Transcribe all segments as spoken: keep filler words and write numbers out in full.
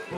ད་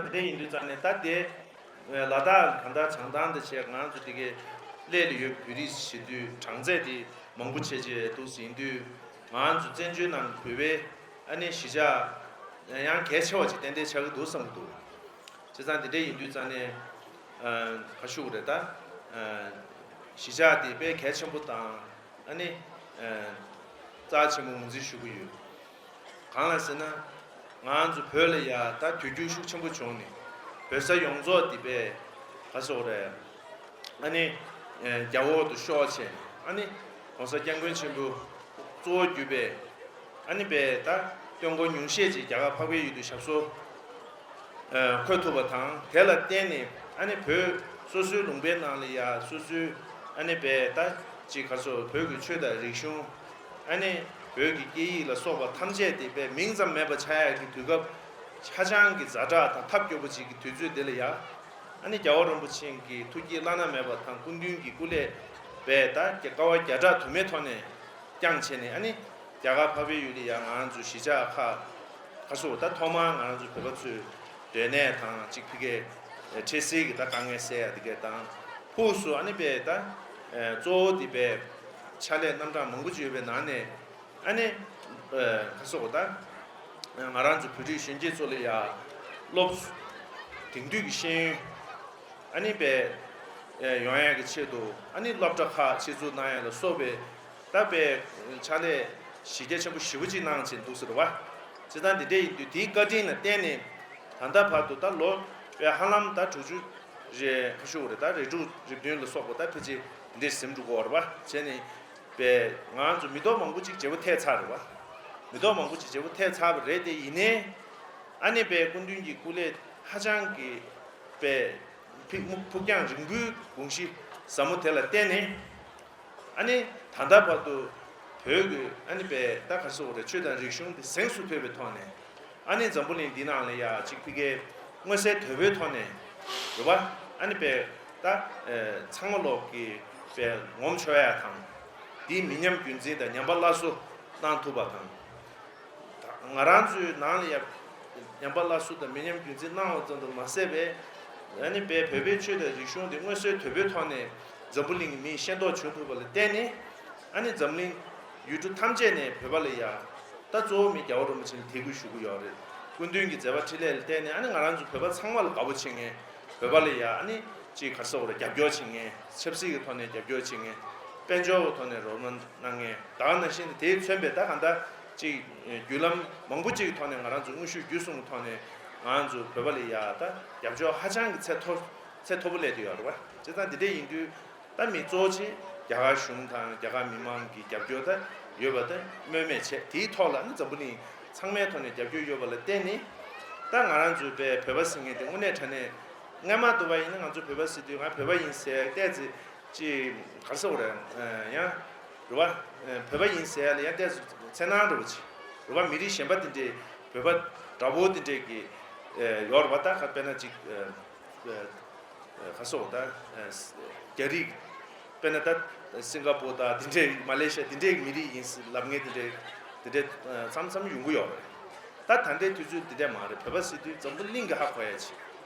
དེ་འདྲ་ཡིན་དུས་ཙང་ནས་ད་དེ་ལ་དྭགས་གང་ལྟར་བྱང་ཐང་དུ་བྱས་ང་ཚོ་དེ་གའི་སླེ་ལ་ཡོད་བོད་རིགས་བྱེད་དུས་གྲངས་ཚད་དེ་མང་པོ་བྱས་བྱས་འདུག་ཟིན་དུས་ང་ཚོ་བཙན་བྱོལ་ནང་བོད་པའི་ཨ་ནི་གཞིས་ཆགས་ཡང་གལ་ཆེ་བ་ཅིག་ཏན་ཏན་ཆགས་ཀྱི་འདུག་བསམ་གྱི་འདུག་བྱས་ཙང་དེ་འདྲ་ཡིན་དུས་ཙང་ནས་ག་ཞུ་དགོས་རེད་ད། གཞིས་ཆགས་དེ་དཔེ་གལ་ཆེན་པོ་དང་ཨ་ནི་རྩ་ཆེན་པོ་ངོས་འཛིན་ཞུ་གི་ཡོད། གང་ལ་ཟེར་ན། ང་ཚོ་བོད་ལ་ཡ་ད་དུས་འགྱུར་ཤུགས་ཆེན་པོ་བྱུང་ནས་བོད་ས་ཡོངས་རྫོགས་དེ་དཔེ་ག་ཟེར་དགོས་རེད། ཨ་ནི་རྒྱ་འོག་ཏུ་ཤོར་བྱས་ནས་ཨ་ནི་༸གོང་ས་༸སྐྱབས་མགོན་ཆེན་པོ་གཙོ་བོ་གྱུར་པའི་ཨ་ནི་དཔེ་ད་སྟོན་འཁོར་ཉུང་ཤས་ཅིག་རྒྱ་གར་འཕགས་པའི་ཡུལ་དུ་ཞབས་སོར་འཁོད་ཐུབ་པ་དང་། དེ་ལ་བརྟེན་ནས་ཨ་ནི་བོད་སོ་སོའི་ལུང་པའི་ནང་ལ་ཡ་སོ་སོའི་ཨ་ནི་དཔེ་ད་ཅིག་ག་ཚོད་བོད་ཀྱི་ཆོས་དང་རིག་གཞུང་། ཨ་ནི་བོད་ཀྱི་སྐད་ཡིག་ལ་སོགས་པ་ཐམས་ཅད་དེ་དཔེ་མིང་ཙམ་མེད་པ་ཆགས་ཡག་གི་དུས་སྐབས་ཧ་ཅང་གི་ཛ་དྲག་དང་ཐབས་སྐྱོ་པོ་ཅིག་གི་དུས་ཚོད་འདི་ལ་ཡ། ཨ་ནི་རྒྱལ་བ་རིན་པོ་ཆེ་གི་ཐུགས་བསྐྱེད་བླ་ན་མེད་པ་དང་སྐུ་མདུན་གྱི་སྐུ་ལས་དཔེ་ད་དཀའ་བ་བརྒྱ་ཕྲག་དུ་མའི་ཐོག་ནས་བསྐྱངས་བྱས་ནས། ཨ་ནི་རྒྱ་གར་འཕགས་པའི་ཡུལ་ལ་ཡ་ང་ཚོ་གཞིས་ཆགས་ཁག་ཁ་སོ་ད་ཐོག་མར་ང་ཚོ་བོད་པ་ཚོས་སྡོད་གནས་དང་གཅིག་ཕ་གིའི་འཕྲལ་སེལ་གྱི་ད་དཀའ་ངལ་སེལ་ཡ་དེ་གས་དང་། ཕུགས་སུ་ཨ་ནི་དཔེ་ད་གཙོ་བོ་དེ་དཔེ་ཕྱག་ལས་རྣམ་གྲངས་མང་པོ་ཅིག་ཡོད་པའི་ནང་ནས། ཨ་ནི་ཁ་སོ་ད་ང་རང་ཚོ་བོད་རིགས་གཞོན་སྐྱེས་ཚོ་ལ་ཡ་སློབ་དེང་དུས་ཀྱི་ཤེས་ཡོན་ཨ་ནི་དཔེ་ཡོང་ཡག་གི་ཆེད་དུ་ཨ་ནི་སློབ་གྲྭ་ཁག་ཆེད་འཛུགས་གནང་ཡག་ལ་སོགས་པའི་ད་དཔེ་ཕྱག་ལས་གཞི་རྒྱ་ཆེན་པོ་ཞེ་པོ་ཅིག་གནང་བྱས་འདུག་ཟེར་བ། བྱས་ཙང་འདི་འདྲ་ཡིན་དུས་དེའི་བཀའ་དྲིན་ལ་བརྟེན་ནས་ད་ལྟ་བར་དུ་ད་ལོ་དཔེ་ཧ་ལམ་ད་དྲུག་ཅུ་རེ་ཁ་ཤོ་རེ་ད་རེ་དྲུག་རེ་བདུན་ལ་སོགས་པ་ད་ཕལ་ཆེར་འདི་འདྲ་ཟིན་འགྲོ་གི་ཡོད་རེད་བ། བྱས་ནས་དཔེ་ང་ཚོ་མི་ཐོག་མང་པོ་ཅིག་བརྗེ་པོ་ཐེབས་ཚར་རེད་བ། མི་ཐོག་མང་པོ་ཅིག་བརྗེ་པོ་ཐེབས་ཚར་བ་རེད་དེ། ཡིན་ནའི་ཨ་ནི་དཔེ་སྐུ་མདུན་གྱི་སྐུ་ལས་ཧ་ཅང་གི་དཔེ་ཕུགས་ཕུགས་རྒྱང་རིང་པོའི་དགོངས་གཞི་ཟབ་མོ་དེ་ལ་བརྟེན་ནས། ཨ་ནི་ད་ལྟ་བར་དུ་བོད་ཀྱི་ཨ་ནི་དཔེ་ད་ག་ཟེར་དགོས་རེད། ཆོས་དང་རིག་གཞུང་དེ་གཟེངས་སུ་ཐོན་པའི་ཐོག་ནས། ཨ་ནི་འཛམ་བུ་གླིང་འདི་ནང་ལ་ཡ་གཅིག་ཕ་གིའི་མངོན་གསལ་དོད་པོའི་ཐོག་ནས་རེད་བ། ཨ་ནི་དཔེ་ད་ཚང་མ་ལོག་གི་དཔེ་ངོམ་ཆོག་ཡ་དང་། འདིའི་མི་ཉམས་རྒྱུན་འཛིན་དང་ཉམས་པ་སླར་གསོ་གནང་ཐུབ་པ་དང་། ང་རང་ཚོའི་ནང་ལ་ཡང་ཉམས་པ་སླར་གསོ་དང་མི་ཉམས་རྒྱུན་འཛིན་གནང་བ་ཙམ་དུ་མ་ཟད་པའི། ཨ་ནི་དཔེ་བོད་པའི་ཆོས་དང་རིག་གཞུང་དེ་མངོན་གསལ་དོད་པོའི་ཐོག་ནས་འཛམ་བུ་གླིང་གི་མིས་ཤེས་རྟོགས་བྱུང་ཐུབ་པ་ལ་བརྟེན་ནས། ཨ་ནི་འཛམ་གླིང་ཡུལ་གྲུ་ཐམས་ཅད་ནས་བོད་པ་ལ་ཡ་ད་གཙོ་བོ་མི་རྒྱལ་བ་རིན་པོ་ཆེ་ལ་དད་གུས་ཞུ་གི་ཡོད་རེད། སྐུ་མདུན་གྱི་མཛད་པ་འཕྲིན་ལས་ལ་བརྟེན་ནས། ཨ་ནི་ང་རང་ཚོ་བོད་པ་ཚང་མ་ལ་དགའ་པོ་བྱེད་མཁན། བོད་པ་ལ་ཡ་ཨ་ནི་ཅིག་ག་རེ་ཟེར་དགོས་རེད། རྒྱབ་སྐྱོར་བྱེད་མཁན། ཆབ་སྲིད་ཀྱི་ཐོག་ནས་རྒྱབ་སྐྱོར་བྱེད་མཁན། དཔལ་འབྱོར་གྱི་ཐོག་ནས་རོགས་རམ་གནང་མཁན། ད་ག་ནང་བཞིན་དེས་མཚོན་པའི་ད་གང་ལྟར་ཅིག་བརྒྱུད་ལམ་མང་པོ་ཅིག་གི་ཐོག་ནས་ང་རང་ཚོ་དངོས་ཤུགས་བརྒྱུད་གསུམ་གྱི་ཐོག་ནས་ང་རང་ཚོ་བོད་པ་ལ་ཡ་ད་རྒྱབ་སྐྱོར་ཧ་ཅང་གི་ཚད་མཐོ་ཚད་མཐོ་པོ་སླེབས་བསྡད་ཡོད་རེད་བ། བྱས་ཙང་འདི་འདྲ་ཡིན་དུས་ད་མི་གཙོ་ཆེ་རྒྱ་གར་གཞུང་དང་རྒྱ་གར་མི་མང་གི་རྒྱབ་སྐྱོར་ད་ཡོད་པ་ད་སྨོས་མེད་བྱས། དེའི་ཐོག་ལ་ནི་འཛམ་བུ་གླིང་ཚང་མའི་ཐོག་ནས་རྒྱབ་སྐྱོར་ཡོད་པ་ལ་བརྟེན་ནས། ད་ང་རང་ཚོའི་བོད་པ་ཟེར་མཁན་དེ་དངོས་གནས་དྲང་གནས་སྔ་མ་དུ་བ་ཡིན་ན་ང་ཚོ་བོད་པ་ཟེར་དུས་ང་བོད་པ་ཡིན་ཟེར་ཏོག་ཙམ་ཅིག་ག་རེ་ཟེར་དགོས་རེད། ཡང་རེད་བ། བོད་པ་ཡིན་ཟེར་ཡ་ལ་ཡང་ཏོག་ཙམ་འཚེར་སྣང་འདྲ་པོ་ཅིག་རེད་བ། མི་རིགས་གཞན་པ་དེ་འདྲས་བོད་པ་འདྲ་པོ་དེ་འདྲས་ཀྱི་ཡོད་རེད་བ། ད་ཁ་དཔེར་ན་ཅིག་ག་རེ་ཟེར་དགོས། ད་རྒྱ་རིགས། དཔེར་ན་ད་སིང་ག་པོར་དང་དེ་འདྲས། མ་ལེ་ཤི་ཡ་དེ་འདྲས་མི་རིགས་ཡིན་ལབ་མཁན་དེ་འདྲས་དེ་འདྲས་མཚམས་མཚམས་ཡོང་གི་ཡོད་རེད། ད་ད་ལྟའི་དུས་ཚོད་འདི་འདྲས་མ་རེད། བོད་པ་ཟེར་དུས་འཛམ་བུ་གླིང་གི་ཧ་གོ་ཡ་ཅིག་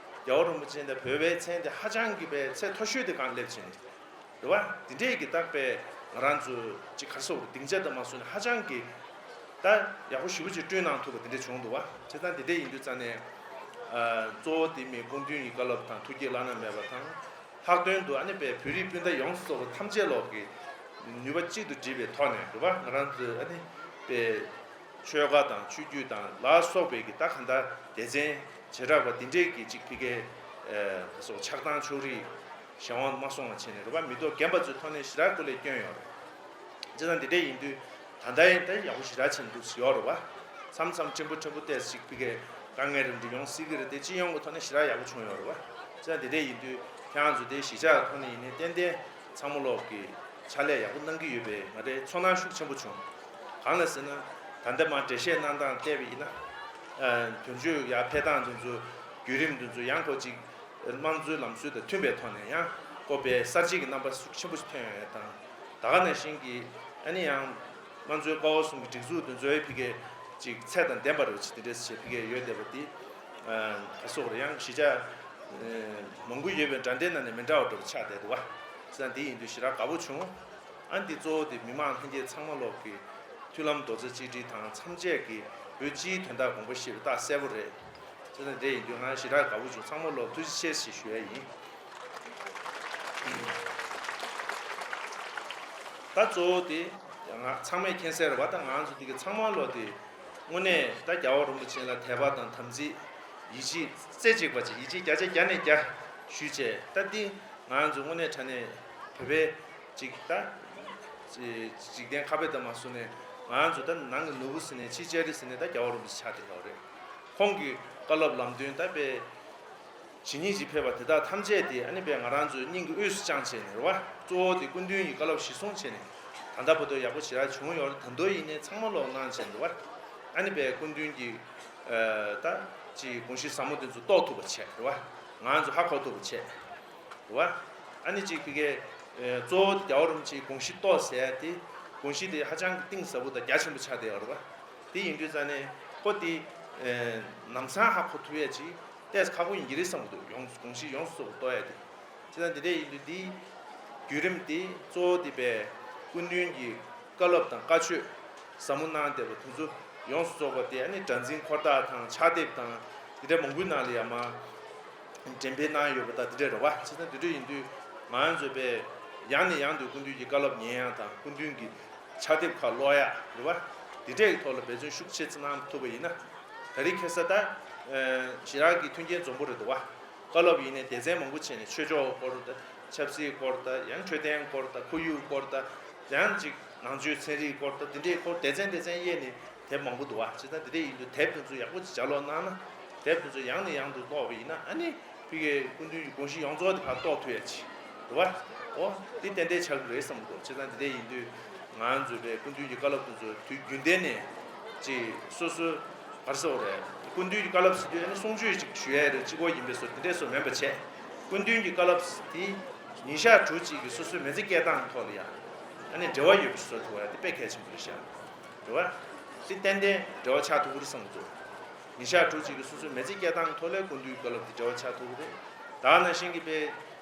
རྒྱལ་བ་རིན་པོ་ཆེ་དང་བོད་པའི་མཚན་དེ་ཧ་ཅང་གི་དཔེ་ཚད་མཐོ་ཤོས་དེ་སྒང་སླེབས་ཕྱིན་ནས་རེད་བ། དེ་འདྲས་ཀྱི་རྟག་པས་ང་རང་ཚོ་ཅིག་ག་རེ་ཟེར་དགོས་རེད། སྡིངས་ཆ་དང་མ་སོང་ནས་ཧ་ཅང་གི་ད་ཡག་པོ་ཞེ་པོ་ཅིག་བསྐྲུན་གནང་ཐུབ་པ་དེ་འདྲས་བྱུང་འདུག་བ། བྱས་ཙང་དེ་འདྲས་ཡིན་དུས་ཙང་ནས་གཙོ་བོ་དེ་མི་སྐུ་མདུན་གྱི་བཀའ་སློབ་དང་ཐུགས་བསྐྱེད་བླ་ན་མེད་པ་དང་། ལྷག་དོན་དུ་ཨ་ནི་པའི་བོད་རིགས་སྤུན་ཟླ་ཡོངས་སུ་རྫོགས་པ་ཐམས་ཅད་ལོག་གི་ནུས་པ་གཅིག་ཏུ་བསྒྲིལ་བའི་ཐོག་ནས་རེད་བ། ང་རང་ཚོས་ཨ་ནི་པའི་ཆོལ་ཁ་དང་ཆོས་བརྒྱུད་དང་ལ་སོགས་པའི་གི་ད་གང་ལྟར་སྡེ་ཚན་བྱེ་བྲག་པ་འདི་འདྲས་ཀྱི་གཅིག་ཕ་གིའི་སོགས་ཆགས་སྡང་ཕྱོགས་རིས་གཞན་དབང་མ་སོང་བ་བྱས་ནས་རེད་བ། མི་ཐོག་རྒན་པ་ཚོའི་ཐོག་ནས་ཞེ་དྲག་སྐུ་ལས་བསྐྱོན་ཡོད་རེད། བྱས་ཙང་འདི་འདྲས་ཡིན་དུས་ད་ལྟ་ཡང་ད་ཡག་པོ་ཞེ་དྲག་བྱས་འདུག་ཡོད་རེད་བ། མཚམས་མཚམས་ཕྲན་བུ་ཕྲན་བུ་ཏོག་ཙམ་ཅིག་ཕ་གིའི་དཀའ་ངལ་རིམ་གྱིས་ཡོང་སྲིད་ཀྱི་རེད་དེ། སྤྱི་ཡོངས་ཀྱི་ཐོག་ནས་ཞེ་དྲག་ཡག་པོ་བྱུང་ཡོད་རེད་བ། བྱས་ཙང་འདི་འདྲས་ཡིན་དུས་ཁྱེད་རང་ཚོ་དེ་གཞིས་ཆགས་ཐོག་ནས་ཡིན་ནའི་ཏན་ཏན་ཚང་མ་ལོག་གི་ཕྱག་ལས་ཡག་པོ་གནང་གི་ཡོད་པའི་ང་རའི་ཚོར་སྣང་ཤུགས་ཆེན་པོ་བྱུང་། གང་ལ་ཟེར་ན། ད་ལྟ་མར་འགྲེལ་བཤད་གནང་སྟངས་བལྟས་པ་ཡིན་ན། ཨ། དོན་གཅོད་ཡར་ཕེབས་སྟངས་དེ་ཚོ་བརྒྱུད་རིམ་དེ་ཚོ་ཡང་ཁོ་ཅིག་དམངས་གཙོའི་ལམ་སྲོལ་དང་མཐུན་པའི་ཐོག་ནས་ཡང་ཁོ་པའི་གསར་བརྗེ་གི་རྣམ་པ་ཤུགས་ཆེན་པོ་ཞིག་ཐོན་ཡོང་ཡ་དང་། ད་ག་ནང་བཞིན་གྱི་ཨ་ནི་ཡང་དམངས་གཙོའི་ཀ་བ་གསུམ་གྱི་སྒྲིག་འཛུགས་དེ་ཚོའི་ཕ་གིའི་ཅིག་ཚད་དང་ལྡན་པ་རེད་བ། ཅིག་དེ་འདྲས་ཞེས་ཕ་གིའི་ཡོད་བསྡད་པ་དེ། ཨ། ག་སོགས་རེད། ཡང་གཞིས་ཆགས་མང་པོ་ཡོད་པའི་འདྲ་འདྲའི་ནང་ནས་མི་འདྲ་བ་འདྲ་པོ་ཆགས་བསྡད་འདུག་བ། བྱས་ཙང་འདི་ཡིན་དུས་ཞེ་དྲག་དགའ་པོ་བྱུང་། ཨ། འདི་གཙོ་བོ་དེ་མི་མང་ལྷན་རྒྱས་ཚང་མ་ལོག་གི་མཐུན་ལམ་རྡོག་རྩ་གཅིག་སྒྲིལ་དང་། མཚམས་ཆད་ཀྱི་བོད་སྤྱིའི་དོན་དག་དགོངས་པ་བཞེས་པའི་རྟགས་གསལ་པོ་རེད། བྱས་ཙང་དེ་ཡིན་དུས་ང་ཞེ་དྲག་དགའ་པོ་བྱུང་། ཚང་མ་ལོག་ཐུགས་རྗེ་ཆེ་ཞེས་ཞུ་ཡ་ཡིན། ད་གཙོ་བོ་དེ་ང་ཚང་མས་མཁྱེན་གསལ་རེད་བ། ད་ང་ཚོ་འདི་གི་ཚང་མ་ལོག་དེ་དངོས་གནས་ད་རྒྱལ་བ་རིན་པོ་ཆེ་ལ་དད་པ་དང་དམ་ཚིག་ཡིད་ཆེས་རྩེ་གཅིག་པ་ཅིག་ཡིད་ཆེས་བརྒྱ་ཆ་བརྒྱ་ནས་བརྒྱ་ཞུས་བྱས། ད་འདི་ང་ཚོ་དངོས་གནས་དྲང་གནས་བོད་པའི་ཅིག་ད་ཅིག་འཇིག་རྟེན་ཁ་བརྡ་མ་བཟོ་ནས། ང་ཚོ་ད་ནང་གི་ནོར་བུ་ཟེར་ནས་ཕྱི་ལྕགས་རི་ཟེར་ནས་ད་རྒྱལ་བ་རིན་པོ་ཆེ་ཆགས་བསྡད་ཡོད་རེད། ཁོང་གི་བཀའ་སློབ་ལམ་སྟོན་ད་དཔེ་ཇི་སྙེད་ཅིག་ཕེབས་པ་དེ་དག་ཐམས་ཅད་དེ་ཨ་ནི་དཔེ་ང་རང་ཚོའི་སྙིང་གི་དབུས་སུ་བཅངས་བྱས་ནས་རེད་བ། གཙོ་བོ་དེ་སྐུ་མདུན་གྱི་བཀའ་སློབ་གཞིར་བཟུང་བྱས་ནས་ད་ལྟ་བར་དུ་ཡག་པོ་ཞེ་དྲག་བྱུང་ཡོད་རེད། ད་དུང་ཡིན་ནའི་ཚང་མ་ལོག་གནང་བྱས་ནས་རེད་བ། ཨ་ནི་དཔེ་སྐུ་མདུན་གྱི་ཨ་ད་ཅིག་དགོངས་གཞི་ཟབ་མོ་དེ་ཚོ་རྟོགས་ཐུབ་པ་བྱས་རེད་བ། ང་ཚོ་ཧ་གོ་ཐུབ་པ་བྱས། རེད་བ། ཨ་ནི་ཅིག་ཕ་གིའི་ཨེ་གཙོ་བོ་དེ་རྒྱལ་བ་རིན་པོ་ཆེའི་དགོངས་གཞི་རྟོགས་ཟེར་ཡ་དེ། དགོངས་གཞི་དེ་ཧ་ཅང་གི་གཏིང་ཟབ་པོ་དང་རྒྱ་ཆེན་པོ་ཆགས་བསྡད་ཡོད་རེད་བ། དེ་ཡིན་དུས་ཙང་ནས་ཁོ་དེ་ཨེ་ལམ་སང་ཧ་གོ་ཐུབ་ཡ་ཅིག་ཏོག་ཙམ་ཁག་པོ་ཡིན་གྱི་རེད་བསམ་གྱི་འདུག་ཡོངས་དགོངས་གཞི་ཡོངས་སུ་རྫོགས་པ་རྟོགས་ཡ་དེ། བྱས་ཙང་དེ་འདྲ་ཡིན་དུས་དེའི་བརྒྱུད་རིམ་དེ་གཙོ་བོ་དེ་དཔེ་སྐུ་མདུན་གྱི་བཀའ་སློབ་དང་བཀའ་ཆོས་ཟབ་མོ་གནང་བསྡད་པ་དེ་ཚོ་ཡོངས་སུ་རྫོགས་པ་དེ་ཨ་ནི་སྒྲ་འཛིན་འཁོར་ཐག་དང་ཕྱག་དེབ་དང་དེ་འདྲ་མང་པོའི་ནང་ལ་ཡང་མར་འགྲེམས་སྤེལ་གནང་ཡོད་པ་དང་དེ་འདྲ་རེད་བ། བྱས་ཙང་དེ་འདྲ་ཡིན་དུས་ང་ཚོས་དཔེ་ཡང་ནས་ཡང་དུ་སྐུ་མདུན་གྱི་བཀའ་སློབ་ཉན་ཡག་དང་སྐུ་མདུན་གྱི་ཕྱག་དེབ་ཁག་ཀློག་ཡག་རེད་བ། དེ་འདྲའི་ཐོག་ལ་འབད་བརྩོན་ཤུགས་ཆེ་ཙམ་གནང་ཐུབ་པ་ཡིན་ན། ད་རེས་ཁ་སང་ད་ཨ་ཞེ་དྲག་གི་མཐུན་རྐྱེན་འཛོམས་པོ་རེད་འདུག་བ། བཀའ་སློབ་ཡིན་ནའི་སྡེ་ཚན་མང་པོ་བྱས་ནས་ཆོས་ཕྱོགས་སྐོར་དང་ཆབ་སྲིད་སྐོར་དང་ཡང་འཕྲོད་བསྟེན་སྐོར་དང་ཁོར་ཡུག་སྐོར་དང་ཡང་ཅིག་ནང་ཆོས་ཚན་རིག་སྐོར་དང་དེ་འདྲའི་སྐོར་སྡེ་ཚན་སྡེ་ཚན་དབྱེ་ནས་དེབ་མང་པོ་འདུག་བ། བྱས་ཙང་དེ་འདྲ་ཡིན་དུས་དེབ་དེ་ཚོ་ཡག་པོ་ཅིག་ལྗགས་ཀློག་གནང་ན། དེབ་དེ་ཚོ་ཡང་ནས་ཡང་དུ་ཀློག་པ་ཡིན་ན་ཨ་ནི་ཕ་གིའི་སྐུ་མདུན་གྱི་དགོངས་གཞི་ཡོངས་རྫོགས་དེ་ཕར་རྟོགས་ཐུབ་ཡ་ཅིག་རེད་བ། ཨོ་དེ་ཏན་ཏན་ཆགས་ཀྱི་རེད་བསམ་གྱི་འདུག་བྱས་ཙང་དེ་འདྲ་ཡིན་དུས་ང་ཚོས་དཔེ་སྐུ་མདུན་གྱི་བཀའ་སློབ་དེ་ཚོ་དུས་རྒྱུན་ལྡན་ནས་ཅིག་སོ་སོའི་ག་རེ་ཟེར་དགོས་རེད། སྐུ་མདུན་གྱི་བཀའ་སློབ་ཟེར་དུས་ཨ་ནི་གསུང་ཆོས་ཅིག་ཞུ་ཡ་རེད། གཅིག་པོ་ཡིན་པའི་བཟོ་དེ་འདྲས་བཟོ་མིན་པ་བྱས། སྐུ་མདུན་གྱི་བཀའ་སློབ་དེ་ཉིན་ཞག་དྲུག་ཅིག་གི་སོ་སོའི་མི་ཚེ་སྐྱེལ་སྟངས་ཐོག་ལ་ཡང་ཨ་ནི་འབྲེལ་བ་ཡོད་པ་ཞིག་བཟོ་ཐུབ་པ་དེ་དཔེ་གལ་ཆེན་པོ་རེད་ཤག་རེད་བ། དེ་ཏན་ཏན་འབྲེལ་བ་ཆགས་ཐུབ་ཀྱི་རེད་བསམ་གྱི་འདུག་ཉིན་ཞག་དྲུག་ཅིག་གི་སོ་སོའི་མི་ཚེ་སྐྱེལ་སྟངས་ཐོག་ལ་སྐུ་མདུན་གྱི་བཀའ་སློབ་དེ་འབྲེལ་བ་ཆགས་ཐུབ་ཀྱི་རེད། ད་ག་ནང་བཞིན་གྱི་དཔེ་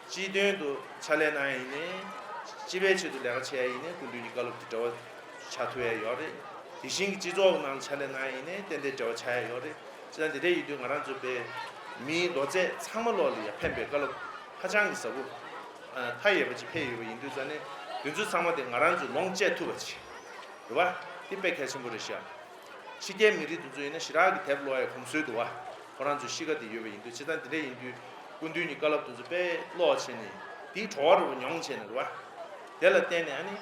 སྤྱི་དོན་དུ་ཕྱག་ལས་གནང་ཡ་ཡིན་ནའི། སྤྱི་པའི་ཆེད་དུ་ལས་ཀ་བྱེད་ཡ་ཡིན་ནའི་སྐུ་མདུན་གྱི་བཀའ་སློབ་དེ་འབྲེལ་བ་ཆགས་ཐུབ་ཡ་ཡོད་རེད། དེ་བཞིན་གྱི་སྤྱི་ཚོགས་ནང་ལ་ཕྱག་ལས་གནང་ཡ་ཡིན་ནའི་ཏན་ཏན་འབྲེལ་བ་ཆགས་ཡ་ཡོད་རེད། བྱས་ཙང་དེ་འདྲ་ཡིན་དུས་ང་རང་ཚོ་དཔེ་མིའི་ལོ་ཚད་ཚང་མ་ལོག་ལ་ཡ་ཕན་པའི་བཀའ་སློབ་ཧ་ཅང་གི་ཟབ་པོ་མཐའ་ཡས་པ་ཅིག་ཕེབས་ཡོད་པ་ཡིན་དུས་ཙང་ནས་དེ་ཚོ་ཚང་མ་དེ་ང་རང་ཚོས་ལོངས་སྤྱད་ཐུབ་པ་ཅིག་རེད་བ། དེ་དཔེ་གལ་ཆེན་པོ་རེད་ཤག་ཕྱི་རྒྱལ་མི་རིགས་དེ་ཚོ་ཡིན་ན་ཞེ་དྲག་གི་དེབ་ཀློག་ཡའི་གོམས་སྲོལ་འདུག་བ། ཁོ་རང་ཚོའི་གཤིས་ཀ་དེ་ཡོད་པ་ཡིན་དུས། བྱས་ཙང་དེ་འདྲ་ཡིན་དུས་སྐུ་མདུན་གྱི་བཀའ་སློབ་དེ་ཚོ་དཔེ་ཀློག་བྱས་ནས་དེའི་བྲོ་བ་རུ་མྱོང་བྱས་ནས་རེད་བ། དེ་ལ་བརྟེན་ནས་ཨ་ནི་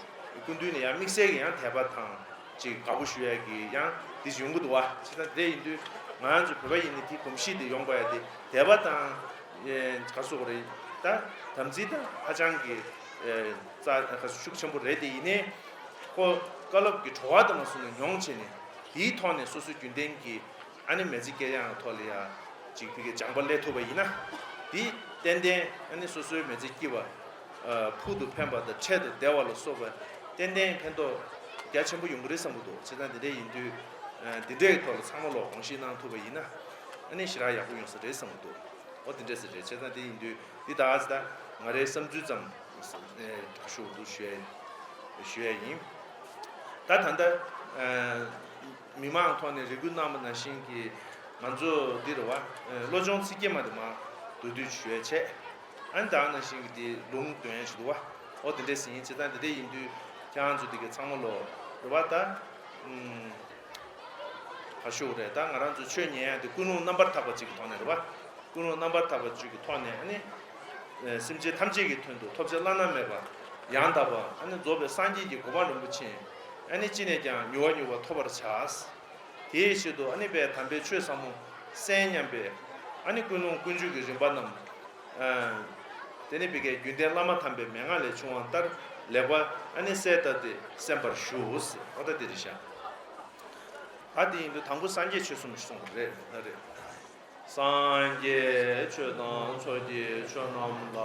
སྐུ་མདུན་ནས་ཡང་དམིགས་བསལ་གྱི་ཡང་དད་པ་དང་ཅིག་དགའ་པོ་ཞུ་ཡ་གི་ཡང་དེ་ཡོང་གི་འདུག་བ། བྱས་ཙང་དེ་འདྲ་ཡིན་དུས་ང་ཚོ་བོད་པ་ཡིན་ནི་དེ་གོམས་གཤིས་དེ་ཡོང་དགོས་ཡ་དེ་དད་པ་དང་། ཨེ་ག་རེ་ཟེར་དགོས་རེད། ད་དམ་ཚིག་དང་ཧ་ཅང་གི་ཨེ་རྩ་ཤུགས་ཆེན་པོ་རེད་དེ། ཡིན་ནའི་ཁོ་བཀའ་སློབ་ཀྱི་བྲོ་བ་དང་མ་སོང་ནས་མྱོང་བྱས་ནས་དེའི་ཐོག་ནས་སོ་སོའི་རྒྱུན་ལྡན་གྱི་ཨ་ནི་མི་ཚེ་སྐྱེལ་ཡག་ཐོག་ལ་ཡ་ཅིག་ཕ་གི་སྦྱངས་པ་སླེབས་ཐུབ་པ་ཡིན་ན། དེ་ཏན་ཏན་ཨ་ནི་སོ་སོའི་མི་ཚེ་སྐྱིད་པ། ཨ་ཕུགས་དང་ཕན་པ་དང་འཕྲད་དང་བདེ་བ་ལ་སོགས་པ་ཏན་ཏན་ཕན་ཐོགས་རྒྱ་ཆེན་པོ་ཡོང་གི་རེད་བསམ་གྱི་འདུག་བྱས་ཙང་དེ་འདྲ་ཡིན་དུས་ཨ་འདི་འདྲའི་ཐོག་ལ་ཚང་མ་ལོག་དགོངས་བཞེས་གནང་ཐུབ་པ་ཡིན་ན་ཨ་ནི་ཞེ་དྲག་ཡག་པོ་ཡོང་ས་རེད་བསམ་གྱི་འདུག་འོ་དེ་འདྲས་ཟེར་རེད། བྱས་ཙང་དེ་ཡིན་དུས་འདི་ད་ཨ་ཙི་ད་ང་རའི་བསམ་ཚུལ་ཙམ་ཞུ་འདུག་ཞུ་ཡ་ཞུ་ཡ་ཡིན། ད་ད་ལྟ་མི་མང་ཐོག་ནས་རེ་སྐུལ་གནང་བ་ནང་བཞིན་གྱི་ང་ཚོ་འདི་རེད་བ། བློ་སྦྱོང་ཚིག་བརྒྱད་མ་དེ་མར་མདོར་བསྡུས་ཞུ་ཡ་བྱས། ཨ་ནི་ད་ནང་བཞིན་གྱི་དེ་ལུང་འདོན་ཞུ་འདུག་བ། ཨོ་དེ་འདྲས་ཟིན་ཡིན་ཅི་ད་དེ་འདྲས་ཡིན་དུས་ཁྱེད་རང་ཚོ་དེ་གའི་ཚང་མ་ལོ་རེད་བ་ད། ཨུམ། ག་ཞུ་རེད་ད། ང་རང་ཚོ་ཆོས་ཉན་ཡ་དེ་ཀུན་སློང་རྣམ་པར་དག་པ་གཅིག་གི་ཐོག་ནས་རེད་བ། ཀུན་སློང་རྣམ་པར་དག་པ་གཅིག་གི་ཐོག་ནས་ཨ་ནི། སེམས་ཅན་ཐམས་ཅད་ཀྱི་དོན་དུ་ཐོབ་བྱ་བླ་ན་མེད་པ་ཡང་དག་པ་ཨ་ནི་རྫོགས་པའི་སངས་རྒྱས་ཀྱི་གོ་འཕང་རིན་པོ་ཆེ་ཨ་ནི་ཅི་ནས་ཀྱང་མྱུར་བ་མྱུར་བ་ཐོབ་པར་བྱ། དེའི་ཆེད་དུ་ཨ་ནི་པའི་དམ་པའི་ཆོས་ཟབ་མོ་གསན་སྙམ་པའི་ཨ་ནི་ཀུན་སློང་ཀུན་སྤྱོད་ཀྱི་རིམ་པ་རྣམས། དེ་ནི་བི་ཀའི་རྒྱུན་ལྡན་བླ་མ་དམ་པའི་མན་ངག་ལས་བྱུང་བ་ལྟར་ལེགས་པར་ཨ་ནི་གསལ་བཏབ་སྟེ་གསན་པར་ཞུ། ཨོ་ད་དེ་རེད་ཤག་ཨ་དེ་ཡིན་དུས་དང་པོ་སངས་རྒྱས་ཆོས་གསུམ་གསུངས་པ་རེད་ད་རེད། སངས་རྒྱས་ཆོས་དང་ཚོགས་ཀྱི་མཆོག་རྣམས་ལ།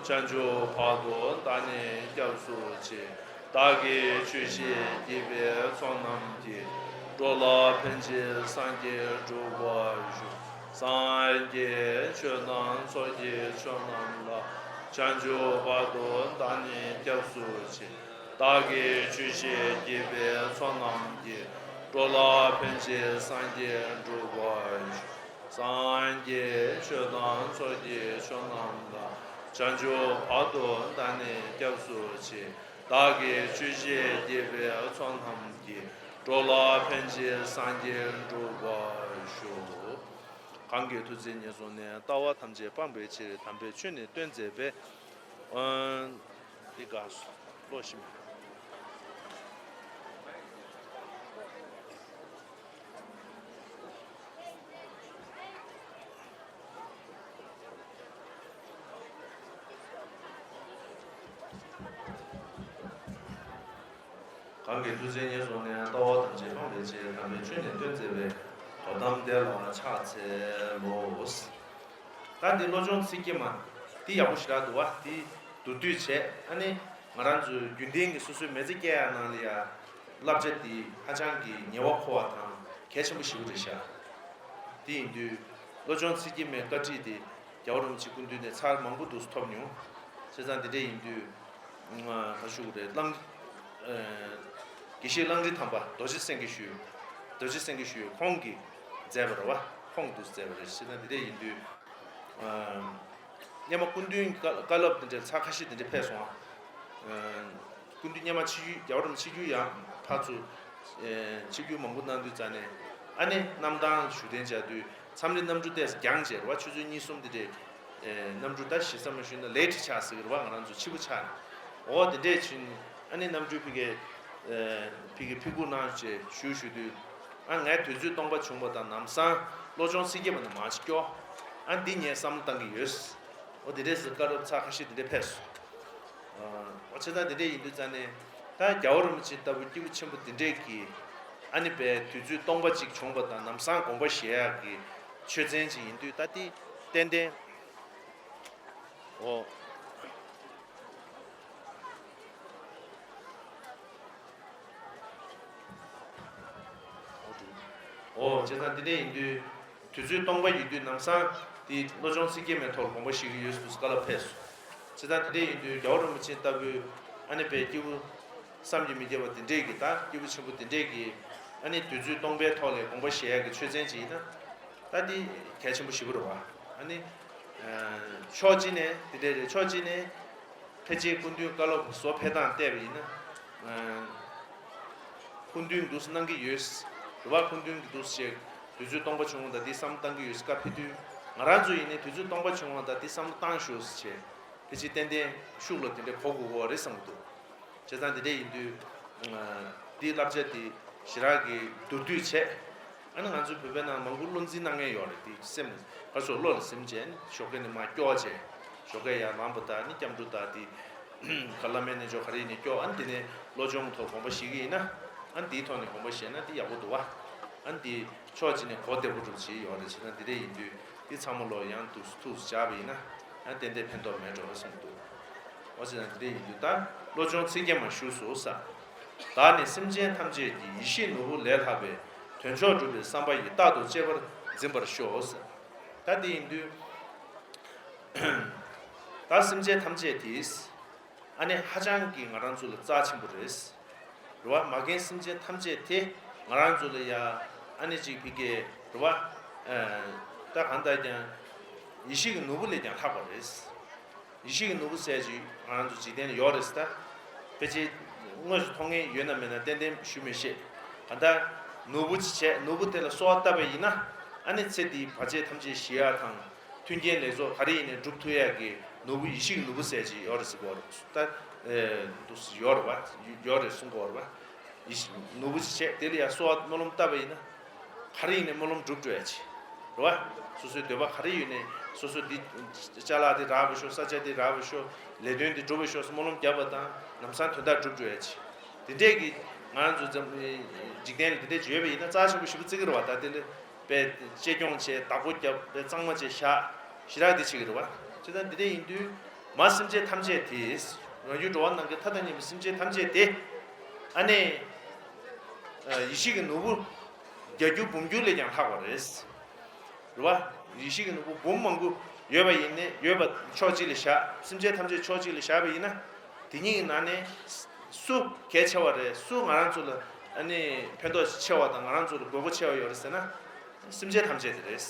བྱང་ཆུབ་བར་དུ་བདག་ནི་སྐྱབས་སུ་མཆི། བདག་གིས་ཆོས་བཞིན་བགྱིས་པའི་ཚོགས་རྣམས་ཀྱིས། འགྲོ་ལ་ཕན་ཕྱིར་སངས་རྒྱས་འགྲུབ་པར་ཤོག་སངས་རྒྱས་ཆོས་དང་ཚོགས་ཀྱི་མཆོག་རྣམས་ལ། བྱང་ཆུབ་བར་དུ་བདག་ནི་སྐྱབས་སུ་མཆི། བདག་གིས་ཆོས་བཞིན་བགྱིས་པའི་ཚོགས་རྣམས་ཀྱིས། འགྲོ་ལ་ཕན་ཕྱིར་སངས་རྒྱས་འགྲུབ་པར་ཤོག་སངས་རྒྱས་ཆོས་དང་ཚོགས་ཀྱི་མཆོག་རྣམས་ལ། བྱང་ཆུབ་བར་དུ་བདག་ནི་སྐྱབས་སུ་མཆི། བདག་གིས་ཆོས་བཞིན་བགྱིས་པའི་ཚོགས་རྣམས་ཀྱིས། འགྲོ་ལ་ཕན་ཕྱིར་སངས་རྒྱས་འགྲུབ་པར་ཤོག་གང་གི་ཐུགས་བརྩེ་ཉེར་བཟུང་ནས། ལྟ་བ་ཐམས་ཅད་སྤང་བའི་ཕྱིར། དམ་པའི་ཆོས་ནི་སྟོན་མཛད་པའི། འདི་ག་བློ་ཞིམ། གང་གི་ཐུགས་བརྩེ་ཉེར་བཟུང་ནས། ལྟ་བ་ཐམས་ཅད་སྤང་བའི་ཕྱིར། དམ་པའི་ཆོས་ནི་སྟོན་མཛད་པའི། དོན་དམ་དེ་ལ་ཕྱག་འཚལ་ལོ། ད་འདི་བློ་སྦྱོང་ཚིག་བརྒྱད་མ་འདི་ཡག་པོ་ཞེ་དྲག་འདུག་བ། འདི་མདོར་བསྡུས་བྱས་ཨ་ནི་ང་རང་ཚོའི་རྒྱུན་ལྡན་གྱི་སོ་སོའི་མི་ཚེ་སྐྱེལ་ཡ་ནང་ལ་ཡ། བསླབ་བྱ་འདི་ཧ་ཅང་གི་ཉེ་བར་མཁོ་བ་དང་གལ་ཆེན་པོ་ཞེ་པོ་རེད་ཤག་དེ་ཡིན་དུས་བློ་སྦྱོང་ཚིག་བརྒྱད་མའི་བཀའ་ཁྲིད་དེ་རྒྱལ་བ་རིན་པོ་ཆེའི་སྐུ་མདུན་ནས་ཚར་མང་པོ་འདུག་ཐོབ་མྱོང་། བྱས་ཙང་འདི་འདྲ་ཡིན་དུས་ང་ག་ཞུ་དགོས་རེད། གླང་ཨ་དགེ་བཤེས་གླང་རི་ཐང་པ་རྡོ་རྗེ་སེང་གེ་ཞུས། རྡོ་རྗེ་སེང་གེ་ཞུས་ཁོང་གིས་མཛད་པ་རེད་བ། ཁོང་འདུག་མཛད་པ་རེད། བྱས་ཙང་འདི་འདྲ་ཡིན་དུས། སྔོན་མ་སྐུ་མདུན་བཀའ་བཀའ་སློབ་འདི་འདྲའི་ཚར་ཁ་ཤས་འདི་འདྲ་ཕེབས་སོང་ཨ། སྐུ་མདུན་སྔོན་མ་ཆིབས་བསྒྱུར་རྒྱལ་བ་རིན་པོ་ཆེ་ཆིབས་བསྒྱུར་ཡང་ཕར་ཚུར་ཆིབས་བསྒྱུར་མང་པོ་གནང་དུས་ཙང་ནས་ཨ་ནི་གནམ་ཐང་བཞུགས་གདན་འཇགས་དུས་མཚམས་རེ་གནམ་གྲུ་ཏོག་ཙམ་འགྱངས་བྱས་རེད་བ། ཆུ་ཚོད་གཉིས་གསུམ་འདི་འདྲའི་གནམ་གྲུ་ད་ཞིབ་ཚགས་མ་ཞུས་ན་ལེ་ཊི་ཆགས་ཟེར་གི་རེད་བ། ང་རང་ཚོ་ཕྱི་པོ་ཆགས་ནས་འོ་འདི་འདྲས་བྱུང་ཨ་ནི་གནམ་གྲུ་ཕ་གི་ཕ་གི་ཕ་གུ་གནང་བྱས་བཞུགས་བཞུགས་དུས། ཨ་ངས་དུས་ཚོད་སྟོང་པ་བྱུང་བ་དང་ལམ་སང་བློ་སྦྱོང་ཚིག་བརྒྱད་པ་ནས་མར་ཅིག་སྐྱོར། ཨ་འདི་ངས་བསམ་བློ་བཏང་གི་ཡོད། འོ་དེ་འདྲས་སུ་བཀའ་སློབ་ཚར་ཁ་ཤས་དེ་འདྲས་ཕེབས་སོང་། འོ་བྱས་ཙང་དེ་འདྲས་ཡིན་དུས་ཙང་ནས་ད་རྒྱལ་བ་རིན་པོ་ཆེ་ལྟ་བུ་སྐྱེས་བུ་ཆེན་པོ་དེ་འདྲས་ཀྱིས་ཨ་ནི་པའི་དུས་ཚོད་སྟོང་པ་ཅིག་བྱུང་བ་དང་ལམ་སང་དགོངས་པ་བཞེས་ཡག་གི་ཆོས་ཚན་ཅིག་ཡིན་དུས་ད་དེ་ཏན་ཏན། འོ། འོ་བྱས་ཙང་འདི་འདྲ་ཡིན་དུས་དུས་ཚོད་སྟོང་པ་ཡོད་དུས་ལམ་སང་དེ་བློ་སྦྱོང་ཚིག་བརྒྱད་མའི་ཐོག་ལ་དགོངས་པ་བཞེས་ཀྱི་ཡོད་ཟེར་དུས་བཀའ་སློབ་ཕེབས་སོང་། བྱས་ཙང་འདི་འདྲ་ཡིན་དུས་རྒྱལ་བ་རིན་པོ་ཆེ་ལྟ་བུའི་ཨ་ནི་པའི་སྐྱེས་བུ་བསམ་གྱིས་མི་ཁྱབ་པ་འདི་འདྲས་ཀྱིས་ད་སྐྱེས་བུ་ཆེན་པོ་འདི་འདྲས་ཀྱིས་ཨ་ནི་དུས་ཚོད་སྟོང་པའི་ཐོག་ལ་དགོངས་པ་བཞེས་ཡག་གི་ཆོས་ཚན་ཅིག་ཡིན་ན། ད་འདི་གལ་ཆེན་པོ་ཞེ་པོ་རེད་བ། ཨ་ནི། ཕྱོགས་གཅིག་ནས་འདི་འདྲས་རེད། ཕྱོགས་གཅིག་ནས་ཕལ་ཆེར་སྐུ་མདུན་བཀའ་སློབ་བཟོ་ཕེབས་སྟངས་བལྟས་པ་ཡིན་ན། སྐུ་མདུན་འདུག་སེ་གནང་གི་ཡོད། རེད་བ། སྐུ་མདུན་གྱི་འདུག་སེ་བྱས་དུས་ཚོད་སྟོང་པ་བྱུང་བ་དང་འདི་བསམ་བློ་བཏང་གི་ཡོད་སྐབས་ཕེབས་དུས་ང་རང་ཚོ་ཡིན་ནའི་དུས་ཚོད་སྟོང་པ་བྱུང་བ་དང་འདི་བསམ་བློ་བཏང་ཤོག་ཟེར་བྱས་ཕལ་ཆེར་ཏན་ཏན་ཤུགས་ལ་དེ་འདྲས་གོ་དགོས་ཀྱི་རེད་བསམ་གྱི་འདུག་བྱས་ཙང་དེ་འདྲས་ཡིན་དུས། འདིའི་བསླབ་བྱ་དེ་ཞེ་དྲག་གི་མདོར་བསྡུས་བྱས། ཨ་ནི་ང་ཚོའི་བོད་པའི་ནང་མང་པོ་བློ་འཛིན་གནང་མཁན་ཡོད་རེད། དེ་སེམས་ག་ཚོད་བློ་ལ་སིམ་བྱས་ཞོགས་ཀས་ནས་མར་སྐྱོར་བྱས། ཞོགས་ཀས་ཡར་ལངས་པ་དང་ནི་སྐྱབས་འགྲོ་དང་དེ་ག་བླ་མའི་རྣལ་འབྱོར་ག་རེ་ཡིན་ནའི་སྐྱོར། ཨ་ནི་དེ་ནས་བློ་སྦྱོང་ཐོག་དགོངས་པ་བཞེས་ཀྱི་ཡིན་ན། ཨ་ནི་དེའི་ཐོག་ནས་དགོངས་པ་བཞེས་ན་དེ་ཡག་པོ་འདུག་བ། ཨ་ནི་དེ་ཕྱོགས་གཅིག་ནས་གོ་བདེ་པོ་འགྲུབ་བྱས་ཡོད་རེད། བྱས་ན་དེ་འདྲས་ཡིན་དུས་དེ་ཚང་མ་ལོ་ཡང་ཐུགས་སུ་ཐུགས་སུ་འཇགས་པ་ཡིན་ན། ཨ་ནི་ཏན་ཏན་ཕན་ཐོགས་མེད་འགྲོ་བསམ་འདུག་འོ་བྱས་ན་དེ་འདྲ་ཡིན་དུས་ད་བློ་སྦྱོང་ཚིག་བརྒྱད་མ་ཞུས་སོ་ས། བདག་ནི་སེམས་ཅན་ཐམས་ཅད་ཀྱི། ཡེ་ཤེས་ནོར་བུ་ལས་ལྷག་པའི། དོན་མཆོག་སྒྲུབ་པའི་བསམ་པ་ཡིས། རྟག་ཏུ་གཅེས་པར་འཛིན་པར་ཤོག་ཟེར། ད་དེ་ཡིན་དུས་ད་སེམས་ཅན་ཐམས་ཅད་དེ་ཨ་ནི་ཧ་ཅང་གི་ང་རང་ཚོ་ལ་རྩ་ཆེན་པོ་རེད། རེད་བ། མ་རྒན་སེམས་ཅན་ཐམས་ཅད་དེ་ང་རང་ཚོ་ལ་ཡ་ཨ་ནི་ཅིག་ཕི་གེ་རེད་བ། ད་གང་ལྟར་ཀྱང་ཡེ་ཤེས་ཀྱི་ནོར་བུ་ལས་ཀྱང་ལྷག་པ་རེད། ཡེ་ཤེས་ཀྱི་ནོར་བུ་ཟེར་ཅིག་ང་རང་ཚོ་འཇིག་རྟེན་ལ་ཡོད་རེད་ཟེར། ད་ཕལ་ཆེར་དངོས་སུ་མཐོང་མཁན་ཡོད་ན་མེད་ན་ཏན་ཏན་ཞུ་མི་ཤེས། གང་ལྟར་ནོར་བུ་ཅིག་བྱས། ནོར་བུ་དེ་ལ་གསོལ་བ་བཏབ་པ་ཡིན་ན། ཨ་ནི་ཚེ་འདིའི་བར་ཆད་ཐམས་ཅད་ཞི་ཡག་དང་། མཐུན་རྐྱེན་ལེགས་ཚོགས་ག་རེ་ཡིན་ནའི་འགྲུབ་ཐུབ་ཡག་གི་ནོར་བུ། ཡེ་ཤེས་ཀྱི་ནོར་བུ་ཟེར་ཅིག་ཡོད་རེད་ཟེར་གོ་རེད། ད་ཨེ་འདུག་ཡོད་རེད་བ། ཡོད་རེད་གསུང་གི་ཡོད་རེད་བ། ཡེ་ཤེས་ནོར་བུ་ཅིག་བྱས། དེ་ལ་ཡང་གསོལ་བ་སྨོན་ལམ་བཏབ་པ་ཡིན་ན། ག་རེ་ཡིན་ནའི་སྨོན་ལམ་འགྲུབ་འགྲོ་ཡ་ཆེ། རེད་བ། སོ་སོའི་འདོད་པ་ག་རེ་ཡོད་ནའི། སོ་སོ་འདི་ཅ་ལག་འདི་རག་པ་ཤོག་ས་ཆ་འདི་རག་པ་ཤོག་ལས་དོན་འདི་འགྲུབ་པ་ཤོག་སྨོན་ལམ་བརྒྱབ་པ་དང་ལམ་སང་དོན་དག་འགྲུབ་འགྲོ་ཡ་ཆེ། འདི་འདྲས་ཀྱི་ང་རང་ཚོ་འཛམ་འཇིག་རྟེན་ལ་འདི་འདྲས་ཡོད་པ་ཡིན་ན་རྩ་ཆེན་པོ་ཞེ་པོ་བརྩི་གི་རེད་བ། ད་དེ་ལ་དཔེ་གཅེས་སྐྱོང་བྱས། བདག་པོ་བརྒྱབ། དཔེ་གཙང་མ་བྱས་བཞག་ཞེ་དྲག་འདི་བྱེད་ཀྱི་རེད་བ། བྱས་ཙང་འདི་འདྲས་ཡིན་དུས་མ་སེམས་ཅན་ཐམས་ཅད་དེ། རང་རྒྱུད་འགྲོ་བ་ནམ་མཁའི་མཐའ་དང་མཉམ་པའི་སེམས་ཅན་ཐམས་ཅད་དེ། ཨ་ནི་ཡེ་ཤེས་ཀྱི་ནོར་བུ་བརྒྱ་འགྱུར་འབུམ་འགྱུར་ལས་ཀྱང་ལྷག་པ་རེད། རེད་བ། ཡེ་ཤེས་ཀྱི་ནོར་བུ་འབུམ་མང་པོ་ཡོད་པ་ཡིན་ནའི། ཡོད་པ་ཕྱོགས་གཅིག་ལ་བཞག་སེམས་ཅན་ཐམས་ཅད་ཕྱོགས་གཅིག་ལ་བཞག་པ་ཡིན་ན། དེ་གཉིས་ཀྱི་ནང་ནས་སུ་གལ་ཆེ་བ་རེད། སུ་ང་རང་ཚོ་ལ་ཨ་ནི་ཕན་ཐོགས་ཆེ་བ་དང་ང་རང་ཚོ་ལ་དགོས་མཁོ་ཆེ་བ་ཡོད་རེད་ཟེར་ན། སེམས་ཅན་ཐམས་ཅད་དེ་རེད།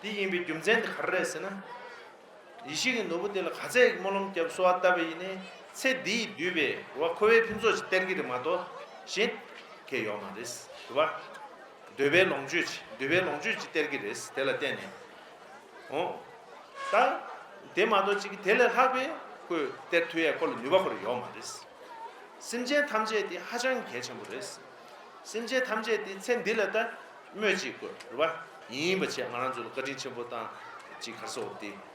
དེ་ཡིན་པའི་རྒྱུ་མཚན་དེ་ག་རེ་རེད་ཟེར་ན། ཡེ་ཤེས་ཀྱི་ནོར་བུ་དེ་ལ་ག་ཚད་ཀྱི་སྨོན་ལམ་བརྒྱབ་གསོལ་བ་བཏབ་པ་ཡིན་ནའི། ཚེ་འདིས་བསྡུས་པའི་རེད་བ། འཁོར་བའི་ཕུན་ཚོགས་ཅིག་སྟེར་གྱི་རེད་མ་གཏོགས་གཞན་གང་ཡང་ཡོད་མ་རེད། རེད་བ། འདོད་པའི་ལོངས་སྤྱོད་ཅིག་འདོད་པའི་ལོངས་སྤྱོད་ཅིག་སྟེར་གྱི་རེད། དེ་ལ་བརྟེན་ནས། འོ། ད་དེ་མ་གཏོགས་ཅིག་དེ་ལས་ལྷག་པའི་ཁོས་སྟེར་ཐུབ་ཡས་ཁོ་ལ་ནུས་པ་ཁོ་རང་ཡོད་མ་རེད། སེམས་ཅན་ཐམས་ཅད་དེ་ཧ་ཅང་གལ་ཆེན་པོ་རེད། སེམས་ཅན་ཐམས་ཅད་དེ་ཚེ་འདི་ལ་ད་སྨོས་ཅིག་དགོས། རེད་བ། ཡིན་པ་བྱས་ང་རང་ཚོ་ལ་བཀའ་དྲིན་ཆེན་པོ་བཏང་ཅིག་ག་རེ་ཟེར་དགོས་རེད་དེ།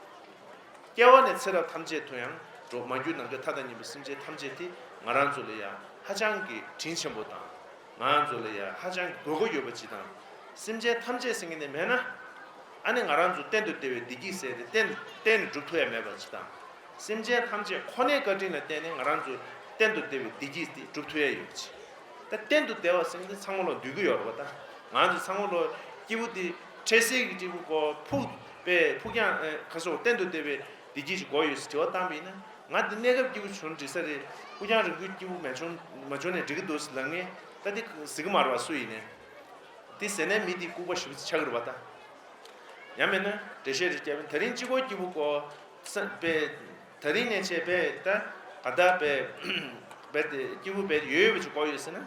སྐྱེ་བ་ནས་ཚེ་རབས་ཐམས་ཅད་དུ་ཡང་འགྲོ། མ་གྱུར་ནམ་མཁའི་མཐའ་དང་མཉམ་པའི་སེམས་ཅན་ཐམས་ཅད་དེ་ང་རང་ཚོ་ལ་ཡང་ཧ་ཅང་གི་དྲིན་ཆེན་པོ་དང་། ང་རང་ཚོ་ལ་ཡང་ཧ་ཅང་གི་དགོས་མཁོ་ཡོད་པ་ཅིག་དང་། སེམས་ཅན་ཐམས་ཅད་ཟེར་མཁན་དེ་མེད་ན། ཨ་ནི་ང་རང་ཚོ་གཏན་དུ་བདེ་བའི་བདེ་སྐྱིད་ཟེར་དེ་གཏན་གཏན་ནས་འགྲུབ་ཐུབ་ཡ་མེད་པ་ཅིག་དང་། སེམས་ཅན་ཐམས་ཅད་ཁོ་ནའི་བཀའ་དྲིན་ལ་བརྟེན་ནས་ང་རང་ཚོ་གཏན་དུ་བདེ་བའི་བདེ་སྐྱིད་དེ་འགྲུབ་ཐུབ་ཡ་ཡོད་པ་ཅིག་ད་གཏན་དུ་བདེ་བ་ཟེར་མཁན་དེ་ཚང་མ་ལོ་འདོད་ཀྱི་ཡོད་རེད་བ། ད་ང་ཚོ་ཚང་མ་ལོ་སྐྱིད་པོ་དེ། འཕྲལ་སེལ་གྱི་སྐྱིད་པོ་དགོས། ཕུགས་པའི་ཕུགས་རྒྱང་ཨེ་ག་སོགས་གཏན་དུ་བདེ་བའི་བདེ་སྐྱིད་ཅིག་དགོས་ཡོད་ཟེར་དྲི་བ་བཏང་བ་ཡིན་ན། ང་འདི་གནས་སྐབས་སྐྱིད་པོ་བྱུང་འགྲིག་ས་རེད། ཕུགས་རྒྱང་རིང་པོའི་སྐྱིད་པོ་མ་བྱུང་མ་བྱུང་ནས་འགྲིག་གི་འདུག་ལབ་མཁན་ད་འདི་ཟེར་གི་མ་རེད་བ། སུ་ཡིན་ནའི། འདི་ཟེར་ནའི་མི་འདི་ལྐུགས་པ་ཞེ་པོ་ཅིག་ཆགས་ཀྱི་རེད་བ། ད་ཡང་མིན་ན་འགྲེལ་བཤད་རེ་བརྒྱབ་པ་ཡིན། ད་རིང་གཅིག་པོ་སྐྱིད་པོ་དགོས་ས་པས། ད་རིང་ནས་བྱས་པས་ད་ག་ད་པས་པས་དེ་སྐྱིད་པོ་པས་ཡོད་ཡོད་པ་ཅིག་དགོས་ཡོད་ཟེར་ན།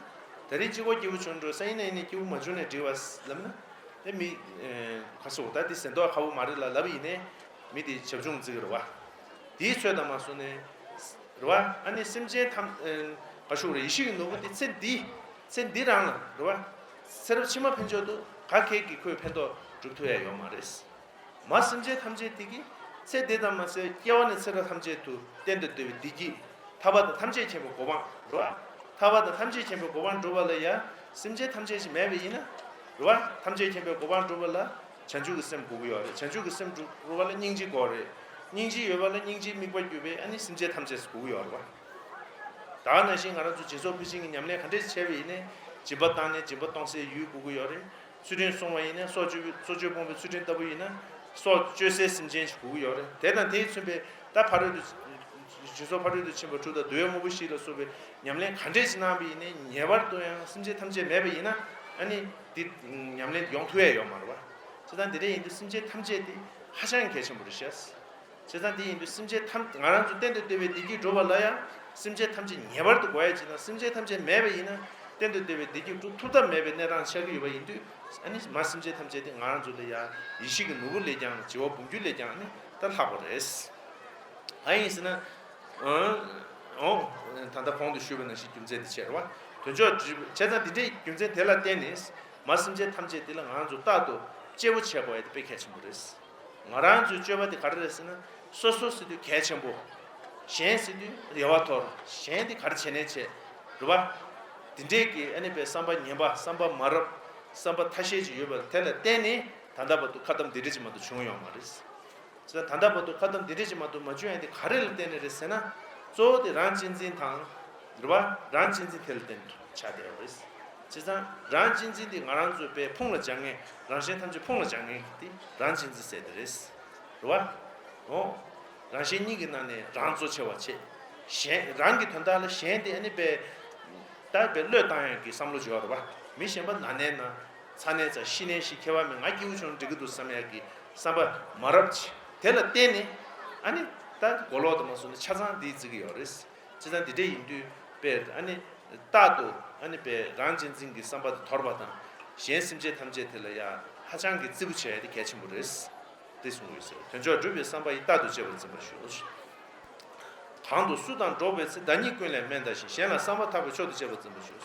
ད་རིང་གཅིག་པོ་སྐྱིད་པོ་བྱུང་འགྲོ་ས་ཡིན་ན་ཡིན་ནའི་སྐྱིད་པོ་མ་བྱུང་ནའི་འགྲིག་བ་ལབ་ན། དེ་མི་ཁ་སོ་ད་དེ་ཟེར་མདོག་ཁ་བོ་མ་རེད་ལ་ལབ་ཡིན་ནའི་མི་དེ་བྱབ་ཆུང་བརྩི་གི་རེད་བ། དེའི་ཚོད་ལྟ་མ་སོང་ནས། རེད་བ། ཨ་ནི་སེམས་ཅན་ཐམས་ཨ་ག་ཞུ་རེད། ཡེ་ཤེས་ཀྱི་ནོར་བུ་དེ་ཚེ་འདི་ཚེ་འདི་རང་ལ་རེད་བ། ཚེ་རབས་ཕྱི་མ་ཕན་ཆད་དུ་ག་གེ་གི་ཁོས་ཕན་ཐོགས་སྒྲུབ་ཐུབ་ཡ་ཡོད་མ་རེད། མ་སེམས་ཅན་ཐམས་ཅད་དེ་གི་ཚེ་འདི་ཙམ་མ་ཟད་སྐྱེ་བ་ནས་ཚེ་རབས་ཐམས་ཅད་དུ་གཏན་དུ་བདེ་བའི་བདེ་སྐྱིད། ཐར་པ་དང་ཐམས་ཅད་མཁྱེན་པའི་གོ་འཕང་རེད་བ། ཐར་པ་དང་ཐམས་ཅད་མཁྱེན་པའི་གོ་འཕང་སྒྲུབ་པ་ལ་ཡ་སེམས་ཅན་ཐམས་ཅད་ཅིག་མེད་པ་ཡིན་ན། རེད་བ། ཐམས་ཅད་མཁྱེན་པའི་གོ་འཕང་སྒྲུབ་པ་ལ་བྱང་ཆུབ་ཀྱི་སེམས་དགོས་ཀྱི་ཡོད་རེད། བྱང་ཆུབ་ཀྱི་སེམས་སྒྲུབ་སྒྲུབ་པ་ལ་སྙིང་རྗེ་དགོས་རེད། སྙིང་རྗེ་ཡོད་པ་ལ་སྙིང་རྗེའི་དམིགས་པ་བརྒྱུད་པའི་ཨ་ནི་སེམས་ཅན་ཐམས་ཅད་དགོས་ཀྱི་ཡོད་རེད་བ། ད་ག་ནང་བཞིན་ང་རང་ཚོ་སྦྱིན་སོགས་ཕུལ་བྱེད་ཀྱི་ཉམས་ལེན་ག་འདྲས་བྱས་པ་ཡིན་ནའི། སྦྱིན་པ་བཏང་ནས་སྦྱིན་པ་གཏོང་སའི་ཡུལ་དགོས་ཀྱི་ཡོད་རེད། ཚུལ་ཁྲིམས་བསྲུང་བ་ཡིན་ན་སྲོག་གཅོད་སྲོག་གཅོད་སྤོང་བའི་ཚུལ་ཁྲིམས་ལྟ་བུ་ཡིན་ན་སྲོག་གཅོད་སའི་སེམས་ཅན་ཞིག་དགོས་ཀྱི་ཡོད་རེད། དེ་དང་དེས་མཚོན་པའི་ད་ཕ་རོལ་ཏུ་སྦྱིན་སོགས་ཕ་རོལ་ཏུ་ཕྱིན་པ་དྲུག་དང་བསྡུ་བའི་དངོས་པོ་བཞི་ལ་སོགས་པའི་ཉམས་ལེན་ག་འདྲས་ཤིག་གནང་བ་ཡིན་ནའི་ངེས་པར་དུ་ཡང་སེམས་ཅན་ཐམས་ཅད་མེད་པ་ཡིན་ན་ཨ་ནི་འདི་ཉམས་ལེན་ཡོང་ཐུབ་ཡ་ཡོད་མ་རེད་བ། བྱས་ཙང་འདི་འདྲས་ཡིན་དུས་སེམས་ཅན་ཐམས་ཅད་དེ་ཧ་ཅང་གལ་ཆེན་པོ་རེད་ཤག་བྱས་ཙང་དེ་ཡིན་དུས་སེམས་ཅན་ཐམས་ང་རང་ཚོ་གཏན་དུ་བདེ་བའི་བདེ་སྐྱིད་སྒྲུབ་པ་ལ་ཡང་སེམས་ཅན་ཐམས་ཅད་ངེས་པར་དུ་དགོས་ཡ་ཅིག་དང་། སེམས་ཅན་ཐམས་ཅད་མེད་པ་ཡིན་ན་གཏན་དུ་བདེ་བའི་བདེ་སྐྱིད་སྒྲུབ་ཐུབ་ཐབས་མེད་པའི་གནས་སྟངས་ཆགས་ཀྱི་ཡོད་པ་ཡིན་དུས་ཨ་ནི་མ་སེམས་ཅན་ཐམས་ཅད་དེ་ང་རང་ཚོ་ལ་ཡང་ཡེ་ཤེས་ཀྱི་ནོར་བུ་ལས་ཀྱང་བྱེ་བ་འབུམ་འགྱུར་ལས་ཀྱང་ཨ་ནི་ད་ལྷག་པ་རེད། གང་ཡིན་ཟེར་ན། འོ། ད་ལྟ་གོང་དུ་ཞུས་པ་ནང་བཞིན་རྒྱུ་མཚན་དེ་བྱས་རེད་བ། དོན་མཆོག་བྱས་ཙང་འདི་འདྲའི་རྒྱུ་མཚན་དེ་ལ་བརྟེན་ནས་མ་སེམས་ཅན་ཐམས་ཅད་དེ་ལ་ང་རང་ཚོ་རྟག་ཏུ་གཅེས་པོ་བྱེད་དགོས་ཡ་དེ་དཔེ་གལ་ཆེན་པོ་རེད། ང་རང་ཚོའི་སྤྱོད་པ་དེ་ག་རེ་རེད་ཟེར་ན། སོ་སོ་ཟེར་དུས་གལ་ཆེན་པོ། གཞན་ཟེར་དུས་རེ་བ་མཐོ། གཞན་དེ་ག་རེ་བྱས་ནས་བྱས། རེད་བ། འདི་འདྲའི་གི་ཨ་ནི་པའི་བསམ་པ་ངན་པ་བསམ་པ་མ་རབས་བསམ་པ་ཐ་ཤལ་ཅིག་ཡོད་པ་དེ་ལ་བརྟེན་ནས་ད་ལྟ་བར་དུ་ཁ་གཏམ་འདི་འདྲ་ཅིག་མ་གཏོགས་བྱུང་ཡོད་མ་རེད། ད་ལྟ་བར་དུ་ཁ་གཏམ་འདི་འདྲ་ཅིག་མ་གཏོགས་མ་བྱུང་ཡ་དེ་ག་རེ་ལ་བརྟེན་ནས་རེད་ཟེར་ན། གཙོ་བོ་དེ་རང་གཅེས་འཛིན་དང་། རེད་བ། རང་གཅེས་འཛིན་དེ་ལ་བརྟེན་དུ་ཆགས་བསྡད་ཡོད་རེད། བྱས་ཙང་རང་གཅེས་འཛིན་དེ་ང་རང་ཚོའི་པའི་ཕུང་ལ་སྦྱང་མཁན། རང་གཞན་ཐམས་ཅད་ཕུང་ལ་སྦྱང་མཁན་དེ་རང་གཅེས་འཛིན་ཟེར་དེ་རེད། རེད་བ། འོ། རང་གཞན་གཉིས་ཀྱི་ནང་ནས་རང་གཙོ་ཆེ་བ་བྱེད། གཞན་རང་གི་དོན་དག་ལ་གཞན་དེ་ཨ་ནི་པའི་ད་པའི་བློས་བཏང་ཡག་གི་བསམ་བློ་བྱེད་པ་རེད་བ། མི་གཞན་པ་ན་ནས་ན། ཚ་ནས་ཚ། ཤི་ནས་ཤི། ཁྱད་པར་མེད། ང་སྐྱིད་པོ་བྱུང་འགྲིག་གི་འདུག་བསམ་ཡག་གི་བསམ་པ་མ་རབས་ཅིག་དེ་ལ་བརྟེན་ནས་ཨ་ནི་ ད་མགོ་ལོག་དུ་མ་སོང་ན་ཆ་ཚང་འདིས་བརྩི་གི་ཡོད་རེད། བྱས་ཙང་འདི་འདྲ་ཡིན་དུས་པས་ཨ་ནི་རྟག་ཏུ་ཨ་ནི་པས་རང་གཅེས་འཛིན་གྱི་བསམ་པ་དེ་དོར་བ་དང་། གཞན་སེམས་ཅན་ཐམས་ཅད་དེ་ལ་ཡང་ཧ་ཅང་གི་བརྩི་བཀུར་བྱེད་ཡ་དེ་གལ་ཆེན་པོ་རེད། དེ་གསུངས་ཡོད་ཟེར། དོན་མཆོག་སྒྲུབ་པའི་བསམ་པ་ཡིས། རྟག་ཏུ་གཅེས་པར་འཛིན་པར་ཞུ། གང་དུ་སུ་དང་འགྲོགས་པའི་ཚེ། བདག་ཉིད་ཀུན་ལས་དམན་བལྟ་ཞིང་། གཞན་ལ་བསམ་པ་ཐག་པས་མཆོག་ཏུ་གཅེས་པར་འཛིན་པར་ཞུ།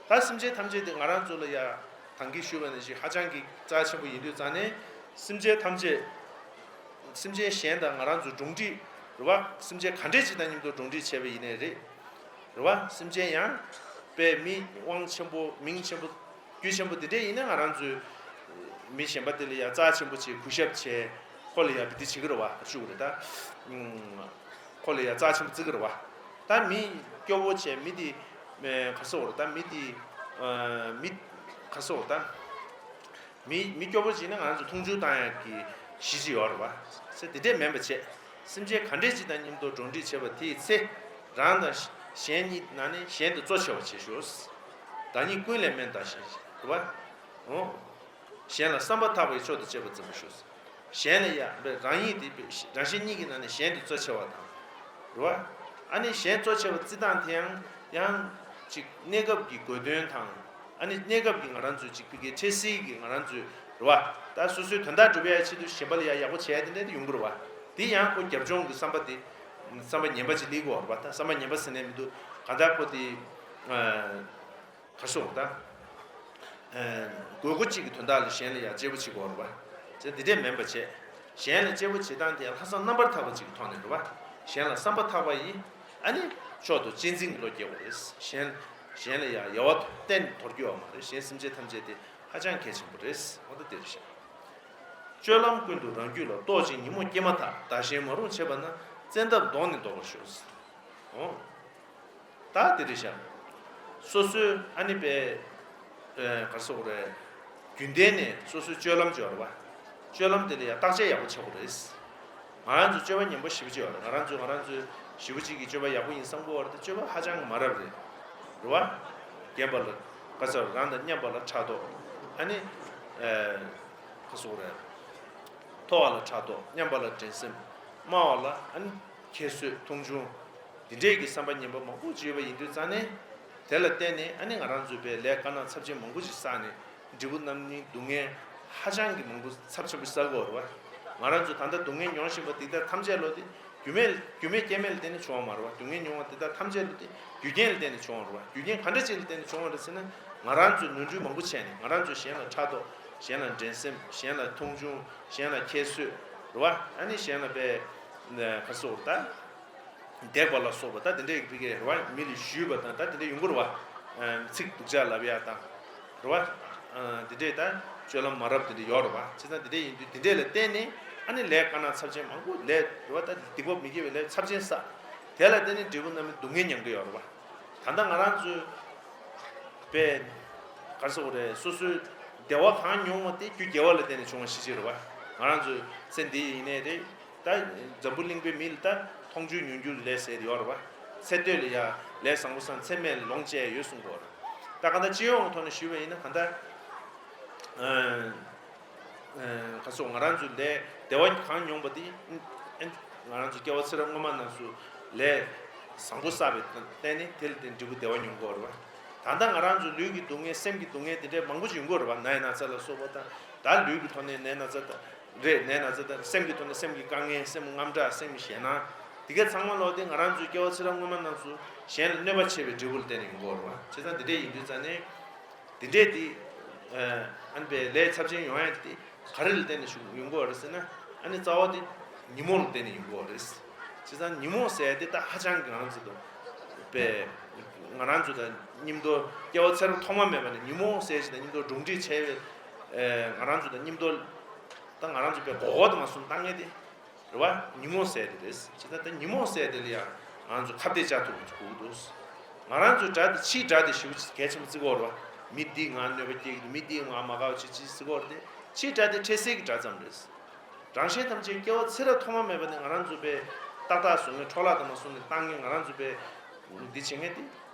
ད་སེམས་ཅན་ཐམས་ཅད་དེ་ང་རང་ཚོ་ལ་ཡ་ད་གིན་ཞུས་པ་ནང་བཞིན་ཧ་ཅང་གི་རྩ་ཆེན་པོ་ཡིན་དུས་ཙང་ནས། སེམས་ཅན་ཐམས་ཅད་སེམས་ཅན་གཞན་དང་ང་རང་ཚོ་གྲོགས་འདྲིས་རེད་བ། སེམས་ཅན་ག་འདྲས་ཅིག་དང་མཉམ་དུ་གྲོགས་འདྲིས་བྱས་པ་ཡིན་ནའི་རེད། རེད་བ། སེམས་ཅན་ཡང་དཔེ་མི་དབང་ཆེན་པོ་མིང་ཆེན་པོ་རྒྱུ་ཆེན་པོ་དེ་འདྲས་ཡིན་ན་ང་རང་ཚོའི་མི་གཞན་པ་དེ་ལ་ཡང་རྩ་ཆེན་པོ་བྱས་གུས་ཞབས་བྱས། ཁོ་ལ་ཡང་བི་དེ་བྱེད་ཀྱི་རེད་བ། ཞུ་གི་རེད་ད། ཁོ་ལ་ཡང་རྩ་ཆེན་པོ་བརྩི་གི་རེད་བ། ད་མི་སྐྱོ་བོ་བྱས་མི་དེ་ག་རེ་ཟེར་དགོས་རེད། ད་མི་དེ་མི་ག་རེ་ཟེར་དགོས་རེད། ད། མི་མི་སྐྱོ་པོ་ཅིག་ནི་ང་རང་ཚོ་མཐོང་ཆུང་བཏང་ཡག་གི་གཞི་ཅིག་ཡོད་རེད་བ། ཟེར་དེ་འདྲས་མིན་པ་བྱས། སེམས་ཅན་ག་འདྲས་ཅིག་དང་མཉམ་དུ་གྲོགས་འདྲིས་བྱས་པ་དེའི་ཚེ། རང་དང་གཞན་གཉིས་ནང་ནས་གཞན་དེ་གཙོ་ཆེ་བ་བྱེད་ཤོག། བདག་ཉིད་ཀུན་ལས་དམན་བལྟ་ཞིང་། རེད་བ། འོ། གཞན་ལ་བསམ་པ་ཐག་པས་མཆོག་ཏུ་གཅེས་པར་འཛིན་པར་ཤོག། གཞན་ལ་ཡང་རང་ཉིད་དེ་རང་གཞན་གཉིས་ཀྱི་ནང་ནས་གཞན་དེ་གཙོ་ཆེ་བ་དང་། རེད་བ། ཨ་ནི་གཞན་གཙོ་ཆེ་བ་བརྩི་སྟངས་དེ་ཡང་ཡང་ཅིག་གནས་སྐབས་ཀྱི་དགོས་དོན་དང་། ཨ་ནི་གནས་སྐབས་ཀྱི་ང་རང་ཚོའི་ཅིག་ཕ་གིའི་འཕྲལ་སེལ་གྱི་ང་རང་ཚོའི་རེད་བ། ད་སོ་སོའི་དོན་དག་སྒྲུབ་ཡ་ཆེད་དུ་གཞན་པ་ལ་ཡ་ཡག་པོ་བྱས་དེ་འདྲ་དེ་ཡོང་གི་རེད་བ། དེ་ཡང་ཁོ་རྒྱབ་ལྗོངས་ཀྱི་བསམ་པ་དེ་བསམ་པ་ངན་པ་ཅིག་སླེབས་ཀྱི་ཡོད་རེད་བ། ད་བསམ་པ་ངན་པ་ཟེར་ནས་མི་འདུག། གང་ལྟར་ཁོ་དེ་ག་རེ་ཟེར་དགོས་རེད་ད། དགོས་མཁོ་གཅིག་གི་དོན་དག་ལ་གཞན་ལ་ཡང་གཅེས་པོ་བྱེད་དགོས་རེད་བ། ཅེས་འདི་འདྲས་མིན་པ་བྱས། གཞན་ལ་གཅེས་པོ་བྱེད་སྟངས་དེ་ཡང་ལྷག་བསམ་རྣམ་པར་དག་པ་ཅིག་གི་ཐོག་ནས་རེད་བ། གཞན་ལ་བསམ་པ་ཐག་པ་ཡིས། ཨ་ནི། མཆོག་ཏུ་གཅེས་འཛིན་གྱི་བློ་སྐྱེ་དགོས་རེད། གཞན་གཞན་ལ་ཡང་ཡལ་བ་གཏན་དོར་རྒྱུ་ཡོད་མ་རེད། གཞན་སེམས་ཅན་ཐམས་ཅད་དེ་ཧ་ཅང་གལ་ཆེན་པོ་རེད། འོ་ད་དེ་རེད་ཤག། སྤྱོད་ལམ་ཀུན་ཏུ་རང་རྒྱུད་ལ། རྟོག་ཅིང་ཉོན་མོངས་སྐྱེས་མ་ཐག། བདག་གཞན་མ་རུངས་བྱེད་པ་ན། བཙན་ཐབས་གདོང་ནས་བཟློག་པར་ཞུ། འོ། ད་དེ་རེད་ཤག། སོ་སོའི་ཨ་ནི་པའི། ཨེ། ག་རེ་ཟེར་དགོས་རེད། རྒྱུན་ལྡན་ནས་སོ་སོའི་སྤྱོད་ལམ་ཅིག་ཡོད་རེད་བ། སྤྱོད་ལམ་དེ་ལ་ཡང་བརྟག་དཔྱད་ཡག་པོ་བྱེད་དགོས་རེད། ང་རང་ཚོ་སྤྱོད་པ་ངན་པ་ཞེ་པོ་ཅིག་ཡོད་རེད། ང་རང་ཚོས་ང་རང་ཚོའི་ཞེ་པོ་ཅིག་གི་སྤྱོད་པ་ཡག་པོ་ཡིན་བསམ་གྱི་ཡོད་རེད་དེ། སྤྱོད་པ་ཧ་ཅང་གི་མ་རབས་རེད། རེད་བ། རྒན་པ་ལ་ག་ཟེར། རང་དང་མཉམ་པ་ལ་ཕྲག་དོག། ཨ་ནི། ཨེ། ག་ཟེར་དགོས་རེད། མཐོ་བ་ལ་ཕྲག་དོག། མཉམ་པ་ལ་འགྲན་སེམས། དམའ་བ་ལ་ཨ་ནི་ཁྱད་གསོད། མཐོང་ཆུང་། འདི་འདྲས་ཀྱི་བསམ་པ་ངན་པ་མང་པོ་ཅིག་ཡོད་པ་ཡིན་དུས་ཙང་ནས། དེ་ལ་བརྟེན་ནས་ཨ་ནི་ང་རང་ཚོའི་པའི་ལས་དཀར་ནག་ཚབས་ཆེན་མང་པོ་ཅིག་བསགས་ནས། འབྲས་བུ་རྣམ་གཉིས་སྡུག་བསྔལ་ཧ་ཅང་གི་མང་པོ་ཚབས་ཆེན་པོ་བསགས་ཀྱི་ཡོད་རེད་བ། ང་རང་ཚོ་ད་ལྟ་སྡུག་བསྔལ་མྱོང་བཞིན་པ་འདི་དག་ཐམས་ཅད་ལོ་དེ། རྒྱུ་མེད་རྒྱུ་མེད་རྐྱེན་མེད་ལ་བརྟེན་ནས་བྱུང་བ་མ་རེད་བ། སྡུག་བསྔལ་མྱོང་བ་འདི་དག་ཐམས་ཅད་ལོ་དེ་རྒྱུ་རྐྱེན་ལ་བརྟེན་ནས་བྱུང་བ་རེད་བ། རྒྱུ་རྐྱེན་ག་འདྲ་ཅིག་ལ་བརྟེན་ནས་བྱུང་བ་རེད་ཟེར་ན། ང་རང་ཚོས་ནོར་འཁྲུལ་མང་པོ་བྱས་ནས། ང་རང་ཚོས་གཞན་ལ་ཕྲག་དོག། གཞན་ལ་འགྲན་སེམས། གཞན་ལ་མཐོང་ཆུང་། གཞན་ལ་ཁྱད་གསོད། རེད་བ། ཨ་ནི་གཞན་ལ་པའི། ག་རེ་ཟེར་དགོས་རེད་ད། འདེགས་པ་ལ་སོགས་པ་ད་དེ་འདྲའི་ཕ་གི་རེད་བ། མི་ལ་གཞུས་པ་དང་ད་དེ་འདྲ་ཡོང་གི་རེད་བ། ཚིག་སྡུག་ཅག་ལབ་ཡ་དང་། རེད་བ། དེ་འདྲའི་ད་སྤྱོད་ལམ་མ་རབས་དེ་འདྲ་ཡོད་རེད་བ། བྱས་ཙང་དེ་འདྲ་ཡིན་དུས་དེ་འདྲས་ལ་བརྟེན་ནས་ཨ་ནི་ལས་དཀར་ནག་ཚབས་ཆེན་མང་པོ་ལས་རེད་བ། ད་སྡིག་པ་མི་དགེ་བའི་ལས་ཚབས་ཆེན་བསགས། དེ་ལ་བརྟེན་ནས་འབྲས་བུ་རྣམ་སྨིན་སྡུག་བསྔལ་མྱང་གི་ཡོད་རེད་བ། ད་ལྟ་ང་རང་ཚོའི་པའི་ག་རེ་ཟེར་དགོས་རེད། སོ་སོའི་བདེ་བ་གང་མྱོང་བ་དེ་རྒྱུ་དགེ་བ་ལ་བརྟེན་ནས་བྱུང་བ་ཞིག་ཅིག་རེད་བ། ང་རང་ཚོའི་ཚེ་འདི་ཡིན་ནའི་རེད། ད་འཛམ་བུ་གླིང་པའི་མི་ལ་ད་མཐོང་ཆུང་ཉོན་འགྱུར་ལས་ཟེར་ཡོད་རེད་བ། ཚེ་སྟོད་ལ་ཡ་ལས་བཟང་པོ་བསགས། ཚེ་སྨད་ལ་ལོངས་སྤྱད་ཡོད་གསུང་གི་ཡོད་རེད། ད་གང་ལྟར་སྤྱི་ཡོངས་ཀྱི་ཐོག་ནས་ཞུས་པ་ཡིན་ན་གང་ལྟར། ག་ཚོད་ང་རང་ཚོའི་ལས་བདེ་བ་གང་མྱོང་པ་དེ། ང་རང་ཚོ་སྐྱེ་བ་ཚེ་རབས་སྔོན་མ་རྣམས་སུ་ལས་བཟང་པོ་བསགས་པའི་བརྟེན་ནས་དེ་ལ་བརྟེན་འབྲས་བུ་བདེ་བ་མྱོང་གི་ཡོད་རེད་བ། ད་ལྟ་ང་རང་ཚོ་ལུས་ཀྱི་སྡུག་བསྔལ། སེམས་ཀྱི་སྡུག་བསྔལ་དེ་འདྲའི་མང་པོ་ཅིག་ཡོང་གི་ཡོད་རེད་བ། ནད་ན་ཚ་ལ་སོགས་པ་དང་། ད་ལུས་ཀྱི་ཐོག་ནས་ནད་ན་ཚ་དང་། རེད། ནད་ན་ཚ་དང་། སེམས་ཀྱི་ཐོག་ནས་སེམས་ཀྱི་དཀའ་ངལ། སེམས་དངངས་སྐྲག། སེམས་ཞེད་སྣང་། དེ་ག་ཚང་མ་ལོག་དེ་ང་རང་ཚོའི་སྐྱེ་བ་ཚེ་རབས་སྔོན་མ་རྣམས་སུ་གཞན་ལ་གནོད་པ་བྱས་པའི་འབྲས་བུ་ལ་བརྟེན་ནས་ཡོང་གི་ཡོད་རེད་བ། བྱས་ཙང་དེ་འདྲས་ཡིན་དུས་ཙང་ནས། དེ་འདྲས་དེ། ཨ་ནི་པའི་ལས་ཚབས་ཆེན་ཡོང་ཡ་དེ་ག་རེ་ལ་བརྟེན་ནས་ཡོང་གི་ཡོད་རེད་ཟེར་ན། ཨ་ནི་རྩ་བ་དེ་ཉོན་མོངས་ལ་བརྟེན་ནས་ཡོང་གི་ཡོད་རེད། བྱས་ཙང་ཉོན་མོངས་ཟེར་ཡ་དེ་ད་ཧ་ཅང་གི་ང་རང་ཚོ་དང་། པའི། ང་རང་ཚོ་དང་མཉམ་དུ་སྐྱེ་བ་ཚེ་རབས་ཐོག་མ་མེད་པ་ནས་ཉོན་མོངས་ཟེར་ཞིག་དང་མཉམ་དུ་གྲོགས་འདྲིས་བྱས་པའི། ཨ། ང་རང་ཚོ་དང་མཉམ་དུ། ད་ང་རང་ཚོ་པའི་མགོ་སྐོར་དུ་མ་སོང་བཏང་ངེས་དེ། རེད་བ། ཉོན་མོངས་ཟེར་དེ་རེད། བྱས་ཙང་ད་ཉོན་མོངས་ཟེར་དེ་ལ་ཡང་ང་ཚོ་ཁ་གཏད་བཅག་ཐུབ་དགོས་ཀྱི་འདུག། ང་རང་ཚོའི་དགྲ་དེ། ཕྱིའི་དགྲ་དེ་ཞེ་པོ་ཅིག་གལ་ཆེན་པོ་བརྩི་གི་ཡོད་རེད་བ། མི་འདིས་ང་གནོད་པ་སྐྱེལ་གྱི་འདུག། མི་འདིས་ང་མ་དགའ་བ་ཅིག་ཅིག་བརྩི་གི་ཡོད་རེད་དེ། ཕྱིའི་དགྲ་དེ་འཕྲལ་སེལ་གྱི་དགྲ་ཙམ་རེད། རང་གཞན་ཐམས་ཅད་སྐྱེ་བ་ཚེ་རབས་ཐོག་མ་མེད་པ་ནས་ང་རང་ཚོ་པའི་ཏག་ཏག་བཟོ་མཁན། འཕྲོ་བརླག་དུ་མ་སོང་ནས་བཏང་མཁན། ང་རང་ཚོ་པའི་འདི་བྱེད་མཁན་དེ།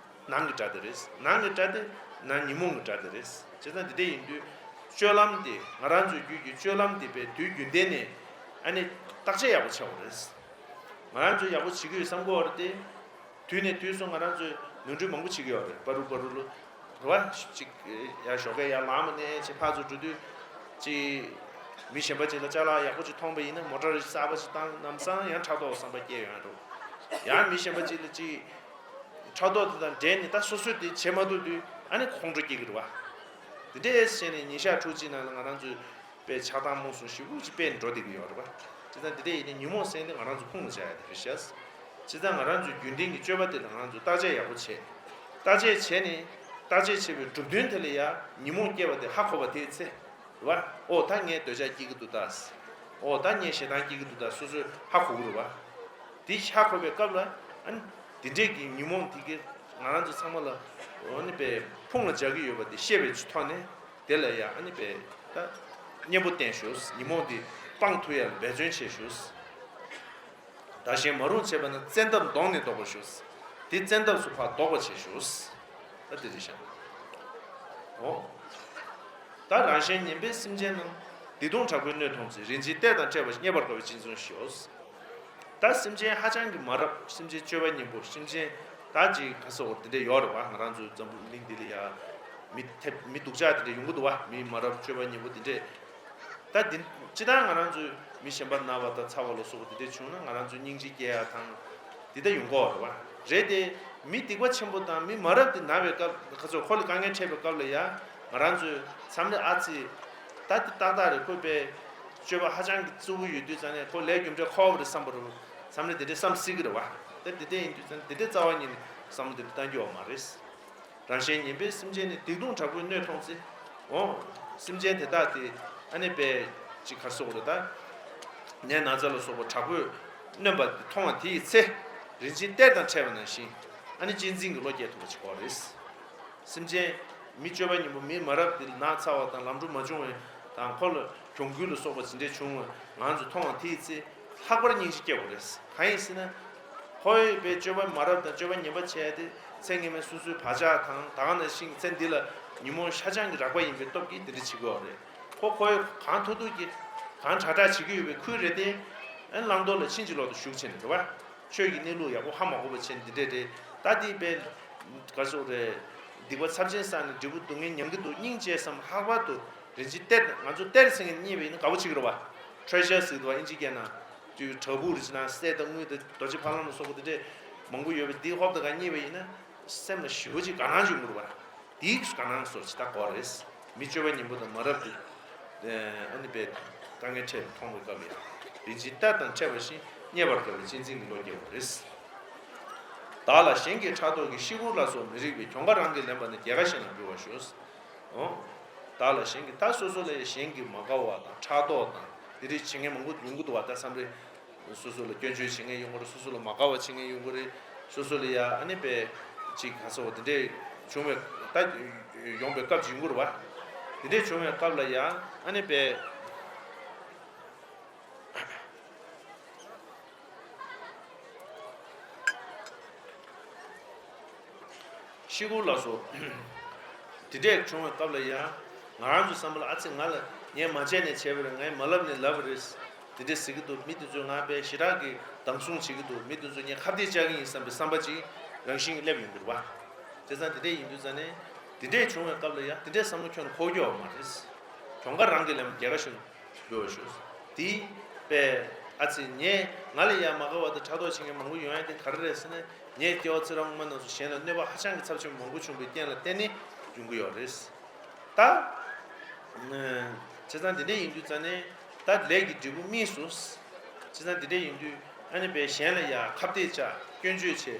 ནང་གི་དགྲ་དེ་རེད། ནང་གི་དགྲ་དེ་ནང་ཉོན་མོངས་ཀྱི་དགྲ་དེ་རེད། བྱས་ཙང་འདི་འདྲ་ཡིན་དུས་སྤྱོད་ལམ་དེ། ང་རང་ཚོའི་རྒྱུད་ཀྱི་སྤྱོད་ལམ་དེ་པའི་དུས་རྒྱུན་ལྡན་ནས་ཨ་ནི་བརྟག་དཔྱད་ཡག་པོ་བྱེད་དགོས་རེད། ང་རང་ཚོས་ཡག་པོ་བྱེད་ཀྱི་ཡོད་བསམ་གྱི་ཡོད་རེད་དེ། དུས་ནས་དུས་སུ་ང་རང་ཚོས་ནོར་འཁྲུལ་མང་པོ་བྱེད་ཀྱི་ཡོད་རེད། པ་རུ་པ་རུ་ལུ་རེད་བ། ཅིག་ཡར་ཞོགས་ཀས་ཡར་ལངས་མ་ནས་ཅིག་ཕར་ཚུར་འགྲོ་དུས་ཅིག་མི་གཞན་པ་ཅིག་ལ་ཅ་ལག་ཡག་པོ་ཅིག་མཐོང་པ་ཡིན་ན་མོ་ཊ་གསར་པ་ཅིག་བཏང་ལམ་སང་ཡང་ཕྲག་དོག་བསམ་པ་སྐྱེ་ཡོང་ཡ་འགྲོ། ཡང་མི་གཞན་པ་ཅིག་ལ་ཅིག་ཕྲག་དོག་དེ་དང་འབྲེལ་ནས་ད་སོ་སོས་དེ་བྱེད་མ་ཐུབ་དུས་ཨ་ནི་ཁོང་ཁྲོ་སྐྱེ་གི་རེད་བ། དེ་འདྲས་བྱས་ནས་ཉིན་ཞག་ཕྲུགས་གཅིག་ནང་ལ་ང་རང་ཚོས་དཔེ་ཆགས་སྡང་རྨོངས་གསུམ་ཞེ་པོ་ཅིག་དཔེ་འགྲོ་བསྡད་ཀྱི་ཡོད་རེད་པ། བྱས་ཙང་འདི་འདྲ་ཡིན་ན་ཉོན་མོངས་ཟེར་འདི་ང་རང་ཚོ་ཕུང་ལ་བྱ་ཡ་དེ་རེད་ཤག། བྱས་ཙང་ང་རང་ཚོའི་རྒྱུན་ལྡན་གྱི་སྤྱོད་པ་དེ་ལ་ང་རང་ཚོས་བརྟག་དཔྱད་ཡག་པོ་བྱས། བརྟག་དཔྱད་བྱས་ནས་བརྟག་དཔྱད་བྱས་པའི་གྲུབ་དོན་དེ་ལ་ཡ་ཉོན་མོངས་སྐྱེ་བ་དེ་ཧ་གོ་བ་དེའི་ཚེ། རེད་པ། ཨོ་ད་ངས་འདོད་ཆགས་སྐྱེ་གི་འདུག་ད། ཨོ་ད་ངས་ཞེ་སྡང་སྐྱེ་གི་འདུག་ད་སོ་སོས་ཧ་གོ་གི་རེད་པ། དེ་ཧ་གོ་བའི་སྐབས་ལ་ཨ་ནི་འདི་འདྲས་ཀྱི་ཉོན་མོངས་དེ་གི་ང་རང་ཚོ་ཚང་མ་ལ་ཨོ་ནི་པའི་ཕུང་ལ་འཇགས་ཀྱི་ཡོད་པ་དེ་ཤེས་པའི་ཐོག་ནས། དེ་ལ་ཡང་ཨ་ནི་པས་ད་གཉེན་པོ་བསྟེན་ཞུ། ཉིན་མོ་འདི་སྤང་ཐུབ་ཡ་ལ་འབད་བརྩོན་བྱེད་ཞུ། བདག་གཞན་མ་རུངས་བྱེད་པ་ན་བཙན་ཐབས་གདོང་ནས་བཟློག་པར་ཞུ། དེ་བཙན་ཐབས་སུ་ཕར་བཟློག་པར་བྱེད་ཞུ། ད་དེ་རེད་ཤག། འོ། ད་རང་གཞན་ངན་པའི་སེམས་ཅན་རྣམས། སྡིག་ལྟུང་དྲག་པོའི་གནོད་མཐོང་ཚེ། རིན་ཆེན་གཏེར་དང་ཕྲད་པ་ཞིག། རྙེད་པར་དཀའ་བའི་གཅེས་འཛིན་ཞུ། ད་སེམས་ཅན་ཧ་ཅང་གི་མ་རབས། སེམས་ཅན་སྤྱོད་པ་ངན་པོ། སེམས་ཅན་ད་ཅིག་ག་ཟེར་དགོས་རེད། དེ་འདྲ་ཡོད་རེད་པ། ང་རང་ཚོའི་འཛམ་བུ་གླིང་འདི་ལ་ཡ་མི་ཐེབས་མི་སྡུག་ཅག་དེ་འདྲ་ཡོང་གི་འདུག་པ། མི་མ་རབས་སྤྱོད་པ་ངན་པོ་དེ་འདྲས། ད་འདི་སྤྱིར་བཏང་ང་རང་ཚོའི་མི་གཞན་པ་ན་བ་དང་ཚ་བ་ལ་སོགས་པ་དེ་འདྲས་བྱུང་ན་ང་རང་ཚོའི་སྙིང་རྗེ་སྐྱེ་ཡ་དང་འདི་ལྟ་ཡོང་གི་ཡོད་རེད་པ། རེད་དེ། མི་སྡིག་པ་ཆེན་པོ་དང་མི་མ་རབས་དེ་ན་བའི་སྐབས། ཁ་ཚོ་ཁོ་ལ་དཀའ་ངལ་འཕྲད་པའི་སྐབས་ལ་ཡ་ང་རང་ཚོའི་མཚམས་རེ་ཨ་ཙི། ད་དེ་ཏག་ཏག་རེད། ཁོས་པའི་སྤྱོད་པ་ཧ་ཅང་གི་རྩུབ་པོ་ཡོད་དུས་ཙང་ནས་ཁོ་ལས་རྒྱུ་འབྲས་འཁོར་བ་རེད་བསམ་པ་རུ་མཚམས་རེ་དེ་འདྲས་བསམ་སྲིད་ཀྱི་རེད་པ། ད་དེ་འདྲས་ཡིན་དུས་ཙང་དེ་འདྲས་རྩ་བ་ཉིད་ནས་བསམ་བློ་དེ་འདྲས་གཏང་རྒྱུ་ཡོད་མ་རེད། རང་གཞན་ངན་པའི་སེམས་ཅན་ནི། སྡིག་ལྟུང་དྲག་པོས་གནོད་མཐོང་ཚེ། འོ། སེམས་ཅན་དེ་དག་དེ་ཨ་ནི་པའི་ཅིག་ག་རེ་ཟེར་དགོས་རེད། ད་ནད་ན་ཚ་ལ་སོགས་པ་དྲག་པོས་གནོད་པ་དེ་མཐོང་བ་དེའི་ཚེ། རིན་ཆེན་གཏེར་དང་ཕྲད་པ་ནང་བཞིན་ཨ་ནི་གཅེས་འཛིན་གྱི་བློ་སྐྱེ་ཐུབ་པ་ཅིག་དགོས་རེད། སེམས་ཅན་མི་སྤྱོད་པ་ངན་པོ། མི་མ་རབས་དེ་ལ་ན་ཚ་བ་དང་ལམ་འགྲོ་མ་བྱུང་བ་དང་ཁོ་ལ་གྱོང་གུན་ལ་སོགས་པ་ཇི་འདྲས་བྱུང་བ་ང་ཚོ་མཐོང་བ་དེའི་ཚེ། ལྷག་པར་སྙིང་རྗེ་སྐྱེ་དགོས་རེད། གང་ཡིན་ཟེར་ན། ཁོའི་པའི་སྤྱོད་པ་མ་རབས་དང་སྤྱོད་པ་ངན་པ་བྱས་ཏེ་ཚེ་སྔོན་མའི་སོ་སོའི་བག་ཆགས་དང་ད་ག་ནང་བཞིན་ཚེ་འདི་ལ་ཉོན་མོངས་ཧ་ཅང་གི་རགས་པ་ཡིན་པའི་སྟོབས་ཀྱིས་དེ་འདྲ་བྱེད་ཀྱི་ཡོད་རེད། ཁོ་ཁོའི་གང་ཐུབ་ཐུབ་ཀྱིས་གང་དྲག་དྲག་བྱེད་ཀྱི་ཡོད་པའི་ཁུལ་རེད་དེ། ཨ་ནི་བླང་དོར་ལ་ཕྱིན་ཅི་ལོག་ཏུ་ཞུགས་བྱས་ནས་རེད་པ། ཆོས་ཀྱི་གནས་ལུགས་ཡག་པོ་ཧ་མ་གོ་བ་བྱས་ནས་འདི་འདྲས་རེད། ད་འདི་པའི་ག་རེ་ཟེར་དགོས་རེད། སྡིག་པ་ཚབས་ཆེན་བསགས་ནས་འབྲས་བུ་སྡུག་བསྔལ་མྱང་གི་འདུག་སྙིང་རྗེ་བསམ། ལྷག་པར་དུ་རིན་ཆེན་གཏེར། ང་ཚོ་གཏེར་ཟེར་མཁན་རྙེད་པ་ཡིན་ན་དགའ་པོ་བྱེད་ཀྱི་རེད་པ། ཊྲེ་ཇར་ཟེར་གྱི་འདུག་པ། ཨིན་ཇི་སྐད་ནང་། དུས་བྲག་ཕུག་རེད། ཅིག་ནང་གསེར་དང་དངུལ་དང་རྡོ་རྗེ་ཕ་ལམ་ལ་སོགས་པ་དེ་འདྲས་མང་པོ་ཡོད་པའི་འདི་ཧོབ་ཏེ་ག་རྙེད་པ་ཡིན་ན་སེམས་ལ་ཞེ་པོ་ཅིག་དགའ་སྣང་ཡོང་གི་རེད་པ། དེའི་དགའ་སྣང་སོགས་ཅིག་ད་དགོས་རེད། མི་སྤྱོད་པ་ངན་པོ་དང་མ་རབས་དེ། ཨ་ནི་པའི་དཀའ་ངལ་འཕྲད་མཐོང་བའི་སྐབས་ལ་ཡང་། རིན་ཆེན་གཏེར་དང་ཕྲད་པ་བཞིན། རྙེད་པར་དཀའ་བའི་གཅེས་འཛིན་གྱི་བློ་སྐྱེ་དགོས་རེད། བདག་ལ་གཞན་གྱི་ཕྲག་དོག་གིས། །ཤི་སྒོར་ལ་སོགས་མི་རིགས་པའི། །གྱོང་ཁ་རང་གིས་ལེན་པ་ན། །རྒྱལ་ཁ་གཞན་ལ་འབུལ་བར་ཞུ། །འོ། བདག་ལ་གཞན་གྱི། ད་སོ་སོ་ལ་གཞན་གྱིས་མ་དགའ་བ་དང་ཕྲག་དོག་དང་དེ་རིགས་བྱེད་མཁན་མང་པོ་ཡོང་གི་འདུག་པ། ད་མཚམས་རེ་སོ་སོ་ལ་སྐྱོན་བརྗོད་བྱེད་མཁན་ཡོང་གི་རེད། སོ་སོ་ལ་མ་དགའ་བ་བྱེད་མཁན་ཡོང་གི་རེད། སོ་སོ་ལ་ཡ་ཨ་ནི་པའི་ཅིག་ག་རེ་ཟེར་དགོས་རེད། དེ་འདྲས་བྱུང་བའི་ད་ཡོང་པའི་སྐབས་ཅིག་ཡོང་གི་རེད་པ། དེ་འདྲས་བྱུང་བའི་སྐབས་ལ་ཡ་ཨ་ནི་པའི། ཤི་སྒོར་ལ་སོགས། དེ་འདྲས་བྱུང་བའི་སྐབས་ལ་ཡང་། ང་རང་ཚོའི་བསམ་པ་ལ་ཨ་ཙི་ང་ལ་ངས་མ་བྱས་ནས་བྱས་པ་རེད། ངས་མ་ལབ་ནས་ལབ་པ་རེད། དེ་འདྲས་ཟེར་གྱི་འདུག་མི་དེ་ཚོས་ང་དཔེ་ཞེ་དྲག་གི་སྡང་ཟུག་བྱེད་ཀྱི་འདུག་མི་དེ་ཚོས་ངས་ཁ་གཏད་བཅག་གི་ཡིན་བསམ་པའི་བསམ་པ་ཅིག་རང་བཞིན་གྱིས་སླེབས་ཡོང་གི་རེད་པ། བྱས་ཙང་དེ་འདྲས་ཡིན་དུས་ཙང་ནས། དེ་འདྲས་བྱུང་བའི་སྐབས་ལ་ཡང་དེ་འདྲས་བསམ་བློ་ཁྱོན་ནས་འཁོར་རྒྱུ་ཡོད་མ་རེད། གྱོང་ཁ་རང་གིས་ལེན་པ་རྒྱལ་ཁ་གཞན་འབུལ་བར་ཞུ། དེ་པས་ཨ་ཙི་ངས་ང་ལ་ཡང་མ་དགའ་བ་དང་ཕྲག་དོག་བྱེད་མཁན་མང་པོ་ཡོང་ཡ་དེ་ག་རེ་རེད་ཟེར་ན། ངའི་སྐྱེ་བ་ཕྱི་རབས་སྔོན་མ་རྣམས་སུ་གཞན་ལ་གནོད་པ་ཧ་ཅང་གི་ཚབས་ཆེན་པོ་མང་པོ་བྱུང་བའི་རྐྱེན་ལ་བརྟེན་ནས་ཡོང་གི་ཡོད་རེད། ད། བྱས་ཙང་དེ་འདྲ་ཡིན་དུས་ཙང་ནས་ད་ལས་ཀྱི་འབྲས་བུ་སྨིན་སོང་། བྱས་ཙང་དེ་འདྲ་ཡིན་དུས་ཨ་ནི་པས་གཞན་ལ་ཡང་ཁ་གཏད་བཅག་སྐྱོན་བརྗོད་བྱས།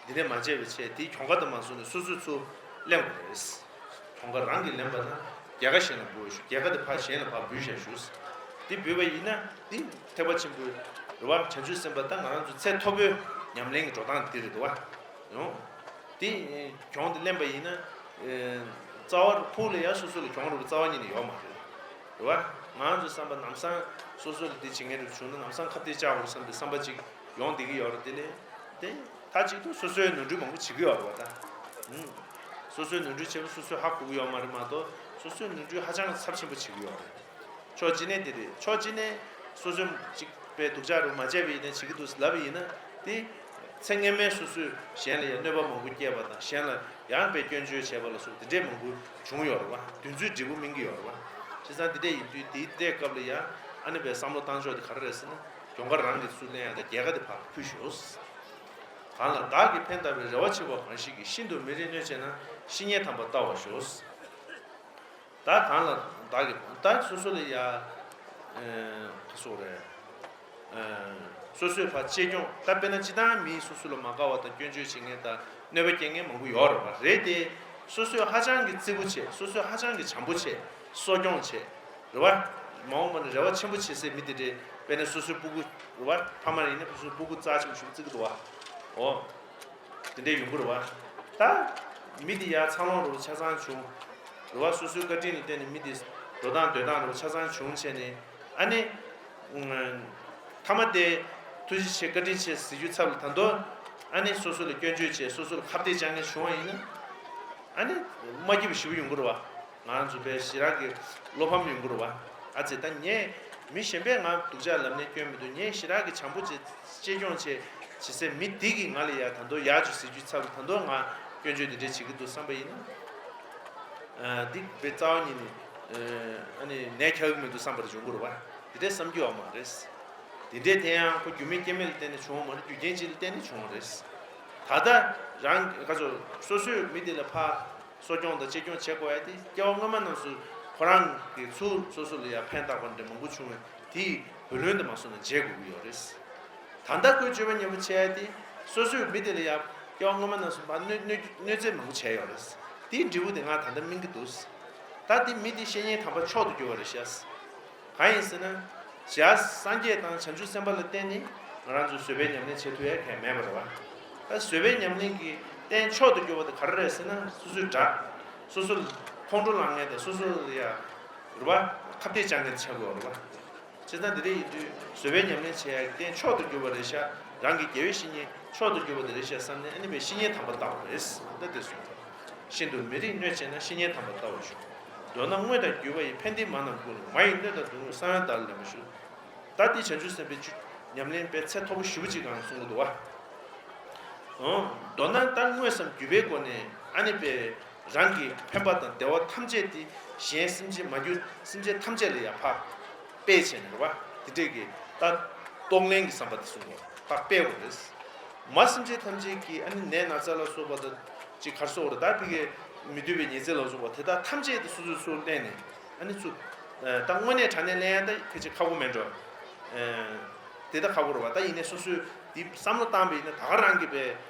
འདི་འདྲས་མ་བྱས་པའི་ཆེད་དེའི་གྱོང་ཁ་དུ་མ་བཟུང་ནས་སོ་སོས་ཚུར་ལེན་དགོས་རེད། གྱོང་ཁ་རང་གིས་ལེན་པ་ན་རྒྱལ་ཁ་གཞན་ལ་འབུལ་ཞུ། རྒྱལ་ཁ་དེ་ཕར་གཞན་ལ་ཕར་འབུལ་བཞག་ཞུ། འདི་འབུལ་བ་ཡིན་ན་འདི་ཐེག་པ་ཆེན་པོའི་རེད་པ། བྱང་ཆུབ་སེམས་དཔའ་ད་ང་རང་ཚོ་ཚད་མཐོ་པོའི་ཉམས་ལེན་གྱི་འགྲོ་སྟངས་འདི་རེད་འདུག་པ། ཡོང་། དེ་གྱོང་དེ་ལེན་པ་ཡིན་ན། རྩ་བ་ཕུགས་ལ་ཡང་སོ་སོ་ལ་གྱོང་རེད་པ། རྩ་བ་ཉིད་ནས་ཡོད་མ་རེད། རེད་པ། ང་ཚོའི་བསམ་པ་ལམ་སང་སོ་སོ་ལ་འདི་བྱེད་མཁན་རེ་བྱུང་ན་ལམ་སང་ཁ་གཏད་བཅག་དགོས་བསམ་པའི་བསམ་པ་ཅིག་ཡོང་བསྡད་ཀྱི་ཡོད་རེད། དེ་ལས་དེ་མཐའ་གཅིག་ཏུ་སོ་སོའི་ནོར་འཁྲུལ་མང་པོ་བྱེད་ཀྱི་ཡོད་རེད་པ་ད། ཧུམ། སོ་སོའི་ནོར་འཁྲུལ་ཆེ་བ་སོ་སོས་ཧ་གོ་གི་ཡོད་མ་རེད་མ་གཏོགས་སོ་སོའི་ནོར་འཁྲུལ་ཧ་ཅང་ཚབས་ཆེན་པོ་བྱེད་ཀྱི་ཡོད་རེད། ཕྱོགས་གཅིག་ནས་དེ་རེད། ཕྱོགས་གཅིག་ནས་སོ་སོའི་ཅིག་ པའི་སྡུག་ཅག་རུ་མ་བྱས་པ་ཡིན་ན་བྱེད་ཀྱི་འདུག་ལབ་པ་ཡིན་ན་དེ། ཚེ་སྔོན་མའི་སོ་སོས་གཞན་ལ་ཡང་གནོད་པ་མང་པོ་བསྐྱལ་བ་དང་གཞན་ལ་ཡང་དཔེ་སྐྱོན་བརྗོད་བྱས་པ་ལ་སོགས་དེ་འདྲའི་མང་པོ་བྱུང་ཡོད་རེད་བ། དུས་ཚོད་འབྲས་བུ་སྨིན་གྱི་ཡོད་རེད་བ། བྱས་ཙང་དེ་འདྲ་ཡིན་དུས་དེའི་དེའི་སྐབས་ལ་ཡང་ཨ་ནི་པའི་བསམ་བློ་བཏང་ཕྱོགས་དེ་ག་རེ་རེད་ཟེར་ན་གྱོང་ཁ་རང་གིས་སུ་ལེན་ཡག་དང་རྒྱལ་ཁ་དེ་ཕར་ཕུལ་ཤོག་གང་ལ་བདག་གིས་ཕན་བཏགས་པའི་རེ་བ་ཆེ་བ་གང་ཞིག་གིས། ཤིན་ཏུ་མི་རིགས་གནོད་བྱེད་ན། བཤེས་གཉེན་དམ་པ་ལྟ་བར་ཤོག་ད་གང་ལ་བདག་གིས་ད་སོ་སོ་ལ་ཡ། ཨེ། ག་སོགས་རེད། ཨེ། སོ་སོས་ཕར་གཅེས་སྐྱོང་ད་དཔེར་ན་སྤྱི་བཏང་མིས་སོ་སོ་ལ་མ་དགའ་བ་དང་སྐྱོན་བརྗོད་བྱེད་མཁན་དང་གནོད་པ་སྐྱེལ་མཁན་མང་པོ་ཡོད་རེད་པ། རེད་དེ། སོ་སོས་ཧ་ཅང་གི་བརྩི་བཀུར་བྱེད། སོ་སོས་ཧ་ཅང་གི་བྱམས་པོ་བྱེད། གསོ་སྐྱོང་བྱེད། རེད་བ། མ་འོངས་པ་ན་རེ་བ་ཆེན་པོ་བྱེད་སའི་མི་དེ་འདྲས་དཔེར་ན་སོ་སོའི་སྤུ་གུ། རེད་བ། ཕ་མ་ཡིན་ན་སོ་སོའི་སྤུ་གུ་རྩ་ཆེན་པོ་ཞིག་བརྩི་གི་འདུག་བ། འོ། དེ་འདྲས་ཡོང་གི་རེད་བ། ད། མི་དེ་ཡར་འཚར་ལོངས་རེད་བ་ཆ་ཚང་བྱུང་། རེད་བ། སོ་སོའི་བཀའ་དྲིན་ལ་བརྟེན་ནས་མི་དེ་འགྲོ་སྟངས་སྡོད་སྟངས་རེད་བ་ཆ་ཚང་བྱུང་བྱས་ནས་ཨ་ནི། མཐའ་མ་དེ་ཐུགས་རྗེ་ཆེ་བཀའ་དྲིན་ཆེ་ཟེར་རྒྱུའི་ཚབ་ལ་ད་དུང་ཨ་ནི་སོ་སོ་ལ་སྐྱོན་བརྗོད་བྱས། སོ་སོ་ལ་ཁ་གཏད་བཅག་མཁན་བྱུང་བ་ཡིན་ན། ཨ་ནི་མ་སྐྱིད་པ་ཞེ་པོ་ཡོང་གི་རེད་བ། ང་རང་ཚོ་དཔེ་ཞེ་དྲག་གི་བློ་ཕམ་ཡོང་གི་རེད་བ། ཨ་ཙི། ད་ངས་མི་གཞན་པས་ང་སྡུག་ཅག་ལབ་ནས་སྐྱོན་མི་འདུག་ངས་ཞེ་དྲག་གི་བྱམས་པོ་བྱེད། གཅེས་སྐྱོང་བྱེད། བྱེད་སའི་མི་འདི་གིས་ང་ལ་ཡ་ད་དུང་ཡག་བྱུས་ཟེར་རྒྱུའི་ཚབ་ལ་ད་དུང་ང་སྐྱོན་བརྗོད་འདི་འདྲས་བྱེད་ཀྱི་འདུག་བསམ་པ་ཡིན་ན། ཨ། འདི་དཔེ་རྩ་བ་ཉིད་ནས། ཨ་ནི་ནད་ཁྱག་གི་མི་འདུག་བསམ་པ་རེ་བྱུང་གི་རེད་བ། འདི་འདྲས་བསམ་རྒྱུ་ཡོད་མ་རེད། འདི་འདྲའི་དེ་ཡང་ཁོ་རྒྱུ་མེད་རྐྱེན་མེད་ལ་བརྟེན་ནས་བྱུང་བ་མ་རེད། རྒྱུ་རྐྱེན་ཅིག་ལ་བརྟེན་ནས་བྱུང་བ་རེད། ད་ལྟ་རང་ག་ཚོད་སོ་སོས་མི་དེ་ལ་ཕར་གསོ་སྐྱོང་དང་གཅེས་སྐྱོང་བྱེད་དགོས་ཡ་དེ་སྐྱེ་བ་སྔོན་མ་རྣམས་སུ་ཁོ་རང་གི་ཚུར་སོ་སོ་ལ་ཡ་ཕན་བཏགས་པ་འདྲ་མང་པོ་བྱུང་བས་དེའི་བུ་ལོན་དུ་མ་སོང་ན་འཇལ་དགོས་ཀྱི་ཡོད་རེད། ད་ལྟ་ཁོས་སྤྱོད་པ་ཉེས་པོ་བྱས་ཏེ་སོ་སོས་མི་དེ་ལ་ཡང་སྐྱེ་བ་སྔོན་མ་རྣམས་སུ་མར་གནོད་གནོད་གནོད་འཚེ་མང་པོ་བྱས་ཡོད་རེད། དེའི་འབྲས་བུ་དེ་ང་ད་ལྟ་སྨིན་གྱི་འདུག་ད་དེ་མི་དེ་བཤེས་གཉེན་དམ་པ་མཆོག་ཏུ་གྱུར་པ་རེད་ཤག་གང་ཡིན་ཟེར་ན། བྱ་སངས་རྒྱས་དང་བྱང་ཆུབ་སེམས་དཔའ་ལ་བརྟེན་ནས་ང་རང་ཚོས་བཟོད་པའི་ཉམས་ལེན་བྱེད་ཐུབ་ཡ་གང་ཡང་མེད་པ་རེད་བ། ད་བཟོད་པའི་ཉམས་ལེན་གྱི་རྟེན་མཆོག་ཏུ་གྱུར་པ་དེ་ག་རེ་རེད་ཟེར་ན་སོ་སོའི་དགྲ། སོ་སོ་ལ་ཁོང་ཁྲོ་ལངས་མཁན་དང་སོ་སོ་ལ་ཡ། རེད་བ། ཁ་གཏད་བཅག་མཁན་དེ་ཆགས་དགོས་རེད་བ། བྱས་ཙང་འདི་འདྲ་ཡིན་དུས་བཟོད་པའི་ཉམས་ལེན་བྱེད་ཡག་གི་རྟེན་མཆོག་ཏུ་གྱུར་པ་རེད་ཤག་རང་གི་དགེ་བའི་བཤེས་གཉེན་མཆོག་ཏུ་གྱུར་པ་དེ་རེད་ཤག་བསམ་ནས་ཨ་ནི་བའི་བཤེས་གཉེན་དམ་པ་ལྟ་བུ་རེད། ད་དེ་སོང་། ཤིན་ཏུ་མི་རིགས་གནོད་བྱེད་ན། བཤེས་གཉེན་དམ་པ་ལྟ་བར་ཤོག་མདོར་ན་དངོས་དང་བརྒྱུད་པ་ཡི། ཕན་བདེའི་མ་རྣམས་ཀུན་ལ། མ་ཡི་གནོད་དང་སྡུག་བསྔལ། གསང་བའི་བདག་ལ་ལེན་པར་ཤོག་ད་འདི་བྱང་ཆུབ་སེམས་དཔའི་ཆོས་ཉམས་ལེན་པའི་ཚད་མཐོ་པོ་ཞེ་པོ་ཅིག་གང་གསུང་གི་འདུག་བ། འོ། མདོར་ན་ད་དངོས་སམ་བརྒྱུད་པའི་སྒོ་ནས་ཨ་ནི་པའི་རང་གི་ཕན་པ་དང་བདེ་བ་ཐམས་ཅད་དེ་གཞན་སེམས་ཅན་མ་གྱུར་སེམས་ཅན་ཐམས་ཅད་ལ་ཡང་ཕར་སྤེལ་བྱས་ནས་རེད་བ། དེ་འདྲས་ཀྱི་ད་གཏོང་ལེན་གྱི་བསམ་པ་དེ་གསུང་གི་ཡོད། ཕར་སྤེལ་དགོས་རེད། མ་སེམས་ཅན་ཐམས་ཅད་ཀྱི་ཨ་ནི་ནད་ན་ཚ་ལ་སོགས་པ་དང་ཅིག་གར་སོགས་རེད། ད་ཕ་གི་མི་འདོད་པའི་ཉེས་རྫས་ལ་སོགས་པ་དེ་དག་ཐམས་ཅད་དེ་སོ་སོའི་ཚུར་ལེན་ནས་ཨ་ནི་ཚུར། ད་དངོས་གནས་དྲང་གནས་ལེན་ཡ་ད་ཕལ་ཆེར་ཁག་པོ་མེད་འགྲོ། དེ་ད་ཁག་པོ་རེད་བ། ད་ཡིན་ནའི་སོ་སོས་འདི་བསམ་བློ་བཏང་བ་ཡིན་ན་ད་ག་རང་གི་པའི་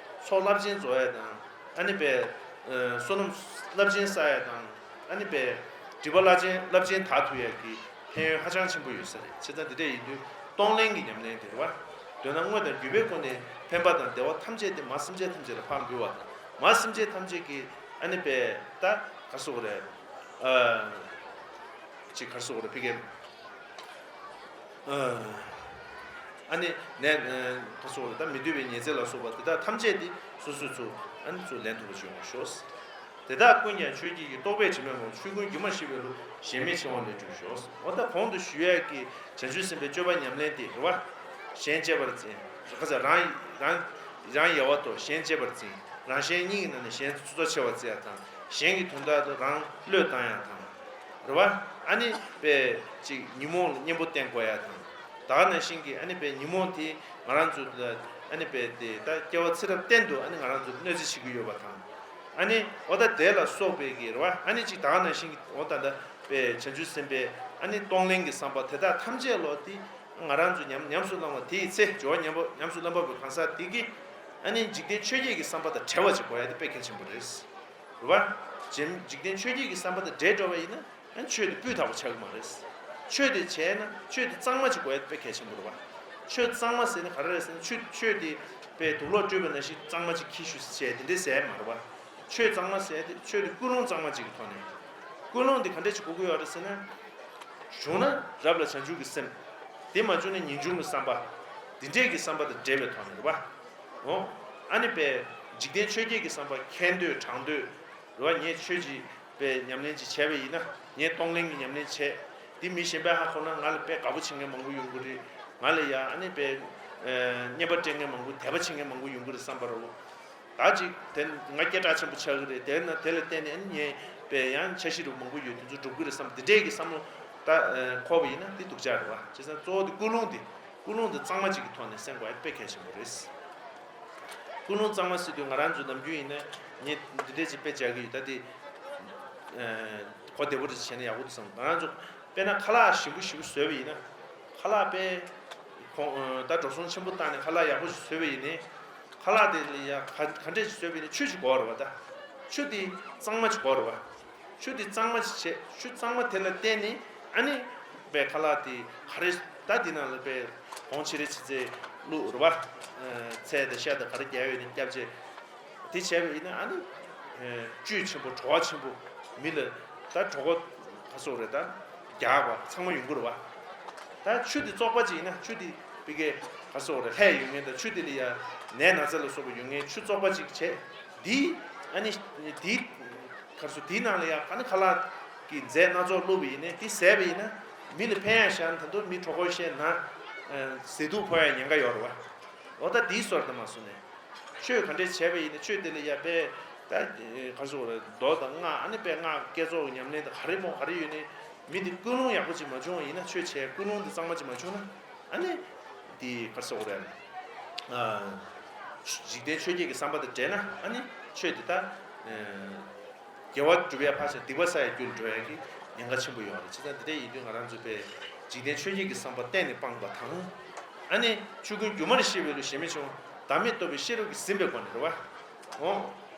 ཚོགས་རླབས་ཆེན་རྫོགས་ཡ་དང་། ཨ་ནི་པའི་བསོད་ནམས་རླབས་ཆེན་བསགས་ཡ་དང་། ཨ་ནི་པའི་སྒྲིབ་པ་རླབས་ཆེན་རླབས་ཆེན་དག་ཐུབ་ཡ་གི་ཕན་ཡོན་ཧ་ཅང་ཆེན་པོ་ཡོད་ས་རེད། བྱས་ཙང་འདི་འདྲ་ཡིན་དུས་གཏོང་ལེན་གྱི་ཉམས་ལེན་དེ་རེད་བ། མདོར་ན་དངོས་དང་བརྒྱུད་པའི་སྒོ་ནས་ཕན་པ་དང་བདེ་བ་ཐམས་ཅད་དེ་མ་སེམས་ཅན་ཐམས་ཅད་ལ་ཕར་འབུལ་བ་དང་། མ་སེམས་ཅན་ཐམས་ཅད་ཀྱི་ཨ་ནི་པའི་ད་ག་སོགས་རེད། ཅིག་ག་སོགས་རེད་ཕ་གི། ཨ་ནི་ནད་ད་སོགས་རེད། ད་མི་འདོད་པའི་ཉེས་རྫས་ལ་སོགས་པ་དེ་དག་ཐམས་ཅད་དེ་སོ་སོས་ཚུར་ཨ་ནི་ཚུར་ལེན་ཐུབ་པ་ཅིག་ཡོང་བར་ཤོག་དེ་དག་ཀུན་ཀྱང་ཆོས་བརྒྱད་ཀྱི། རྟོག་པས་དྲི་མས་མ་གོས་ཆོས་ཀུན་སྒྱུ་མར་ཤེས་པའི་བློ། ཞེན་མེད་འཆིང་བ་ལས་གྲོལ་ཤོག་འོ་ད་གོང་དུ་ཞུ་ཡས་ཀྱི་བྱང་ཆུབ་སེམས་དཔའི་སྤྱོད་པ་ཉམས་ལེན་དེ་རེད་བ། གཞན་གཅེས་པར་འཛིན། ཁ་ཚ་རང་རང་རང་ཡལ་བར་དོར། གཞན་གཅེས་པར་འཛིན། རང་གཞན་གཉིས་ཀྱི་ནང་ནས་གཞན་གཙོ་ཆེ་བར་བརྩི་ཡ་དང་། གཞན་གྱི་དོན་དག་ཏུ་རང་བློས་བཏང་ཡ་དང་། རེད་བ། ཨ་ནི་པའི་ཅིག་ཉོན་མོངས་ལ་གཉེན་པོ་བསྟེན་དགོས་ཡ་དང་། ད་ག་ནང་བཞིན་གྱི་ཨ་ནི་པའི་ཉོན་མོངས་དེ་ང་རང་ཚོ་ལ་ཨ་ནི་པའི་དེ་ད་སྐྱེ་བ་ཚེ་རབས་གཏན་དུ་ཨ་ནི་ང་རང་ཚོ་གནོད་འཚེ་བྱེད་ཀྱི་ཡོད་པ་དང་། ཨ་ནི་འོ་ད་དེ་ལ་སོགས་པའི་གི་རེད་བ། ཨ་ནི་ཅིག་ད་ག་ནང་བཞིན་གྱི་འོ་ད་ད་པའི་བྱང་ཆུབ་སེམས་དཔའི་ཨ་ནི་གཏོང་ལེན་གྱི་བསམ་པ་དེ་དག་ཐམས་ཅད་ལོ་དེ་ང་རང་ཚོ་ཉམས་ཉམས་སུ་བླངས་པ་དེ་ཡི་ཚེ་སྦྱོར་བ་ཉམས་པ་ཉམས་སུ་བླངས་པ་པོའི་གང་ཟག་དེ་གིས་ཨ་ནི་འཇིག་རྟེན་ཆོས་བརྒྱད་ཀྱི་བསམ་པ་དང་བྲལ་བ་ཅིག་དགོས་ཡ་དེ་དཔེ་གལ་ཆེན་པོ་རེད། རེད་བ། འཇིག་རྟེན་ཆོས་བརྒྱད་ཀྱི་བསམ་པ་དང་བྲལ་འགྲོ་བ་ཡིན་ན། ཨ་ནི་ཆོས་དེ་སྤུས་དག་པོ་ཆགས་ཀྱི་མ་རེད། ཆོས་དེ་བྱས་ན་ཆོས་དེ་གཙང་མ་ཅིག་དགོས་ཡ་དཔེ་གལ་ཆེན་པོ་རེད་བ། ཆོས་གཙང་མ་ཟེར་ན་ག་རེ་རེད་ཟེར་ན་ཆོས་ཆོས་དེ་དཔེ་དུག་ལོག་བཀྲུས་པ་ནང་བཞིན་གཙང་མ་ཅིག་གྱིས་ཤོག་ཟེར་དེ་འདྲས་ཟེར་ཡ་མ་རེད་བ། ཆོས་གཙང་མ་ཟེར་ཡ་དེ་ཆོས་དེ་ཀུན་སློང་གཙང་མ་ཅིག་གི་ཐོག་ནས། ཀུན་སློང་དེ་ག་འདྲས་ཅིག་དགོས་ཀྱི་ཡོད་རེད་ཟེར་ན། བྱུང་ན་རབ་ལ་བྱང་ཆུབ་ཀྱི་སེམས། དེ་མ་བྱུང་ན་ངེས་འབྱུང་གི་བསམ་པ། འདི་འདྲས་ཀྱི་བསམ་པ་དང་འབྲེལ་བའི་ཐོག་ནས་རེད་བ། འོ། ཨ་ནི་པའི་འཇིག་རྟེན་ཆོས་བརྒྱད་ཀྱི་བསམ་པ་ཁེ་འདོད་དྲང་འདོད། རེད་བ། ངས་ཆོས་ཀྱི་པའི་ཉམས་ལེན་ཅིག་བྱས་པ་ཡིན་ན། ངས་གཏོང་ལེན་གྱི་ཉམས་ལེན་བྱས། འདི་མི་གཞན་པས་ཧ་གོ་ན་ང་ལ་དཔེ་དགའ་པོ་བྱེད་མཁན་མང་པོ་ཡོང་གི་རེད། ང་ལ་ཡ་ཨ་ནི་པའི་བརྙན་པར་སྤྲད་མཁན་མང་པོ་དད་པ་བྱེད་མཁན་མང་པོ་ཡོང་གི་རེད་བསམ་པ་རེད། ད་ཅིག་དེ་ང་སྐད་གྲགས་ཆེན་པོ་ཆགས་ཀྱི་རེད། དེ་ན་དེ་ལ་བརྟེན་ནས་ཨ་ནི་ངས་པའི་ཡང་འཆར་གཞི་རུ་མང་པོ་ཡོད་དེ་ཚོ་འགྲུབ་ཀྱི་རེད་བསམ། འདི་འདྲས་ཀྱི་བསམ་བློ་ད་འཁོར་བ་ཡིན་ན་འདི་སྡུག་ཅག་རེད་བ། བྱས་ཙང་གཙོ་བོ་དེ་ཀུན་སློང་དེ་ཀུན་སློང་དེ་གཙང་མ་ཅིག་གི་ཐོག་ནས་སེམས་ཁོ་ཨ་དཔེ་གལ་ཆེན་པོ་རེད། ཀུན་སློང་གཙང་མ་ཟེར་དུས་ང་རང་ཚོ་ནམ་རྒྱུན་ཡིན་ན་ངས་འདི་འདྲས་ཅིག་དཔེ་བྱ་གི་ཡོད། ད་དེ་གོ་བདེ་པོ་རེ་བྱས་ན་ཡག་པོ་འདུག་བསམ། ང་རང་ཚོ་དཔེར་ན་ཁ་ལག་ཞིམ་པོ་ཞིམ་པོ་བཟོས་པ་ཡིན་ན། ཁ་ལག་དཔེ་ཁོང་ད་འགྲོ་སོང་ཆེན་པོ་བཏང་ནས་ཁ་ལག་ཡག་པོ་ཞིག་བཟོས་པ་ཡིན་ནའི། ཁ་ལག་དེ་ལ་ཡ་ག་ག་འདྲས་ཞིག་བཟོས་པ་ཡིན་ནའི་ཆུ་ཞིག་དགོས་རེད་བ། ད་ཆུ་དེ་གཙང་མ་ཞིག་དགོས་རེད་བ། ཆུ་དེ་གཙང་མ་ཞིག་བྱས། ཆུ་གཙང་མ་དེ་ལ་བརྟེན་ནས་ཨ་ནི་པའི་ཁ་ལག་དེ་ག་རེ་ད་དེ་ནང་ལ་པའི་གོང་ཆེ་རེ་ཆེ་ཚད་བླུགས་རེད་བ། ཚལ་དང་ཤ་དང་ག་རེ་རྒྱག་ཡོད་ནི་སྐྱབས་རྗེས། དེ་བྱས་པ་ཡིན་ན་ཨ་ནི་བཅུད་ཆེན་པོ་བྲོ་བ་ཆེན་པོ་མི་ལ་ད་གྲོད་ཁོག་ག་སོགས་རེད་ད་རྒྱགས་པ་ཚང་མ་ཡོང་གི་རེད་བ། ད་ཆུ་དེ་བཙོག་པ་ཅིག་ཡིན་ན་ཆུ་དེ་པི་ཀའི་ག་སོགས་རེད་ལྷད་ཡོད་མཁན་དང་ཆུ་དེ་ལ་ཡ་ནད་ན་ཚ་ལ་སོགས་པ་ཡོད་མཁན་ཆུ་བཙོག་པ་ཅིག་བྱས། དེ་ཨ་ནི་དེ་ག་སོགས་དེའི་ནང་ལ་ཡ་ཨ་ནི་ཁ་ལག་གི་རྫས་སྣ་ཚོགས་བླུགས་པ་ཡིན་ནའི་དེ་བཟས་པ་ཡིན་ན་མི་ལ་ཕན་ཡང་ཤར་ད་དུང་མི་གྲོད་ཁོག་བཤལ་ན་ཟས་དུག་ཕོག་ཡ་ཉེན་ཁ་ཡོད་རེད་བ། འོ་ད་དེའི་སོར་དུ་མ་སོང་ནས། ཆོས་ག་འདྲས་བྱས་པ་ཡིན་ན་ཆོས་དེ་ལ་ཡ་པས་ད་ག་ཚོད་རེད་མདོ་དང་སྔགས་ཨ་ནི་པས་སྔགས་བསྐྱེད་རྫོགས་ཉམས་ལེན་དང་ག་རེ་མོ་ག་རེ་ཡོད་ནའི་མི་དེ་ཀུན་སློང་ཡག་པོ་ཅིག་མ་བྱུང་བ་ཡིན་ན་ཆོས་བྱས་ཀུན་སློང་དེ་གཙང་མ་ཅིག་མ་བྱུང་ན་ཨ་ནི་དེ་ག་ཚོད་རེད། འཇིག་རྟེན་ཆོས་བརྒྱད་ཀྱི་བསམ་པ་དང་བྲལ་ན་ཨ་ནི་ཆོས་དེ་ད། དགེ་བ་སྒྲུབ་ཡ་ཕར་བཞག་སྡིག་པ་བསགས་ཡ་རྒྱུ་ལ་འགྲོ་ཡ་གི་ཉེན་ཁ་ཆེན་པོ་ཡོད་རེད། བྱས་ཙང་འདི་འདྲ་ཡིན་དུས་ང་རང་ཚོས་པས་འཇིག་རྟེན་ཆོས་བརྒྱད་ཀྱི་བསམ་པ་གཏན་ནས་སྤངས་པ་དང་། ཨ་ནི་ཆོས་ཀུན་སྒྱུ་མར་ཤེས་པའི་བློས་ཞེན་མེད་འཆིང་བ་བདག་མེད་རྟོགས་པའི་ཤེས་རབ་ཀྱིས་ཟིན་པའི་སྒོ་ནས་རེད་བ། འོ།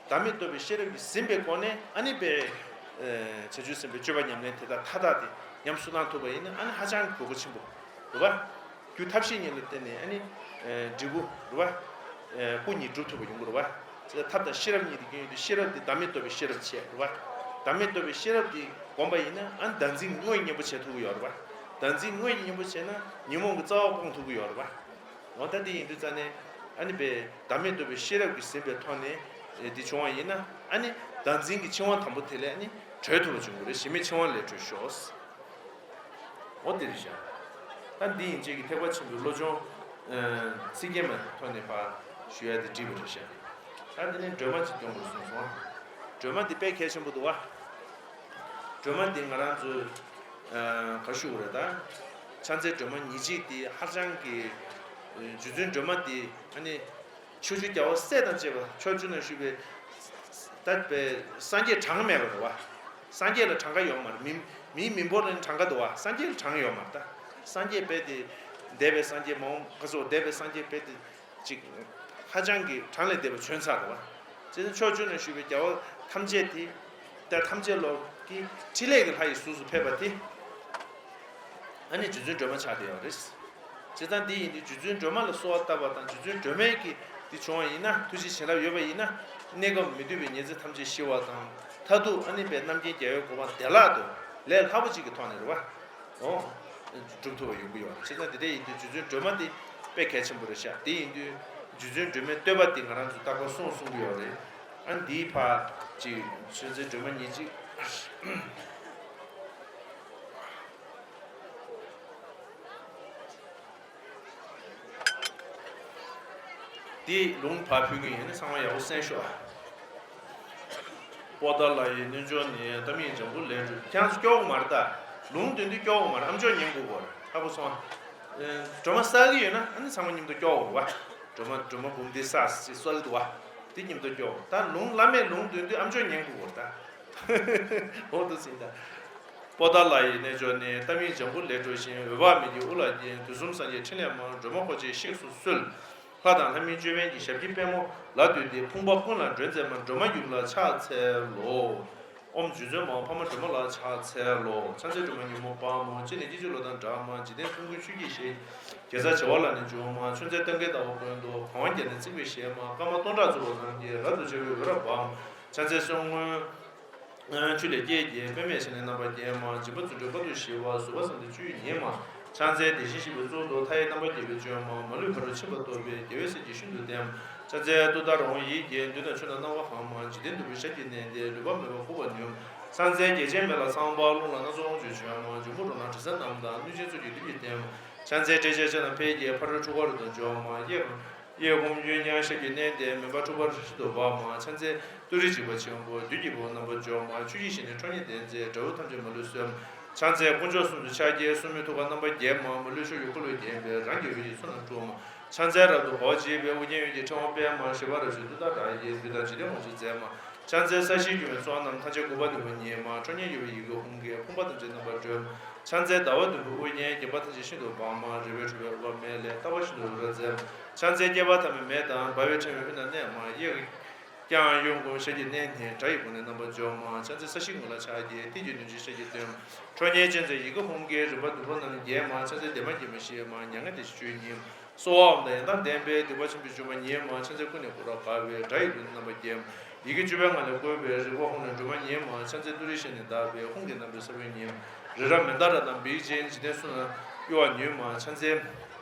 བདག་མེད་རྟོགས་པའི་ཤེས་རབ་ཀྱིས་ཟིན་པའི་སྒོ་ནས་ཨ་ནི་པས། བྱང་ཆུབ་སེམས་དཔའི་སྤྱོད་པ་ཉམས་ལེན་དེ་དག་མཐའ་དག་དེ་ཉམས་སུ་བླང་ཐུབ་པ་ཡིན་ན་ཨ་ནི་ཧ་ཅང་དགོས་མཁོ་ཆེན་པོ་རེད་བ། རྒྱུ་ཐབས་ཤེས་གཉིས་ལ་བརྟེན་ནས་ཨ་ནི། འབྲས་བུ་རེད་བ། སྐུ་གཉིས་སྒྲུབ་ཐུབ་པ་ཡོང་གི་རེད་བ། ཐབས་དང་ཤེས་རབ་གཉིས་དེ་སྐྱོན་ཡོད་དུས་ཤེས་རབ་དེ་བདག་མེད་རྟོགས་པའི་ཤེས་རབ་བྱས་རེད་བ། བདག་མེད་རྟོགས་པའི་ཤེས་རབ་དེ་བསྒོམ་པ་ཡིན་ན་ཨ་ནི་བདག་འཛིན་དངོས་གཉེན་པོ་བྱེད་ཐུབ་ཀྱི་ཡོད་རེད་བ། བདག་འཛིན་དངོས་གཉེན་པོ་བྱས་ན་ཉོན་མོངས་ཀྱི་རྩ་བ་སྤོང་ཐུབ་ཀྱི་ཡོད་རེད་བ། འོ་ད་དེ་ཡིན་དུས་ཙང་ནས་ཨ་ནི་པའི་བདག་མེད་རྟོགས་པའི་ཤེས་རབ་ཀྱིས་ཟིན་པའི་ཐོག་ནས་དེ་བྱུང་བ་ཡིན་ན་ཨ་ནི་བདག་འཛིན་གྱི་འཆིང་བ་དང་པོ་དེ་ལས་ཨ་ནི་གྲོལ་ཐུབ་པ་བྱུང་གི་རེད། ཞེན་མེད་འཆིང་བ་ལས་གྲོལ་ཤོག་འོ་དེ་རེད་ཤག་ད་འདི་ཡིན་ཅིག་གི་ཐེག་པ་ཆེན་པོའི་བློ་སྦྱོང་། ཚིག་རྒྱན་མའི་ཐོག་ནས་ཕར་ཞུ་ཡ་དེ་འགྲིག་པ་རེད་ཤག་ད་འདི་ནས་སྒྲོལ་མ་ཅིག་སྐྱོང་དགོས་གསུངས་སོང་། སྒྲོལ་མ་འདི་དཔེ་གལ་ཆེན་པོ་འདུག་བ། སྒྲོལ་མ་འདི་ང་རང་ཚོས་ག་ཞུ་དགོས་རེད་ད། ཕྱག་འཚལ་སྒྲོལ་མ་ཉེར་གཅིག་འདི་ཧ་ཅང་གི་རྗེ་བཙུན་སྒྲོལ་མ་འདི་ཨ་ནི། ཕྱོགས་བཅུའི་རྒྱལ་བ་སྲས་དང་བཅས་པ་ཕྱོགས་བཅུ་ན་བཞུགས་པའི་ད་པའི་སངས་རྒྱས་གྲངས་མེད་པ་རེད་བ། སངས་རྒྱས་ལ་གྲངས་ཀ་ཡོད་མ་རེད། མི་མིའི་མི་འབོར་ལ་གྲངས་ཀ་འདུག་བ། སངས་རྒྱས་ལ་གྲངས་ཡོད་མ་རེད་ད། སངས་རྒྱས་དཔེ་དེ་འདས་པའི་སངས་རྒྱས་མ་འོངས་ག་སོགས་འདས་པའི་སངས་རྒྱས་དཔེ་དེ་ཅིག་ཧ་ཅང་གི་གྲངས་ལས་འདས་པ་བྱོན་ཚར་རེད་བ། བྱས་ཙང་ཕྱོགས་བཅུ་ན་བཞུགས་པའི་རྒྱལ་བ་ཐམས་ཅད་དེ་ད་ཐམས་ཅད་ལོ་ཀྱི་ཕྲིན་ལས་ཀྱི་ལྷ་ཡི་གཟུགས་སུ་ཕེབས་པ་དེ། ཨ་ནི་རྗེ་བཙུན་སྒྲོལ་མ་ཆགས་བསྡད་ཡོད་རེད། བྱས་ཙང་འདི་ཡིན་དུས་རྗེ་བཙུན་སྒྲོལ་མ་ལ་གསོལ་བ་བཏབ་པ་དང་རྗེ་བཙུན་སྒྲོལ་མའི་གི་འདི་བྱུང་བ་ཡིན་ན་ཐུགས་རྗེ་བྱིན་རླབས་ཡོད་པ་ཡིན་ན་གནས་སྐབས་མི་འདོད་པའི་ཉེར་འཚེ་ཐམས་ཅད་ཞི་བ་དང་མཐར་ཐུག་ཨ་ནི་པའི་རྣམ་མཁྱེན་རྒྱལ་བའི་གོ་འཕང་བདེ་བླག་ཏུ་ལས་སླ་པོ་ཅིག་གི་ཐོག་ནས་རེད་བ། འོ། སྒྲུབ་ཐུབ་པ་ཡོང་གི་ཡོད་རེད། བྱས་ཙང་འདི་འདྲ་ཡིན་དུས་རྗེ་བཙུན་སྒྲོལ་མ་འདི་དཔེ་གལ་ཆེན་པོ་རེད་ཤག་དེ་ཡིན་དུས་རྗེ་བཙུན་སྒྲོལ་མའི་བསྟོད་པ་འདི་ང་རང་ཚོ་རྟག་པར་གསུང་གསུང་གི་ཡོད་རེད། ཨ་འདིའི་ཕར་ཅིག་ཆོས་མཛད་སྒྲོལ་མ་ཉེར་གཅིག་འདི་ལུང་ཕར་ཕུལ་གྱི་ཡིན་ན་ཚང་མ་ཡག་པོ་གསན་ཤོག་པོ་ཏཱ་ལ་ཡི་རྣལ་འབྱོར་ནི། ཏཱཾ་ཡིག་ལྗང་གུ་ལས་གྲུབ། ཁྱེད་རང་ཚོ་སྐྱོ་བོ་མ་རེད་ད། ལུང་འདོན་དུས་སྐྱོ་བོ་མ་རེད། ཨམ་ཅོག་ཉན་དགོས་གོ་རེད། ཧ་གོ་སོང་ཨ། སྒྲོལ་མ་གསལ་གྱི་ཡོད་ན་ཨ་ནི་ཚང་མ་མཉམ་དུ་སྐྱོ་བོ་རེད་བ། སྒྲོལ་མ་སྒྲོལ་མ་འབུམ་སྡེ་གསལ་ཞེས་གསལ་འདུག་བ། དེ་མཉམ་དུ་སྐྱོ་བོ། ད་ལུང་བླ་མས་ལུང་འདོན་དུས་ཨམ་ཅོག་ཉན་དགོས་གོ་རེད་ད། འོ་འདུག་ཟིན་ད། པོ་ཏཱ་ལ་ཡི་རྣལ་འབྱོར་ནི། ཏཱཾ་ཡིག་ལྗང་གུ་ལས་གྲུབ་ཅིང་། འོད་དཔག་མེད་ཀྱིས་དབུ་ལ་བརྒྱན། དུས་གསུམ་སངས་རྒྱས་ཕྲིན་ལས་མ། སྒྲོལ་མ་འཁོར་བཅས་གཤེགས་སུ་གསོལ། ལྷ་དང་ལྷ་མིན་ཅོད་པན་གྱི། ཞབས་ཀྱི་པདྨོ་ལ་བཏུད་དེ། ཕུང་པོ་ཀུན་ལ་མགྲོན་མཛད་མ། སྒྲོལ་མ་ཡུམ་ལ་ཕྱག་འཚལ་ལོ། ཨོཾ་རྗེ་བཙུན་མ་འཕགས་མ་སྒྲོལ་མ་ལ་ཕྱག་འཚལ་ལོ། ཕྱག་འཚལ་སྒྲོལ་མ་ཉོན་མོངས་དཔའ་མོ། སྤྱན་ནི་སྐྱེ་མཆེད་གློག་དང་འདྲ་མ། འཇིག་རྟེན་ཕུང་ཁྱུ་སྐྱེ་ཤེས། དགེ་རྩ་བྱེ་བ་ལ་ནི་འཇུག་མ། ཆོས་མཛད་ལྟ་མཁན་ཟླ་བ་ཀུན་ཏུ། གང་བ་བརྒྱ་ནི་བརྩེགས་པའི་ཞལ་མ། སྐར་མ་སྟོང་ཕྲག་རྫོགས་པ་རྣམས་ཀྱིས། རབ་ཏུ་ཕྱེ་བའི་འོད་རབ་འབར། ཕྱག་འཚལ་གསེར་སྔོན་ཆུ་ལས་སྐྱེས་ཀྱི། པདྨས་ཕྱག་ནི་རྣམ་པར་བརྒྱན་མ། སྦྱིན་པ་རྫུ་འཕྲུལ་དཀའ་ཐུབ་ཞི་བ། ཟུར་པ་བསམ་གཏན་བཅུ་ཡིས་མཉེས་མ། ཕྱག་འཚལ་དེ་བཞིན་གཤེགས་པའི་གཙུག་ཏོར། མཐའ་ཡས་རྣམ་པར་རྒྱལ་བའི་བཅོས་མ། མ་ལུས་ཕ་རོལ་ཕྱིན་པ་ཐོབ་པའི། རྒྱལ་བའི་སྲས་ཀྱིས་ཤིན་ཏུ་བསྟེན་མ། ཕྱག་འཚལ་ཏུཏྟཱ་ར་ཧཱུྃ་ཡིད་ཀྱིས། བདུད་དང་ཆོས་དང་སྣང་བ་འཕངས་མ། འཇིག་རྟེན་གདུལ་བྱའི་ཞབས་ཀྱིས་མནན་ཏེ། ལུས་པ་མེད་པར་འགུགས་པར་ནུས། ཕྱག་འཚལ་རྒྱལ་ཆེན་མེ་ལྷ་ཚངས་པ། རླུང་ལྷ་སྣ་ཚོགས་དབང་ཕྱུག་བྱོན་མ། འབྱུང་པོ་འགྲོ་ལ་དྲི་ཟ་རྣམས་དང་། གནོད་སྦྱིན་ཚོགས་ཀྱིས་བདུད་ཀྱིས་བསྟེན་མ། ཕྱག་འཚལ་ཏྲཊ་ཅེ་ན་ཕཊ་ཀྱིས་ཕ་རོལ་འཁྲུལ་འཁོར་དུ་འཇོམས་མ། གཡས་གཡས་བསྐུམ་གཡོན་བརྐྱང་ཞབས་ཀྱིས་མནན་ཏེ། མུན་པ་འཁྲུགས་པ་ཤིན་ཏུ་འབར་མ། ཕྱག་འཚལ་ཏུ་རེ་འཇིགས་པ་ཆེན་པོ། བདུད་ཀྱི་བུ་རྣམ་པར་འཇོམས་མ། ཆུ་སྐྱེས་ཞལ་ནི་ཁྲོ་གཉེར་ལྡན་མཛད། དགྲ་བོ་ཐམས་ཅད་མ་ལུས་གསོད་མ། ཕྱག་འཚལ་དཀོན་མཆོག་གསུམ་མཚོན་ཕྱག་རྒྱའི། སྲུང་མའི་ཐུགས་ཀར་རྣམ་པར་བརྒྱན་མ། མ་ལུས་ཕྱོགས་ཀྱི་འཁོར་ལོས་བརྒྱན་པའི། རང་གི་འོད་ཀྱིས་བསོད་ནམས་འཁྲུགས་མ། ཕྱག་འཚལ་རབ་ཏུ་དབང་བྱེད་པའི། དབུ་རྒྱན་འོད་ཀྱི་ཕྲེང་བ་སྤེལ་མ། ཞི་བ་རབ་བརྗིད་ཏུཏྟཱ་ར་ཡིས། བདུད་དང་འཇིག་རྟེན་དབང་ཕྱུག་མཛད་མ། ཕྱག་འཚལ་ས་གཞིའི་རྒྱུ་བའི་ཚོགས་རྣམས། ཐམས་ཅད་མགུ་པར་བསྡུས་པ་ཉིད་མ། ཁྲོ་གཉེར་གྱུར་པའི་ཡི་གེ་ཧཱུྃ་གིས། ཕོངས་པ་ཐམས་ཅད་རྣམ་པར་སྒྲོལ་མ། ཕྱག་འཚལ་ཟླ་བ་བདུན་པོའི་དབུ་རྒྱན། བརྒྱན་པ་ཐམས་ཅད་ཤིན་ཏུ་འབར་མ། རལ་པའི་ཁྲོད་པའི་འོད་དཔག་མེད་ལས། ལྟ་བ་བཞིན་དུ་རབ་མཛད་མ། ཕྱག་འཚལ་བསྐལ་པ་ཐ་མའི་མེ་དང་། འབར་བའི་ཕྲེང་བའི་དབུས་ན་གནས་མ། གཡས་བརྐྱང་གཡོན་བསྐུམ་ཞབས་ཀྱིས་མནན་ཏེ། དགྲ་ཡི་དགུང་ལས་རྣམ་པར་འཇོམས་མ། ཕྱག་འཚལ་ས་གཞིའི་ངོས་ལ་ཕྱག་བགྱི། ཏིལ་གྱི་མདུང་ཅན་ཞབས་ཀྱིས་བཏོན་མ། ཁྲོ་གཉེར་ཅན་མཛད་ཡི་གེ་ཧཱུྃ་གིས། རིམ་པ་བདུན་པོ་རྣམས་བརྒྱན་མ། ཕྱག་འཚལ་བདེ་བ་དགེ་མ་ཞི་མ། མྱ་ངན་འདས་ཞི་ཆོས་ཉིད་མ། གསོལ་བའམ་དང་ཡང་དག་ལྡན་པས། སྡིག་པ་ཆེན་པོའི་སྦྱོར་བ་ཉིད་མ། ཕྱག་འཚལ་ཀུན་ནས་བསྐོར་རབ་དགའ་བའི། དགྲ་ཡི་དོན་རྣམ་པར་བརྒྱན་མ། ཡི་གེ་བཅུ་པའི་ངང་ལས་བསྐོར་བའི། རིག་པ་ཧཱུྃ་ལས་སྒྲོལ་མ་ཉིད་མ། ཕྱག་འཚལ་ཏུ་རེའི་ཞལ་ནི་ཟླ་བའི། ཧཱུྃ་གི་རྣམ་པའི་ས་བོན་ཉིད་མ། རི་རབ་མནྡཱ་ར་དང་བིར་ཅན། འཇིག་རྟེན་གསུམ་ན་གཡོ་བ་ཉིད་མ། ཕྱག་འཚལ་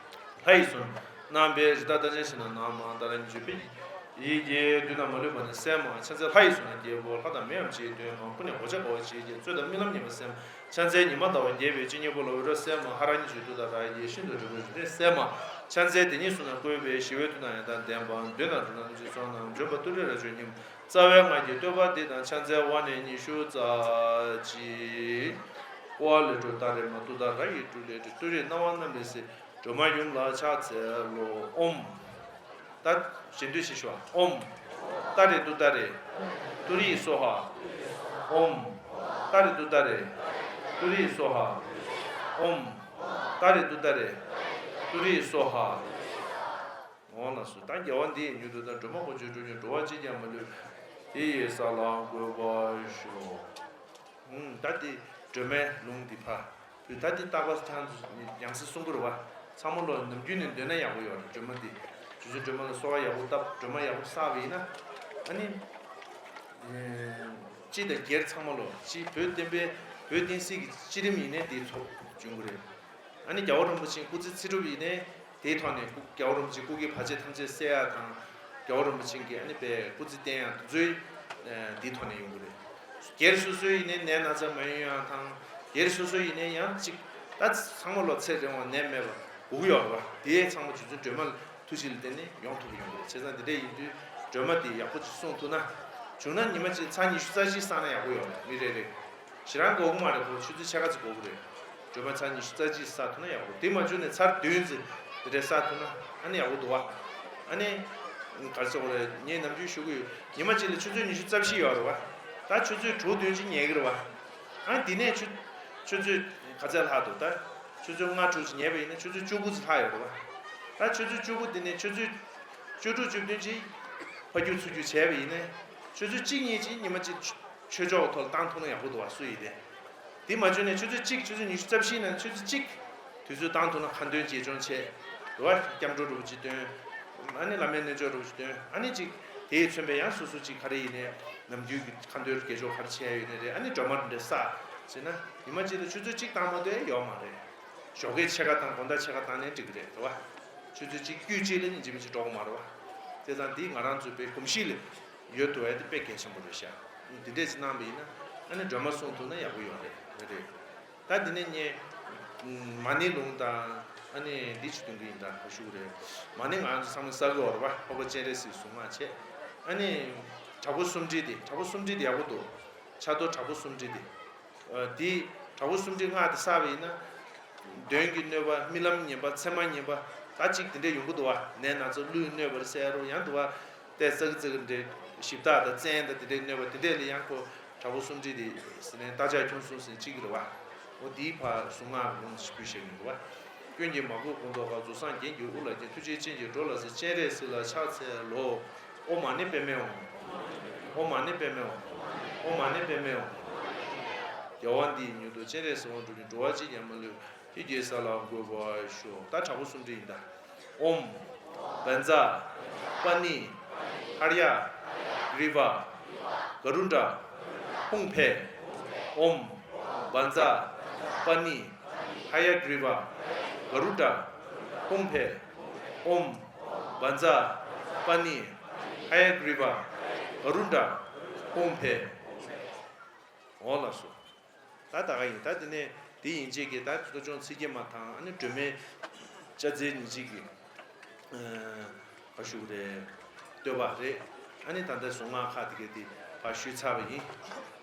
ལྷ་ཡི་ཟུར་རྣམ་པའི། རི་དྭགས་རྟགས་ཅན་ཞིང་ན་ནགས་མ། ཏཱ་ལ་ཉི་ཤུ་པའི་ཡི་གེས། བདུད་རྣམས་མ་ལུས་པ་ནི་སེལ་མ། ཕྱག་འཚལ་ལྷ་ཡི་ཟུར་རྣམས་ཀྱི་བུ། ལྷ་དང་མིའམ་ཅི་ཡིས་འདོད་མ། ཀུན་ནས་གོ་ཆ་དགའ་བ་ཅི་ཡིས་བསྐྱེད། རྩོད་དང་རྨི་ལམ་ཉེས་པ་སེལ་མ། ཕྱག་འཚལ་ཉི་མ་ཟླ་བ་རྒྱས་པའི་སྤྱན་གཉིས་པོ་ལ། འོད་རབ་གསལ་མ། ཧ་ར་ཉི་ཤུ་ཏུཏྟཱ་ར་ཡིས། ཤིན་ཏུ་འགྲོ་ཀུན་རིམ་གྲོ་སེལ་མ། ཕྱག་འཚལ་དེ་ཉིད་གསུམ་རྣམས་བསྐོར་བའི། ཞི་བའི་མཐུ་དང་ཡང་དག་ལྡན་པ། གདོན་དང་འགྲོ་ལམ་ཅི་སོགས་རྣམས། འཇོམས་པ་ཏུ་རེ་རབ་མཆོག་ཉིད་མ། རྩ་བའི་སྔགས་ཀྱི་བསྟོད་པ་འདི་དང་། ཕྱག་འཚལ་དབང་ནི་ཉི་ཤུ་རྩ་གཅིག། ཀཽ་ཝཱ་ལི་ཀྲོ་ཏཱ་རེ་མ། ཏུཏྟཱ་ར་ཡི་ཀྲུ་ལེ་ཏྲི། ཏུ་རེའི་སྣང་བ་རྣམ་པར་སེལ། སྒྲོལ་མ་ཡུམ་ལ་ཕྱག་འཚལ་ལོ། ཨོཾ། ད་གཞན་དོན་ཞིག་ཞུ་བ། ཨོཾ། ཏཱ་རེ་ཏུཏྟཱ་རེ། ཏུ་རེ་སྭཱ་ཧཱ། ཨོཾ། ཏཱ་རེ་ཏུཏྟཱ་རེ། ཏུ་རེ་སྭཱ་ཧཱ། ཨོཾ། ཏཱ་རེ་ཏུཏྟཱ་རེ། ཏུ་རེ་སྭཱ་ཧཱ། འོ་ལགས་སོ། ད་རྒྱལ་བ་འདི་ཡི་མྱུར་དུ་བདག། སྒྲོལ་མ་དཀོན་མཆོག་འགྲོ་ཀུན་སྐྱོབ། འགྲོ་བ་གཅིག་ཀྱང་མ་ལུས་པ། དེ་ཡི་ས་ལ་འགོད་པར་ཤོག། ཨུམ། ད་འདི་སྒྲོལ་མའི་ལུང་འདི་ཕར་ཕུལ། ད་འདི་རྟག་པར་ཁྱེད་རང་ཚོ་ཡང་སེ་གསུང་གི་རེད་བ། ཚང་མ་ལོ་ནམ་རྒྱུན་ནས་འདོན་ན་ཡག་པོ་ཡོད་རེད། སྒྲོལ་མ་འདི་རྗེ་བཙུན་སྒྲོལ་མ་ལ་གསོལ་བ་ཡག་པོ་བཏབ། སྒྲོལ་མ་ཡག་པོ་བསགས་པ་ཡིན་ན། ཨ་ནི་སྤྱི་དང་སྒེར་ཚང་མ་ལོ། སྤྱི་བོད་བསྟན་པའི་བོད་བསྟན་སྲིད་ཀྱི་སྤྱི་རིམ་ཡིན་ནའི་དེའི་ཚོགས་འབྱུང་གི་རེད། ཨ་ནི་རྒྱལ་བ་རིན་པོ་ཆེའི་སྐུ་ཚེ་ཚེ་སྒྲུབ་ཡིན་ནའི་དེའི་ཐོག་ནས་སྐུ་རྒྱལ་བ་རིན་པོ་ཆེའི་སྐུ་གི་བར་ཆད་ཐམས་ཅད་སེལ་ཡ་དང་། རྒྱལ་བ་རིན་པོ་ཆེ་གི་ཨ་ནི་པའི་སྐུ་ཚེ་བརྟན་ཡ་དེ་ཚོའི་ཨ་དེའི་ཐོག་ནས་ཡོང་གི་རེད། སྒེར་སོ་སོའི་ཡིན་ནའི་ནད་ན་ཚ་མ་ཡོང་ཡ་དང་། སྒེར་སོ་སོའི་ཡིན་ནའི་ཡང་གཅིག་ད་ཚང་མ་ལོ་ཚེ་རིང་བ་ནད་མེད་པ་དགོས་ཀྱི་ཡོད་རེད་བ། དེ་ཚང་མ་རྗེ་བཙུན་སྒྲོལ་མ་ལ་ཐུགས་རྗེ་ལ་བརྟེན་ནས་ཡོང་ཐུབ་ཀྱི་ཡོད་རེད། བྱས་ཙང་འདི་འདྲ་ཡིན་དུས་སྒྲོལ་མ་དེ་ཡག་པོ་ཅིག་སྲུང་ཐུབ་ན། བྱུང་ན་ཉི་མ་གཅིག་ཚར་ཉི་ཤུ་རྩ་གཅིག་བསགས་ན་ཡག་པོ་ཡོད་རེད། མི་རེ་རེ། ཞེ་དྲག་དགོས་ཀྱི་མ་རེད། ཁོ་ཆུ་ཚོད་ཕྱེད་ཀ་ཙམ་དགོས་ཀྱི་རེད། སྒྲོལ་མ་ཚར་ཉི་ཤུ་རྩ་གཅིག་བསགས་ཐུབ་ན་ཡག་པོ། དེ་མ་བྱུང་ནས་ཚར་བདུན་ཙམ་དེ་འདྲ་བསགས་ཐུབ་ན་ཨ་ནི་ཡག་པོ་འདུག་བ། ཨ་ནི་ག་རེ་ཟེར་དགོས་རེད། ངས་ནམ་རྒྱུན་ཞུ་གི་ཡོད། ཉི་མ་གཅིག་ལ་ཆུ་ཚོད་ཉི་ཤུ་རྩ་བཞི་ཡོད་རེད་བ། ད་ཆུ་ཚོད་དྲུག་བདུན་ཅིག་ཉལ་གི་རེད་བ། ཨ་དེ་ནས་ཆུ་ཆུ་ཚོད་ག་ཚད་ལྷག་འདུག་ད་ཆུ་ཚོད་ལྔ་དྲུག་ཅིག་ཉལ་བ་ཡིན་ན་ཆུ་ཚོད་བཅུ་དགུ་ཙམ་ལྷག་ཡོད་རེད་བ། ད་ཆུ་ཚོད་བཅུ་དགུ་དེ་ནས་ཆུ་ཚོད་བཅུ་དྲུག་བཅུ་བདུན་ཅིག་ཕར་རྒྱུག་ཚུར་རྒྱུག་བྱས་པ་ཡིན་ན། ཆུ་ཚོད་གཅིག་གཉིས་ཅིག་ཉི་མ་གཅིག་ཆོས་ཕྱོགས་ཐོག་ལ་བཏང་ཐུབ་ན་ཡག་པོ་འདུག་བ། སུ་ཡིན་ཏེ། དེ་མ་བྱུང་ནས་ཆུ་ཚོད་གཅིག་ཆུ་ཚོད་ཉི་ཤུ་རྩ་བཞི་ནང་ཆུ་ཚོད་གཅིག་དུས་ཚོད་བཏང་ཐུབ་ན་ཁ་འདོན་གཅེས་སྐྱོང་བྱས། རེད་བ། སྐྱབས་འགྲོ་འདྲ་པོ་ཅིག་འདོན། ཨ་ནི་བླ་མའི་རྣལ་འབྱོར་འདྲ་པོ་ཅིག་འདོན། ཨ་ནི་ཅིག་དེས་མཚོན་པའི་ཡང་སོ་སོ་ཅིག་ག་རེ་ཡིན་ནའི་ནམ་རྒྱུན་གྱི་ཁ་འདོན་དགེ་སྦྱོར་ག་རེ་བྱས་ཡོད་ནའི་རེད། ཨ་ནི་སྒྲོལ་མ་འདྲ་བསགས་བྱས་ན་ཉི་མ་གཅིག་ལ་ཆུ་ཚོད་གཅིག་བཏང་མ་གཏོགས་ཡོད་མ་རེད། ཞོགས་ཀས་ཕྱེད་ཀ་དང་དགོང་དག་ཕྱེད་ཀ་བཏང་ནའི་འགྲིག་གི་རེད། རེད་བ། ཆུ་ཚོད་གཅིག་དཀྱུས་གཅིག་ལ་སྙིང་རྗེ་མི་ཅིག་འགྲོ་གི་མ་རེད་བ། དེ་ཙང་འདི་ང་རང་ཚོའི་དཔེ་གོམས་གཤིས་ལ་ཡོད་འདུག་བས། དེ་དཔེ་གལ་ཆེན་པོ་རེད་ཤག་འདི་འདྲས་ཅིག་གནང་བ་ཡིན་ན་ཨ་ནི་སྒྲོལ་མ་གསུང་ཐུབ་ན་ཡག་པོ་ཡོད་རེད། རེད་རེད། ད་འདི་ནས་ངས་མ་ཎི་ལུང་དང་ཨ་ནི་འདི་ཅིག་འདོན་གི་ཡིན། ད་ག་ཞུ་གི་རེད། མ་ཎི་ང་ཚོ་ཚང་མས་བསགས་ཀྱི་ཡོད་རེད་བ། འཕགས་པ་སྤྱན་རས་གཟིགས་གཟུངས་སྔགས་བྱས། ཨ་ནི་དྲག་པོ་སུམ་ཁྲི་དེ། དྲག་པོ་སུམ་ཁྲི་དེ་ཡག་པོ་འདུག་ཕྱག་རྡོར་དྲག་པོ་སུམ་ཁྲི་དེ། ཨ་དེ་དྲག་པོ་སུམ་ཁྲི་སྔགས་དེ་བསགས་པ་ཡིན་ན། གདོན་གྱི་གནོད་པ། རྨི་ལམ་ངན་པ། མཚན་མ་ངན་པ། ད་ཅིག་དེ་འདྲས་ཡོང་གི་འདུག་བ། ནད་ན་ཚ་ཀླུས་གནོད་པར་སེལ་རོ། ཡང་འདུག་བ། ཏེ་ཙག་ཙིག་འདྲས་ཞིབ་བཏགས་དང་བཙན་དང་དེ་འདྲས་གནོད་པ་དེ་འདྲས་ལ་ཡང་ཁོ་དྲག་པོ་སུམ་ཁྲི་དེ་ཟེར་ནས་རྟ་ལྕག་ཁྱུང་གསུམ་ཟེར་གཅིག་རེད་བ། འོ་དེའི་ཕར་གཟུངས་སྔགས་ལུང་ཞིག་ཕུལ་བཞག་གི་འདུག་བ། ཀུན་གྱི་མ་གོས་གོས་ཐོག་དཀར། རྫོགས་སངས་རྒྱས་ཀྱི་དབུ་ལ་བརྒྱན། ཐུགས་རྗེའི་སྤྱན་གྱིས་འགྲོ་ལ་གཟིགས། སྤྱན་རས་གཟིགས་ལ་ཕྱག་འཚལ་ལོ། ཨོཾ་མ་ཎི་པདྨེ་ཧཱུྃ། ཨོཾ་མ་ཎི་པདྨེ་ཧཱུྃ། ཨོཾ་མ་ཎི་པདྨེ་ཧཱུྃ། རྒྱལ་བ་འདི་ཡི་མྱུར་དུ་སྤྱན་རས་གཟིགས་དབང་འགྲུབ་ཀྱིས། འགྲོ་བ་གཅིག་ཀྱང་མ་ལུས་པ། དེ་རྒྱལ་ས་ལ་འགོད་པར་ཤོག་ད་དྲག་པོ་སུམ་ཁྲི་ཡིན་ད། ཨོཾ། བཛྲ། པཱ་ཎི། ཧ་རྱ། གྲཱི་པ། ག་རུ་ཌ། ཧཱུྃ་ཕཊ། ཨོཾ། བཛྲ། པཱ་ཎི། ཧ་རྱ་གྲཱི་པ། ག་རུ་ཌ། ཧཱུྃ་ཕཊ། ཨོཾ། བཛྲ། པཱ་ཎི། ཧ་རྱ་གྲཱི་པ། ག་རུ་ཌ། ཧཱུྃ་ཕཊ། འོ་ལགས་སོ། ད་ད་ག་ཡིན། ད་དེ་ནས་དེ་ཡན་ཆད་ཀྱི་ད་བསྟོད་ཆུང་ཚིག་བརྒྱད་མ་དང་། ཨ་ནི་སྒྲོལ་མའི་ ལྕགས་རྩེ་ཉིན་གཅིག་གི་ཨ་ཕར་ཞུ་གི་རེད། བསྟོད་པ་རེད། ཨ་ནི་ད་ལྟ་གཟུངས་སྔགས་ཁག་དེ་གས་དེ་ཕར་ཞུས་ཚར་བ་ཡིན།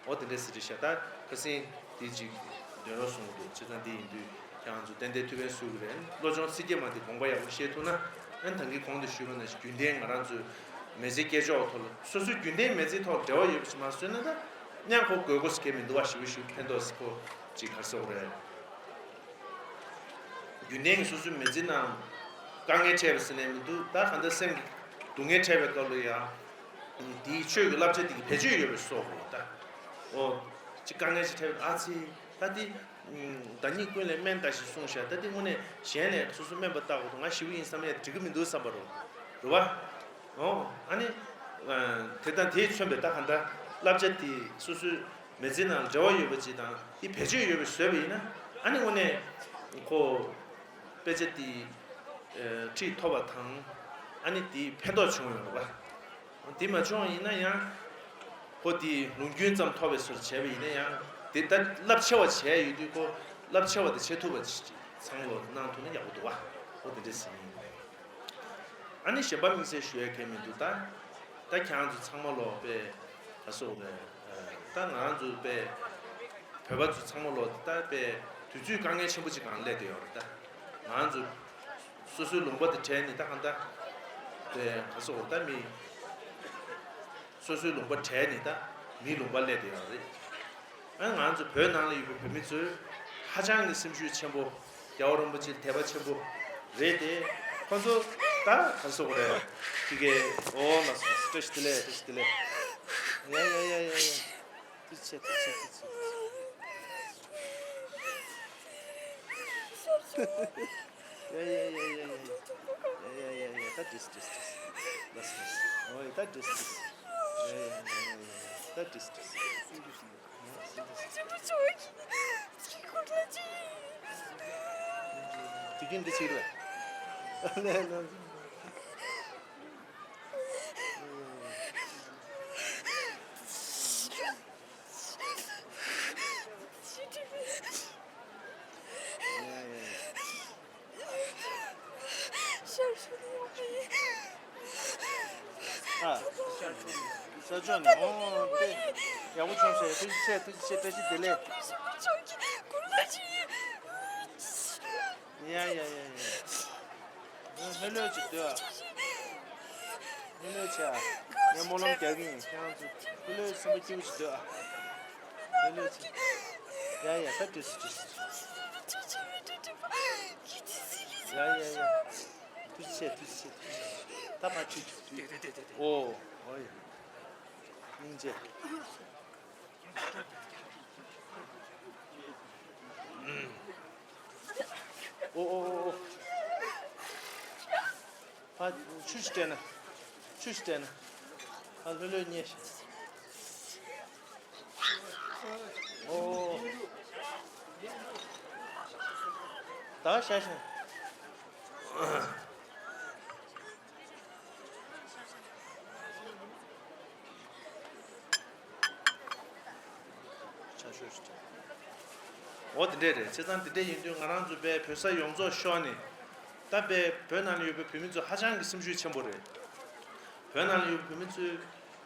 འོ་དེ་འདྲས་ཟེར་རེད་ཤག་ད་ཁ་སང་དེ་གཅིག་འདོན་རོགས་གསུངས་འདུག་བྱས་ཙང་དེ་ཡིན་དུས་ཁྱེད་རང་ཚོ་ཏན་ཏན་ཐུགས་ཕན་གསོས་ཀྱི་རེད། བློ་སྦྱོང་ཚིག་བརྒྱད་མ་དེ་དགོངས་པ་ཡག་པོ་བཞེས་ཐུབ་ན། ཨ་ནི་ད་གིན་གོང་དུ་ཞུས་པ་ནང་བཞིན་རྒྱུན་གཏན་ང་རང་ཚོའི་མི་ཚེ་སྐྱེལ་ཕྱོགས་ཐོག་ལ་སོ་སོའི་རྒྱུན་གཏན་མི་ཚེ་ཐོག་འབྲེལ་བ་ཡོད་པ་ཞིག་མ་བཟོས་ན། ད་གཉའ་ཁོ་དགོས་མཁོ་ཟེར་མཁན་མི་འདུག་བ། ཞེ་པོ་ཞེ་པོ་ཕན་ཐོགས་ཟེར་ཁོ་ཅིག་ག་རེ་ཟེར་དགོས་རེད། རྒྱུན་གཏན་གྱི་སོ་སོའི་མི་ཚེ་ནང་དཀའ་ངལ་འཕྲད་པ་ཟེར་ནས་མི་འདུག་ད་གང་ལྟར་སེམས་ཀྱི་སྡུག་བསྔལ་འཕྲད་པའི་སྐབས་ལ་ཡང་དེའི་ཆོས་ཀྱི་བསླབ་བྱ་དེ་གི་བེད་སྤྱོད་ཡོད་པའི་བཟོ་དགོས་ད། འོ། ཅིག་དཀའ་ངལ་ཅིག་འཕྲད་པའི་ཨ་ཙི། ད་དེ་བདག་ཉིད་ཀུན་ལས་དམན་ལྟ་ཞེས་གསུངས་ཤག་ད་དེ་དངོས་གནས་གཞན་ལས་སོ་སོ་དམན་པ་ལྟ་དགོས་འདུག་ང་ཞེ་པོ་ཡིན་བསམ་ཡས་འགྲིག་གི་མི་འདུག་བསམ་པ་རེད། རེད་བ། འོ། ཨ་ནི། དེ་དང་དེས་མཚོན་པའི་ད་གང་ལྟར་བསླབ་བྱ་དེ་སོ་སོའི་མི་ཚེ་ནང་འབྲེལ་བ་ཡོད་པ་ཅིག་དང་དེ་བེད་སྤྱོད་ཡོད་པ་བཟོས་པ་ཡིན་ན། ཨ་ནི་དངོས་གནས་ཁོ་དཔེ་ཆ་དེ་ཁྲིད་ཐོབ་པ་དང་། ཨ་ནི་དེ་ཕན་ཐོགས་བྱུང་ཡོད་རེད་བ། དེ་མ་བྱུང་བ་ཡིན་ན་ཡང་། ཁོ་དེ་ལུང་རྒྱུན་ཙམ་ཐོབ་པའི་བཟོ་འདྲ་བྱས་པ་ཡིན་ན་ཡང་དེ་ལྟར་རླབས་ཆེ་བ་བྱས་ཡོད་དུས་ཁོ་རླབས་ཆེ་བ་དེ་བྱེད་ཐུབ་པ་ཅིག་ཚང་མ་ལོ་གནང་ཐུབ་ན་ཡག་པོ་འདུག་བ། ཁོ་དེ་འདྲས་ཟིན་ཡིན། ཨ་ནི་གཞན་པ་དམིགས་བསལ་ཞུ་ཡ་གང་མི་འདུག་ད། ད་ཁྱེད་རང་ཚོ་ཚང་མ་ལོ་དཔེ་ག་སོགས་རེད། ད་ང་རང་ཚོ་དཔེ་བོད་པ་ཚོ་ཚང་མ་ལོ་ད་དཔེ་དུས་ཚོད་དཀའ་ངལ་ཆེན་པོ་ཅིག་སྒང་སླེབས་བསྡད་ཡོད་རེད་ད། ང་རང་ཚོ་སོ་སོའི་ལུང་པ་དེ་བྲལ་ནས་ད་གང་ལྟར་དཔེ་ག་སོགས་ད་མི་སོ་སོའི་ལུང་པ་བྲལ་ནས་ད་མིའི་ལུང་པ་སླེབས་བསྡད་ཡོད་རེད། ཨ་ང་ཚོ་བོད་ནང་ལ་ཡོད་པའི་བོད་མི་ཚོས་ཧ་ཅང་གི་སེམས་ཤུགས་ཆེན་པོ། རྒྱལ་བ་རིན་པོ་ཆེ་དད་པ་ཆེན་པོ་རེད་དེ། ཁོ་ཚོ་ད་ག་རེ་ཟེར་དགོས་རེད། དེ་གའི་འོ་ལགས་སོ་བཀྲ་ཤིས་བདེ་ལེགས། བཀྲ་ཤིས་བདེ་ལེགས། ཡ་ཡ་ཡ་ཡ་ཡ། ཐུགས་རྗེ་ཆེ། ཐུགས་རྗེ་ཆེ། ཐུགས་རྗེ་ཆེ། ཡ་ཡ་ཡ་ཡ་ཡ། ཡ་ཡ་ཡ་ཡ། ད་འགྲིགས་འགྲིགས་འགྲིགས། ལགས་སོ་ལགས་སོ། འོ་ཡ་ད་འགྲིགས་འགྲིགས། ཡ་ཡ་ཡ་ཡ་ཡ། ད་འགྲིགས་འགྲིགས། དུས་རྒྱུན་འདི་ཅིག་རེད། ཨ། ས་ཕྱོགས་ནས་འོང་སྟེ། ཡག་པོ་བྱུང་ཟེར། ཐུགས་རྗེ་ཆེ། ཐུགས་རྗེ་ཆེ། བཀྲ་ཤིས་བདེ་ལེགས། ཡ་ཡ་ཡ་ཡ། ལྷོད་ལྷོད་ཅིག་སྡོད་ཨ། ལྷོད་ལྷོད་བྱས་ཨ། ངས་སྨོན་ལམ་རྒྱག་གི་ཡིན། ཁྱེད་རང་ཚོ་ལྷོད་ལྷོད་སེམས་པ་སྐྱིད་པོ་ཅིག་སྡོད་ཨ། ལྷོད་ལྷོད་བྱས། ཡ་ཡ། ད་འགྲིགས་སོང་། འགྲིགས་སོང་། ཡ་ཡ་ཡ། ཐུགས་རྗེ་ཆེ། ཐུགས་རྗེ་ཆེ། ཐུགས་རྗེ་ཆེ། ད་ཕར་ཁྲིད། འོ། འོ་ཡ། སྙིང་རྗེ། ཨོ་ཨོ་ཨོ་ཨོ། ཕ་ཆུ་ཞིག་སྤྲད་ན། ཆུ་ཞིག་སྤྲད་ན། ཕ་ལྷོད་ལྷོད་ཉལ་ཤིག་ཨོ་ཨོ་ཨོ། ད་ཤ་ཤ། ཆ་ཤོས་ཤིག་འོ་དེ་འདྲས་རེད། བྱས་ཙང་དེ་འདྲས་ཡིན་དུས་ང་རང་ཚོ་དཔེ་བོད་ས་ཡོངས་རྫོགས་ཤོར་ནས། ད་དཔེ་བོད་ནང་ལ་ཡོད་པའི་བོད་མི་ཚོ་ཧ་ཅང་གི་སེམས་ཤུགས་ཆེན་པོ་རེད། བོད་ནང་ལ་ཡོད་པའི་བོད་མི་ཚོས་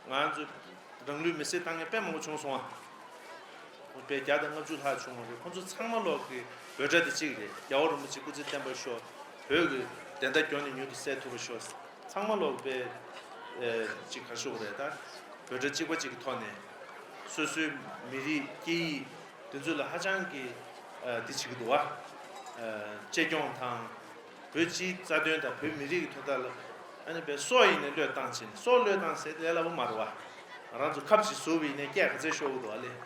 ང་རང་ཚོ་རང་ལུས་མེར་སྲེག་བཏང་མཁན་དཔེ་མང་པོ་བྱུང་སོང་ཨ། དཔེ་བརྒྱ་དང་ལྔ་བཅུ་ལྷག་བྱུང་བ་རེད། ཁོང་ཚོ་ཚང་མ་ལོག་གི་འབོད་སྒྲ་དེ་གཅིག་རེད། རྒྱལ་བ་རིན་པོ་ཆེ་སྐུ་ཚེ་བརྟན་པར་ཤོག་བོད་ཀྱི་བདེན་མཐའ་མགྱོགས་ནས་མྱུར་དུ་གསལ་ཐུབ་པར་ཤོག་ཚང་མ་ལོག་པའི་ཨེ་ཅིག་ག་ཤོག་རེད། ད་འབོད་སྒྲ་གཅིག་པ་གཅིག་གི་ཐོག་ནས་སོ་སོའི་མི་རིགས་སྐད་ཡིག་དེ་ཚོ་ལ་ཧ་ཅང་གི་ཨ་དེ་བྱེད་ཀྱི་འདུག་བ། ཨ་གཅེས་སྐྱོང་དང་། བོད་སྤྱིའི་རྩ་དོན་དང་བོད་མི་རིགས་ཀྱི་དོན་དག་ལ་ཨ་ནི་པའི་སྲོག་ཡིན་ནའི་བློས་བཏང་བྱས་ནས། སྲོག་བློས་བཏང་ཟེར་དེ་ལས་སླ་པོ་མ་རེད་བ། ང་རང་ཚོ་ཁབ་ཅིག་ཟུག་པ་ཡིན་ནའི་སྐད་ག་ཚད་ཤོར་གི་འདུག་ཨ་ལེ། རེད་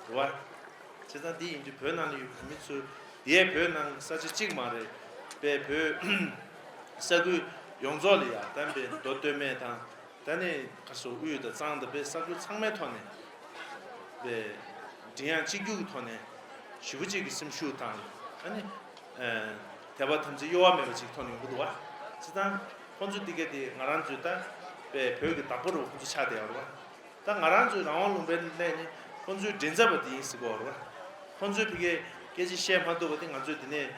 བ། བྱས་ཙང་འདི་ཡིན་དུས་བོད་ནང་ལ་ཡོད་བོད་མི་ཚོས་དེ་བོད་ནང་ས་ཆ་གཅིག་མ་རེད། པའི་བོད་ས་ཁུལ་ཡོངས་རྫོགས་ལ་ཡ་དམ་པའི་མདོ་སྟོད་སྨད་དང་། ད་ནི་ག་སོ་དབུས་དང་གཙང་དང་པའི་ས་ཁུལ་ཚང་མའི་ཐོག་ནས་པའི་མགྲིན་དབྱངས་གཅིག་གྱུར་གྱི་ཐོག་ནས་ཞེ་པོ་ཅིག་གི་སེམས་ཤུགས་དང་། ཨ་ནི་དད་པ་དམ་ཚིག་གཡོ་བ་མེད་པ་ཅིག་ཐོག་ནས་ཡོང་གི་འདུག་བ། བྱས་ཙང་ཁོང་ཚོ་འདི་ག་དེ་ང་རང་ཚོའི་ད་པའི་བོད་ཀྱི་བདག་པོ་རུ་ཁོང་ཚོ་ཆགས་བསྡད་ཡོད་རེད་བ། ད་ང་རང་ཚོའི་རང་དབང་ལུང་པའི་གནས་ནི་ཁོང་ཚོའི་མགྲིན་ཚབ་པ་དེ་ཡིན་ཟེར་གྱི་ཡོད་རེད་བ། ཁོང་ཚོས་ཕ་གིའི་སྐད་ཆ་བཤད་མ་ཐུབ་པ་དེ་ང་ཚོས་འདི་ནས་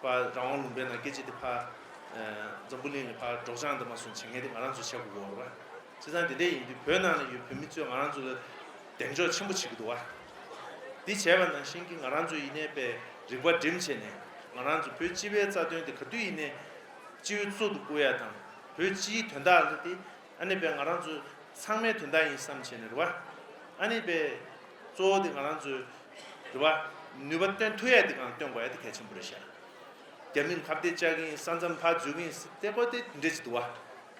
ཕར་རང་དབང་ལུང་པའི་ནང་སྐད་ཆ་དེ་ཕར་ཨ་འཛམ་བུ་གླིང་ལ་ཕར་སྒྲོག་སྦྱང་དང་མ་སོང་བྱེད་མཁན་དེ་ང་རང་ཚོ་བྱེད་དགོས་ཀྱི་ཡོད་རེད་པ། བྱས་ཙང་དེ་འདྲ་ཡིན་དུས་བོད་ནང་ལ་ཡོད་བོད་མི་ཚོས་ང་རང་ཚོ་ལ་གདེང་འཇོག་ཆེན་པོ་བྱེད་ཀྱི་འདུག་པ། འདི་བྱས་པ་ནང་བཞིན་གྱི་ང་རང་ཚོ་ཡིན་ནའི་པའི་རིག་པ་སྒྲིམ་བྱས་ནས་ང་རང་ཚོ་བོད་སྤྱི་པའི་རྩ་དོན་དེ་ག་དུས་ཡིན་ནའི་སྤྱི་བོའི་གཙུག་ཏུ་བཀུར་ཡ་དང་བོད་སྤྱིའི་དོན་དག་ལ་དེ་ཨ་ནི་པའི་ང་རང་ཚོ་ཚང་མའི་དོན་དག་ཡིན་བསམ་བྱས་ནས་རེད་པ། ཨ་ནི་པའི་གཙོ་བོ་དེ་ང་རང་ཚོའི་རེད་པ། ནུས་པ་བཏོན་ཐུབ་ཡ་དེ་གང་བཏོན་དགོས་ཡ་དེ་གལ་ཆེན་པོ་རེད་ཤག་རྒྱ་མིར་ཁ་གཏད་བཅག་གི་ཡིན། ས་མཚམས་ཕར་འཛུལ་གི་ཡིན་ཟེར་ཏེ་ཁོ་དེ་འདྲ་ཅིག་འདུག་པ།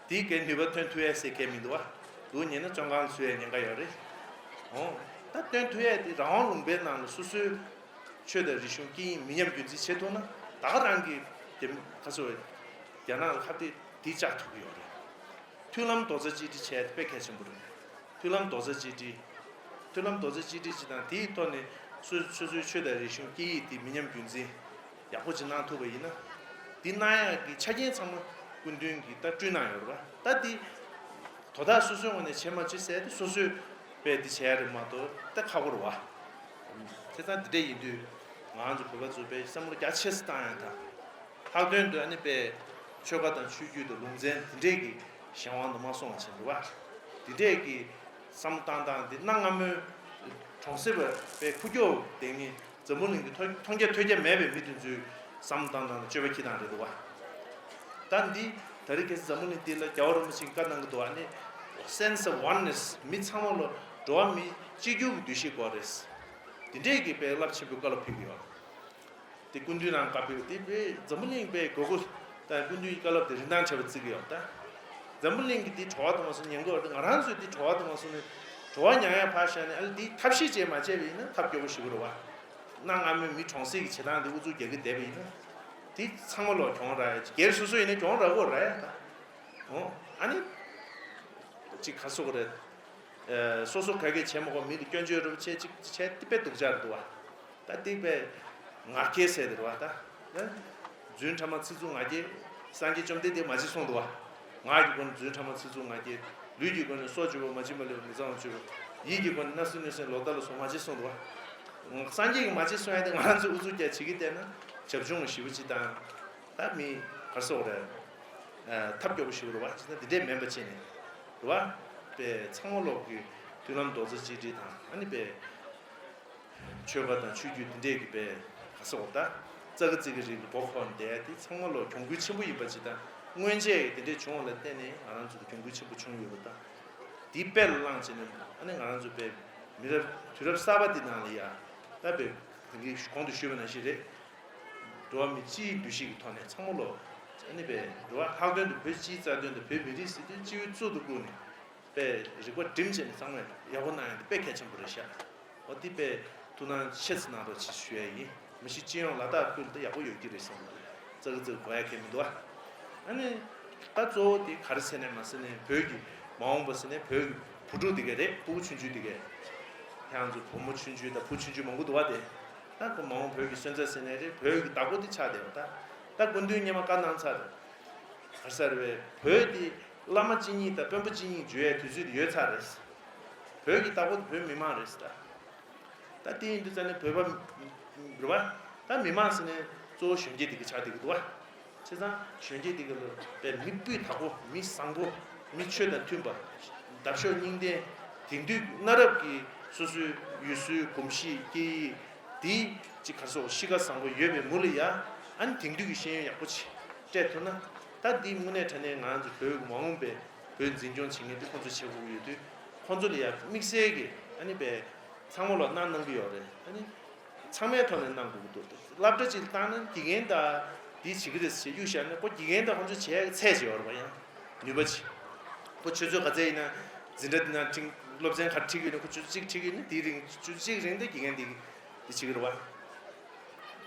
དེའི་སྐད་ནུས་པ་ཐོན་ཐུབ་ཡ་ཟེར་མཁན་མི་འདུག་པ། འདུག་ཉེན་ན་བཙོན་ཁང་ཚུད་ཡ་ཉེན་ཁ་ཡོད་རེད། འོ། ད་བཏོན་ཐུབ་ཡ་དེ་རང་དབང་ལུང་པའི་ནང་ལ་སོ་སོའི་ཆོས་དང་རིག་གཞུང་སྐད་ཡིག་མི་ཉམས་རྒྱུན་འཛིན་བྱེད་ཐུབ་ན་ད་ག་རང་གི་དེ་ཁ་སོ་རྒྱ་ནག་ལ་ཁ་གཏད་དེ་བཅག་ཐུབ་ཀྱི་ཡོད་རེད། མཐུན་ལམ་རྡོག་རྩ་གཅིག་སྒྲིལ་བྱས་དཔེ་གལ་ཆེན་པོ་རེད། མཐུན་ལམ་རྡོག་རྩ་གཅིག་སྒྲིལ། མཐུན་ལམ་རྡོག་རྩ་གཅིག་སྒྲིལ་བྱེད་སྟངས་དེའི་ཐོག་ནས་སོ་སོ་སོའི་ཆོས་དང་རིག་གཞུང་སྐད་ཡིག་དེ་མི་ཉམས་རྒྱུན་འཛིན་ཡག་པོ་ཅིག་གནང་ཐུབ་པ་ཡིན་ན། འདི་གནང་ཡག་གི་ཆ་རྐྱེན་ཚང་མ་སྐུ་མདུན་གྱིས་ད་བསྐྲུན་གནང་ཡོད་རེད་པ། ད་འདི་དོ་བདག་སོ་སོའི་ངོས་ནས་བྱེད་མ་བྱེད་ཟེར་དེ་སོ་སོས་དཔེ་འདི་བྱས་རེད་མ་གཏོགས་ད་ཁག་པོ་རེད་པ། བྱས་ཙང་འདི་འདྲ་ཡིན་དུས་ང་ཚོ་བོད་པ་ཚོ་དཔེ་བསམ་བློ་རྒྱ་ཆེ་ཙམ་བཏང་ཡག་དང་། ལྷག་དོན་དུ་ཨ་ནི་པའི་ཆོལ་ཁ་དང་ཆོས་བརྒྱུད་དང་ལུང་ཚན་དེ་འདྲས་ཀྱི་གཞན་དབང་དུ་མ་སོང་བ་བྱས་འདུག་པ། དེ་འདྲས་ཀྱི་བསམ་བློ་བཏང་སྟངས་འདི་གནའ་སྔ་མོའི་གྲོང་གསེབ་པའི་ཁུག་ཀྱོག་དེ་ནི་འཛམ་བུ་གླིང་གི་མཐོང་མཐོང་རྒྱ་ཐོས་རྒྱ་མེད་པའི་མི་དེ་ཚོའི་བསམ་བློ་བཏང་སྟངས་དང་སྤྱོད་པ་འཁྱེར་སྟངས་རེད་འདུག་པ། ད་འདི་ད་རེས་ཁ་སང་འཛམ་བུ་གླིང་འདི་ལ་རྒྱལ་བ་རིན་པོ་ཆེས་བཀའ་གནང་གི་འདུག་ཨ་ནི་sense of oneness མི་ཚང་མ་ལ་འགྲོ་བ་མི་གཅིག་གྱུར་གྱི་འདུ་ཤེས་དགོས་རེད། དེ་འདྲས་ཀྱི་དཔེ་རླབས་ཆེན་པོའི་བཀའ་སློབ་ཕེབས་ཀྱི་ཡོད། དེ་སྐུ་མདུན་རང་བཀའ་ཕེབས་དེ་དཔེ་འཛམ་བུ་གླིང་དཔེ་དགོས་མཁོ་དང་སྐུ་མདུན་གྱི་བཀའ་སློབ་དེ་རིན་ཐང་ཆེ་བ་བརྩི་གི་ཡོད་ད། འཛམ་བུ་གླིང་གི་དེ་བྲོ་བ་དང་མ་སོང་ཉན་གི་ཡོད་དེ་ང་རང་ཚོས་དེ་བྲོ་བ་དང་མ་སོང་ནས་བྲོ་བ་མྱངས་ཡ་ཕར་བཞག་ནས་ཨ་ལ་དེ་ཐབས་ཤེས་བྱས་མ་བྱས་པ་ཡིན་ན་ཐབས་སྐྱོ་པོ་ཞིག་རེད་པ། གནའ་སྔ་མོའི་མི་གྲོང་གསེབ་ཀྱི་བྱེད་སྟངས་དེ་ཨུ་ཚུགས་རྒྱག་གི་བསྡད་པ་ཡིན་ན། དེ་ཚང་མ་ལོག་གྱོང་རག་ཡ་སྒེར་སོ་སོ་ཡིན་ན་གྱོང་རག་གི་རེད་ད། འོ་ཨ་ནི། ཅིག་ག་སོགས་རེད། ཨ་སོ་སོ་ག་གེ་བྱས་མ་དགོས་མི་ལ་སྐྱོན་བརྗོད་རུབ་བྱས་ཅིག་བྱས་དེ་དཔེ་སྡུག་ཅག་རེད་འདུག་པ། ད་དེ་དཔེ་ང་རྒྱལ་ཟེར་དེ་རེད་པ་ད། ཨ་རྫུན་ཕྲ་མ་ཚིག་རྩུབ་ང་རྒྱལ། སངས་རྒྱས་བཅོམ་ལྡན་འདས་མ་བྱེད་གསུངས་འདུག་པ། ངག་གི་སྒོ་ནས་རྫུན་ཕྲ་མ་ཚིག་རྩུབ་ང་རྒྱལ། ལུས་ཀྱི་སྒོ་ནས་སྲོག་གཅོད་པ། མ་བྱིན་པ་ལེན་པ། མི་གཙང་བ་སྤྱོད་པ། ཡིད་ཀྱི་སྒོ་ནས་བརྣབ་སེམས་གནོད་སེམས་ལོག་ལྟ་ལ་སོགས་མ་བྱེད་གསུངས་འདུག་པ། སངས་རྒྱས་ཀྱིས་མ་བྱེད་གསུང་ཡ་དེ་ང་ཚོས་ཨུ་ཚུགས་རྒྱག་བྱེད་ཀྱི་བསྡད་ན་བྱབ་ཆུང་ཞེ་པོ་ཅིག་དང་། ད་མི་གར་སོགས་རེད། ཨ་ཐབས་སྐྱོ་པོ་ཞིག་རེད་པ། ཅི་ན་འདི་འདྲས་མིན་པ་བྱས་ནས་རེད་པ། པའི་ཚང་མ་ལོག་གི་མཐུན་ལམ་རྡོག་རྩ་གཅིག་སྒྲིལ་དང་ཨ་ནི་པའི་ཆོལ་ཁ་དང་ཆོས་བརྒྱུད་འདི་འདྲས་ཀྱི་པའི་ག་སོགས་ད་ཙག་གི་ཙིག་གི་རིགས་ལ་མགོ་འཁོར་བསྡད་ཡ་དེ་ཚང་མ་ལོག་གྱོང་གུན་ཆེན་པོ་ཡིན་པ་ཅིག་དང་། སྔོན་ཆད་དེ་འདྲས་བྱུང་བ་ལ་བརྟེན་ནས་ང་རང་ཚོ་ལ་གྱོང་གུན་ཆེན་པོ་བྱུང་ཡོད་པ་དང་། དེ་དཔེ་ལ་བླངས་བྱས་ནས་ཨ་ནི་ང་རང་ཚོ་པའི་མི་རབས་དུས་རབས་གསར་པ་འདི་ནང་ལ་ཡ་ད་པའི་དེང་གི་གོང་དུ་ཞུས་པ་ནང་བཞིན་རེད། འགྲོ་བ་མི་སྤྱིའི་འདུ་ཤེས་ཀྱི་ཐོག་ནས་ཚང་མ་ལོ། ཨ་ནི་པའི་འགྲོ་བ་ལྷག་དོན་དུ་བོད་སྤྱིའི་རྩ་དོན་དུ་བོད་མི་རིགས་ཟེར་དུས་སྤྱི་བོའི་གཙུག་ཏུ་བཀུར་ནས་པའི་རིག་པ་བསྒྲིམས་བྱས་ནས་ཚང་མས་ཡག་པོ་གནང་ཡ་འདི་དཔེ་གལ་ཆེན་པོ་རེད་ཤག་འོ་འདི་པའི་ཐུགས་སྣང་ཆེ་ཙམ་གནང་རོགས་ཅེས་ཞུ་ཡ་ཡིན། མ་གཞི་སྤྱི་ཡོངས་ལ་དྭགས་ཁུལ་དུ་ཡག་པོ་ཡོད་ཀྱི་རེད་བསམ་གྱི་འདུག་ཙག་ཙིག་གོ་ཡ་གལ་མི་འདུག་ཨ་ནི་ད་གཙོ་བོ་དེ་ག་རེ་ཟེར་ནས་མ་ཟེར་ནས་བོད་ཀྱི་མ་འོངས་པ་ཟེར་ནས་བོད་ཀྱི་བུ་ཕྲུག་དེ་ག་རེད། ཕྲུ་གུ་ཆུང་ཆུང་དེ་ག་ཁྱེད་རང་ཚོ་བུ་མོ་ཆུང་ཆུང་དང་བུ་ཆུང་ཆུང་མང་པོ་འདུག་བ། དེ་ད་ཁོ་མ་འོངས་བོད་ཀྱི་སོན་རྩ་ཟེར་ནས་རེད། བོད་ཀྱི་བདག་པོ་དེ་ཆགས་བསྡད་པ། ད་ད་སྐུ་མདུན་སྔོན་མ་བཀའ་གནང་ཚར་རེད། ག་རེ་ཟེར་བས་བོད་དེ་བླ་མ་གཅིག་ཉིད་དང་དཔོན་པོ་གཅིག་ཉིད་བརྗོད་ཡའི་དུས་ཚོད་དེ་ཡོལ་ཚར་རེད། བོད་ཀྱི་བདག་པོ་དེ་བོད་མི་མང་རེད་ཟེར་ད། ད་དེ་ཡིན་དུས་ཙ་ནས་བོད་པ་རེད་བ། ད་མི་མང་ཟེར་ནས་གཙོ་བོ་གཞོན་སྐྱེས་དེ་གི་ཆགས་བསྡད་ཀྱི་འདུག་བ། བྱས་ཙང་གཞོན་སྐྱེས་དེ་གི་ལ་པའི་མི་སྤུས་དག་པོ། མི་བཟང་པོ། མི་ཆོས་དང་མཐུན་པ། འདབ་གཤོག་སྙིང་ལྡན། དེང་དུས་གནའ་རབས་ཀྱི་སོ་སོའི་ཡུལ་སྲོལ་གོམས་གཤིས་སྐད་ཡིག་དེ་ཅིག་ག་རེ་ཟེར། གཤིས་ཀ་བཟང་པོ་ཡོད་པའི་མུ་ལ་ཡ། ཨ་ནི་དེང་དུས་ཀྱི་ཤེས་ཡོན་ཡག་པོ་ཅིག་སྤྲད་ཐུབ་ན། ད་འདི་དངོས་གནས་དྲང་གནས་ང་ཚོ་བོད་ཀྱི་མ་འོངས་པའི་བོད་འཛིན་སྐྱོང་བྱེད་མཁན་དེ་ཁོང་ཚོ་བྱེད་དགོས་ཀྱི་ཡོད་དུས། ཁོང་ཚོ་ལ་ཡ་དམིགས་བསལ་གྱི་ཨ་ནི་པའི་ཚང་མ་ལ་གནང་གནང་གི་ཡོད་རེད། ཨ་ནི་ཚང་མའི་ཐོག་ནས་གནང་དགོས་ཀྱི་འདུག་སློབ་གྲྭ་ཅིག་བཏང་ན་དགེ་རྒན་དང་འདི་བྱེད་ཀྱི་རེད་ཟེར་གཡུག་བཞག་ན་ཁོ་དགེ་རྒན་དང་ཁོང་ཚོ་བྱེད་ཡག་གི་ཚད་ཅིག་ཡོད་རེད་པ། ཡང་ནུས་པ་ཅིག་ཁོ་ཆུ་ཚོད་ག་ཚད་ཡིན་ན་འཛིན་གྲྭ་འདི་ནང་ཁྲིད། སློབ་ཚན་ག་ཁྲིད་ཀྱི་ཡོད་ན་ཁོ་ཆུ་ཚོད་གཅིག་ཁྲིད་ཀྱི་ཡོད་ན་དེའི་རིང་ཆུ་ཚོད་གཅིག་རིང་དུ་དགེ་རྒན་འདི་འདི་བྱེད་ཀྱི་རེད་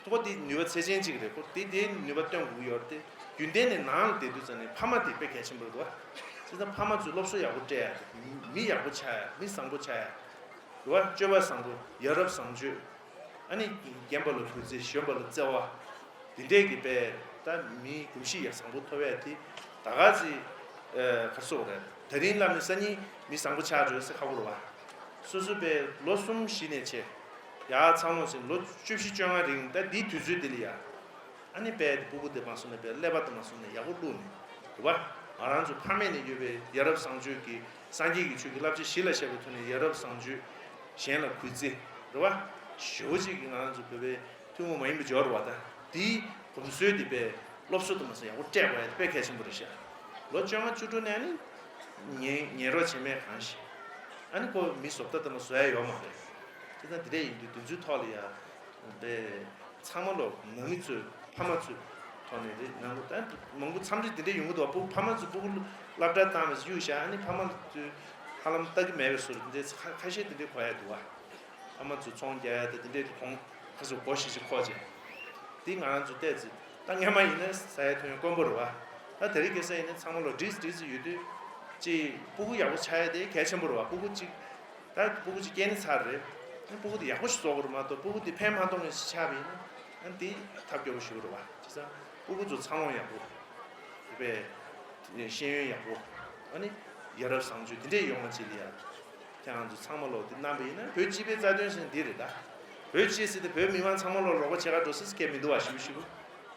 པ། ཁོ་དེ་ནུས་པ་ཚད་ཅན་ཅིག་རེད། ཁོ་དེ་དེ་ནུས་པ་བཏོན་དགོས་ཀྱི་ཡོད་རེད་དེ། རྒྱུན་གཏན་ནས་ནང་ལ་བསྡད་དུས་ཙམ་ནས་ཕ་མ་དེ་དཔེ་གལ་ཆེན་པོ་རེད་འདུག་བ། བྱས་ཙང་ཕ་མ་ཚོས་སློབ་གསོ་ཡག་པོ་སྤྲད་ཡ་དེ། མི་ཡག་པོ་ཆགས་ཡ། མི་བཟང་པོ་ཆགས་ཡ་རེད་བ། སྤྱོད་པ་བཟང་པོ། ཡ་རབས་བཟང་སྤྱོད། ཨ་ནི་རྒན་པ་ལ་གུས་བརྩི། གཞོན་པ་ལ་བརྩེ་བ། དེ་འདྲས་ཀྱི་དཔེ་ད་མིའི་གོམས་གཤིས་ཡ་བཟང་པོ་ཐོབ་ཡ་དེ་ད་ག་ཚོད་ཨ་ག་རེ་ཟེར་དགོས་རེད། ད་རིང་བླ་མའི་སང་ཉིན་མི་བཟང་པོ་ཆགས་འགྲོ་ཟེར་ཁག་པོ་རེད་བ། སོ་སོ་དཔེ་ལོ་གསུམ་བཞི་ནས་བྱས་ཡར་ཚང་མ་ཟིན་ལོ་བཅུ་བཞི་བཅོ་ལྔ་རིང་ད་འདིའི་དུས་ཚོད་འདི་ལ་ཡ། ཨ་ནི་དཔེ་དེ་སྤུ་གུ་དེ་མ་སོང་ནས་དཔེ་ཀླད་པ་དེ་མ་སོང་ནས་ཡག་པོ་བླུགས་ནས་རེད་བ། ང་རང་ཚོ་ཕ་མེས་ནས་ཡོད་པའི་ཡ་རབས་བཟང་སྤྱོད་ཀྱི་སངས་རྒྱས་ཀྱི་ཆོས་ཀྱི་བསླབ་བྱ་གཞི་ལ་བཞག་པའི་ཐོག་ནས་ཡ་རབས་བཟང་སྤྱོད་གཞན་ལ་གུས་བརྩི་རེད་བ། ཞེ་པོ་ཅིག་གི་ང་རང་ཚོ་བོད་པའི་ཐུན་མོང་མ་ཡིན་པ་འབྱོར་བ་དང་དེའི་གོམས་སྲོལ་དེ་དཔེ་སློབ་གསོ་དེ་མ་སོང་ཡག་པོ་སྤྲད་དགོས་ཡ་དེ་དཔེ་གལ་ཆེན་པོ་རེད་ཤག་ལོ་བཅོ་ལྔ་བཅུ་དྲུག་ནས་ནི་ཉན་ཉན་རོགས་བྱེད་མེད་གང་ཞིག་ཨ་ནི་ཁོ་མི་བཟོ་ལྟ་དེ་མ་བཟོ་ཡ་ཡོད་མ་རེད། དེ་ཙང་དེ་འདྲས་ཡིན་དུས་དེ་ཚོའི་ཐོག་ལ་ཡ། དེ། ཚང་མ་ལོ་ནང་མི་ཚོས་ཕ་མ་ཚོས་ཐོག་ནས་རེད་ནང་ལོ་ད་མང་པོ་འཚམས་འདྲི་དེ་འདྲས་ཡོང་གི་འདུག་ཕ་མ་ཚོས་སྤུ་གུ་སློབ་གྲྭ་བཏང་བས་གཡུག་བཞག་ཨ་ནི་ཕ་མ་ཚོས་ཧ་ལམ་ལྟ་གི་མེད་པའི་བཟོ་འདྲ་དེ་འདྲས་ཁ་ཁ་ཤས་དེ་འདྲས་གོ་ཡ་འདུག་བ། ཕ་མ་ཚོས་ཚོང་རྒྱག་ཡ་དེ་དེ་འདྲས་དེ་གོང་ཁ་སོ་སྒོ་ཞིག་ཅིག་ཁོག་ཅེ། དེ་ང་རང་ཚོ་བལྟས་ཚེ་ད་སྔ་མ་ཡིན་ན་ས་ཡ་ཐོན་དཀོན་པོ་རེད་བ། ད་དེ་རིང་ཁ་སང་ཡིན་ན་ཚང་མ་ལོ་འདྲིས་འདྲིས་ཡོད་དུས། ཅིག་སྤུ་གུ་ཡག་པོ་ཆགས་ཡ་དེ་གལ་ཆེན་པོ་རེད་བ་སྤུ་གུ་ཅིག་ད་སྤུ་གུ་ཅིག་སྐྱེས་ནས་ཚར་རེད། ཨ་སྤུ་གུ་དེ་ཡག་པོ་ཞིག་བཟོ་དགོས་རེད་མ་གཏོགས་སྤུ་གུ་དེ་ཕན་མ་ཐོགས་མཁན་ཞིག་ཆགས་པ་ཡིན་ན་ཨ་དེ་ཐབས་སྐྱོ་པོ་ཞིག་རེད་བ། བྱས་ཙང་སྤུ་གུ་ཚོ་འཚར་ལོངས་ཡག་པོ། དེ་བས་ཤེས་ཡོན་ཡག་པོ། ཨ་ནི་ཡ་རབས་བཟང་སྤྱོད་དེ་འདྲས་ཡོང་བ་ཅིག་ལ་ཡ། ཁྱེད་རང་ཚོ་ཚང་མ་ལོ་དེ་གནང་པ་ཡིན་ན་བོད་སྤྱི་པའི་རྩ་དོན་ཟེར་ན་འདི་རེད་ད། བོད་སྤྱི་ཟེར་ཏེ་བོད་མི་མང་ཚང་མ་ལོ་རོགས་པ་བྱེད་ག་འགྲོ་སྲིད་སྐད་མི་འདུག་བ་ཞིབ་ཞིབ།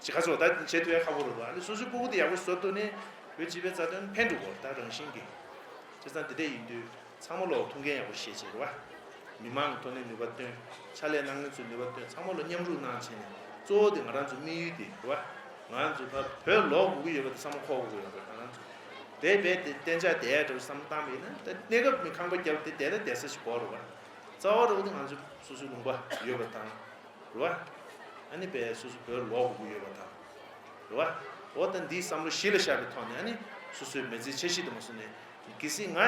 ཅི་ག་ཚོ་ད་བྱེད་ཐུབ་ཡ་ཁག་པོ་རེད་བ་ཨ་ནི་སོ་སོའི་སྤུ་གུ་དེ་ཡག་པོ་བཟོ་ཐུབ་ནས་བོད་སྤྱི་པའི་རྩ་དོན་ཕན་འགྲོ་གོ་ད་རང་བཞིན་གྱིས། བྱས་ཙང་དེ་འདྲས་ཡིན་དུས། ཚང་མ་ལོ་ཐུགས་འགན་ཡག་པོ་བཞེས་བྱས་རེད་བ། མི་མང་གི་ཐོག་ནས་ནུས་པ་བཏོན། ཕྱག་ལས་གནང་མཁན་ཚོས་ནུས་པ་བཏོན་ཚང་མ་ལོ་མཉམ་རུབ་གནང་བྱས་ནས་གཙོ་བོ་དེ་ང་རང་ཚོ་དམིགས་ཡུལ་དེ་རེད་བ། ང་རང་ཚོ་ད་བོད་ལོག་དགོས་ཀྱི་ཡོད་པ་དེ་བསམ་བློ་འཁོར་དགོས་ཀྱི་ཡོད་པ་ང་རང་ཚོ། དེ་རྦད་དེ་གཏན་འཇགས་བསྡད་ཡ་འདྲ་བོ་བསམ་བློ་བཏང་བ་ཡིན་ན་ད་གནས་སྐབས་མི་ཁང་པ་བརྒྱབ་དེ་བསྡད་ན་བསྡད་ས་ཞིག་དགོས་རེད་བ། རྩ་བ་རེད་བ་དེ་ང་ཚོ་སོ་སོའི་ལུང་པ་ཡོད་པ་དང་། རེད་བ། ཨ་ནི་དཔེ་སོ་སོ་བོད་ལོག་དགོས་ཀྱི་ཡོད་པ་དང་། རེད་བ། འོ་ད་འདིའི་བསམ་བློ་གཞི་ལ་བཞག་པའི་ཐོག་ནས་ཨ་ནི་སོ་སོའི་མི་ཚེའི་འཆར་གཞི་དེ་མ་བཟུང་ནས། གལ་སྲིད་ང་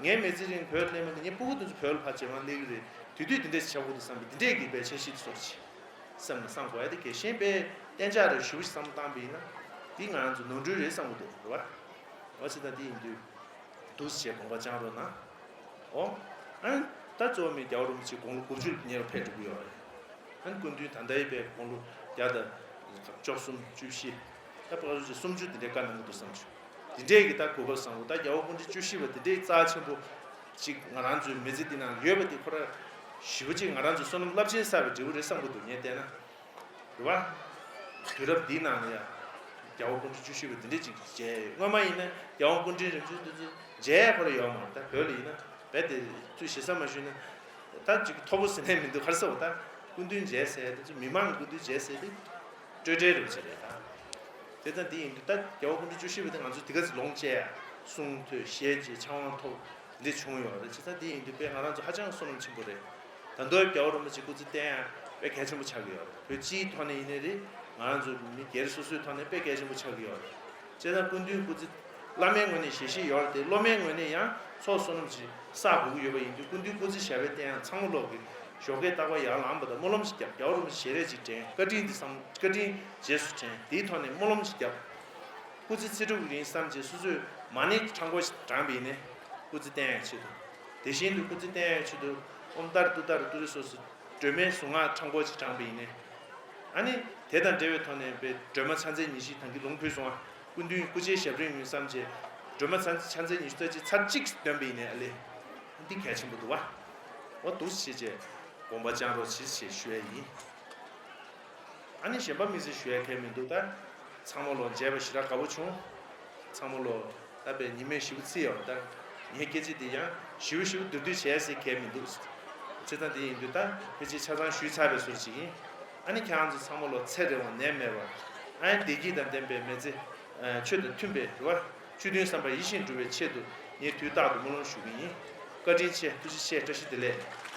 ངའི་མི་ཚེ་རིང་བོད་སླེབས་མ་ཐག་ངའི་སྤུ་གུ་དེ་ཚོ་བོད་ལ་ཕར་རྗེས་མ་སླེབས་ཀྱི་རེད་དུས་དུས་དེ་འདྲས་ཆགས་དགོས་འདུག་བསམ་པའི་དེ་འདྲས་ཀྱི་དཔེ་འཆར་གཞི་དེ་ཚོར་ཆེ། བསམ་ནས་བསམ་དགོས་ཡ་དེ་གལ་གཞན་དཔེ་གཏན་འཇགས་རེད་ཞུ་ཞིག་བསམ་བློ་བཏང་པ་ཡིན་ན། འདི་ང་རང་ཚོ་ནོར་འཁྲུལ་རེད་བསམ་གྱི་འདུག་རེད་བ། འོ་ཅི་ད་འདི་ཡིན་དུས། འདུག་སེ་དགོངས་པ་བཅངས་རོགས་གནང་། ཨོ། ཨ། ད་གཙོ་བོ་མི་རྒྱལ་བ་རིན་པོ་ཆེ་དགུང་ལོ་དགུ་བཅུ་ཉེ་བར་ཕེབས་འགྲོ་གི་ཡོད་རེད། ཨ་ནི་སྐུ་མདུན་ད་ལྟའི་པའི་དགུང་ལོ་བརྒྱ་དང་བཅུ་གསུམ་བཅུ་བཞི། ད་ཕལ་ཆེར་སུམ་ཅུ་དེ་འདྲའི་བཀའ་གནང་གི་འདུག་བསམ་བྱུང་། དེ་འདྲའི་གི་ད་གོ་སྐབས་བཟང་པོ་ད་རྒྱལ་བ་སྐུ་ཕྲེང་བཅུ་བཞི་པ་དེ་འདྲའི་རྩ་ཆེན་པོ་ཅིག་ང་རང་ཚོའི་མི་ཚེ་འདི་ནང་ཡོད་པ་དེ་ཁོ་རང་ཞེ་པོ་ཅིག་ང་རང་ཚོའི་བསོད་ནམས་རླབས་ཆེན་བསགས་པའི་འབྲས་བུ་རེད་བསམ་གི་འདུག་ངས་བལྟས་ན། རེད་བ། དུས་རབས་འདིའི་ནང་ལ་ཡང་རྒྱལ་བ་སྐུ་ཕྲེང་བཅུ་བཞི་པ་འདི་འདྲས་ཅིག་མཇལ་ཡོད། སྔོན་མ་ཡིན་ན་རྒྱལ་བ་སྐུ་ཕྲེང་རིམ་བྱོན་འདི་ཚོ་མཇལ་ཡ་ཁོ་རང་ཡོད་མ་རེད། ད་བོད་ལ་ཡིན་ན་རྦད་དེ་ཚུལ་ཞེ་ས་མ་ཞུས་ན་ད་ཅིག་མཐོ་པོ་ཟེར་ནས་མི་འདུག་ག་རེ་ཟེར་བ་ད་སྐུ་མདུན་མཇལ་ཟེར་ཡ་འདི་ཚོ་མི་མང་གི་སྐུ་མདུན་མཇལ་ཟེར་ཡ་དེ་སྤྲོས་བྲལ་རེད་པ་ཅིག་རེད་ད། དེ་ཙང་འདི་ཡིན་དུས་ད་རྒྱལ་བ་སྐུ་ཕྲེང་བཅུ་བཞི་པ་དེ་ང་ཚོ་འདི་ག་ཚོད་ལོངས་སྤྱད་ཡ་གསུང་ཐོས་ཞལ་མཇལ་ཕྱག་དབང་ཐོབ། འདི་བྱུང་ཡོད་རེད། བྱས་ཙང་འདི་ཡིན་དུས་དཔེ་ང་རང་ཚོ་ཧ་ཅང་བསོད་ནམས་ཆེན་པོ་རེད། ད་དུང་རྒྱལ་བ་རིན་པོ་ཆེ་སྐུ་ཚེ་བརྟན་ཡ་དཔེ་གལ་ཆེན་པོ་ཆགས་ཀྱི་ཡོད་རེད། བོད་སྤྱིའི་ཐོག་ནས་ཡིན་ནའི་རེད། ང་རང་ཚོ་མི་སྒེར་སོ་སོའི་ཐོག་ནས་དཔེ་གལ་ཆེན་པོ་ཆགས་ཀྱི་ཡོད་རེད། བྱས་ཙང་སྐུ་མདུན་སྐུ་ཚེ་བླ་མའི་ངོས་ནས་ཞལ་བཞེས་ཡོད་རེད་དེ་སློབ་མའི་ངོས་ནས་ཡང་ཚོགས་བསོད་ནམས་ཀྱི་བསགས་དགོས་ཀྱི་ཡོད་པ་ཡིན་དུས་སྐུ་མདུན་སྐུ་ཚེ་ཞབས་པད་བརྟན་ཡ་ཚང་མ་ལོག་གི་ཞོགས་ཀས་རྟག་པར་ཡར་ལངས་པ་དང་སྨོན་ལམ་ཞིག་བརྒྱབ། རྒྱལ་བ་རིན་པོ་ཆེ་ཞལ་རས་ཅིག་དྲན། བཀའ་དྲིན་འདི་བསམ། བཀའ་དྲིན་རྗེས་སུ་དྲན། དེའི་ཐོག་ནས་སྨོན་ལམ་ཞིག་བརྒྱབ། སྐུ་ཚེ་ཚེ་སྒྲུབ་ཡིན་བསམ་བྱས་སོ་སོས་མ་ཎི་ཕྲེང་སྐོར་ཞིག་བགྲངས་པ་ཡིན་ནའི་སྐུ་ཚེ་བརྟན་ཡག་ཆེད་དུ། དེ་བཞིན་དུ་སྐུ་ཚེ་བརྟན་ཡག་ཆེད་དུ་ཨོཾ་ཏཱ་རེ་ཏུཏྟཱ་རེ་ཏུ་རེ་སོགས་སུ་སྒྲོལ་མའི་གཟུངས་སྔགས་ཕྲེང་སྐོར་ཞིག་བགྲངས་པ་ཡིན་ནའི། ཨ་ནི་དེ་དང་འབྲེལ་བའི་ཐོག་ནས་པའི་སྒྲོལ་མ་ཕྱག་མཚན་ཉི་ཤུ་ཐང་གི་ལུང་ཕུལ་སོང་བ། སྐུ་མདུན་སྐུ་ཕྱྭའི་ཞབས་རིམ་ཡིན་བསམ་བྱས་སྒྲོལ་མ་ཕྱག་མཚན་ཉི་ཤུ་རྩ་གཅིག་ཚར་གཅིག་འདོན་པ་ཡིན་ནའི་ཨ་ལེ། འདི་གལ་ཆེན་པོ་འདུག་བ། འོ་འདུག་སེ་བྱས་དགོངས་པ་བཅངས་རོགས་གྱིས་ཞེས་ཞུ་ཡ་ཡིན། ཨ་ནི་གཞན་པ་དམིགས་བསལ་ཞུ་ཡ་གང་ཡང་མི་འདུག་ད། ཚང་མ་ལོ་མཇལ་བ་ཞེ་དྲག་དགའ་པོ་བྱུང་། ཚང་མ་ལོ་ད་དཔེ་ཉི་མས་ཞེ་པོ་བརྩི་ཡོད་ད། ངའི་སྐད་ཆ་འདི་ཡང་ཞེ་པོ་ཞེ་པོ་བསྡུས་བསྡུས་བྱས་ཟེར་གང་ཡང་མི་འདུག་བྱས་ཙང་འདི་ཡིན་དུས་ད་ཕལ་ཆེར་ཆ་ཚང་ཞུས་ཚར་བའི་ཟུར་ཅིག་ཡིན། ཨ་ནི་ཁྱེད་རང་ཚོ་ཚང་མ་ལོ་ཚེ་རིང་བ་ནད་མེད་པ། ཨ་ནི་བདེ་སྐྱིད་དང་ལྡན་པའི་མི་ཚེ། ཆོས་དང་མཐུན་པའི་རེ་བ། ཆོས་མཐུན་བསམ་པ་ཡིད་བཞིན་འགྲུབ་པའི་ཆེད་དུ་ངས་དུས་རྟག་ཏུ་སྨོན་ལམ་ཞུ་གི་ཡིན། བཀའ་དྲིན་ཆེ། ཐུགས་རྗེ་ཆེ། བཀྲ་ཤིས་བདེ་ལེགས།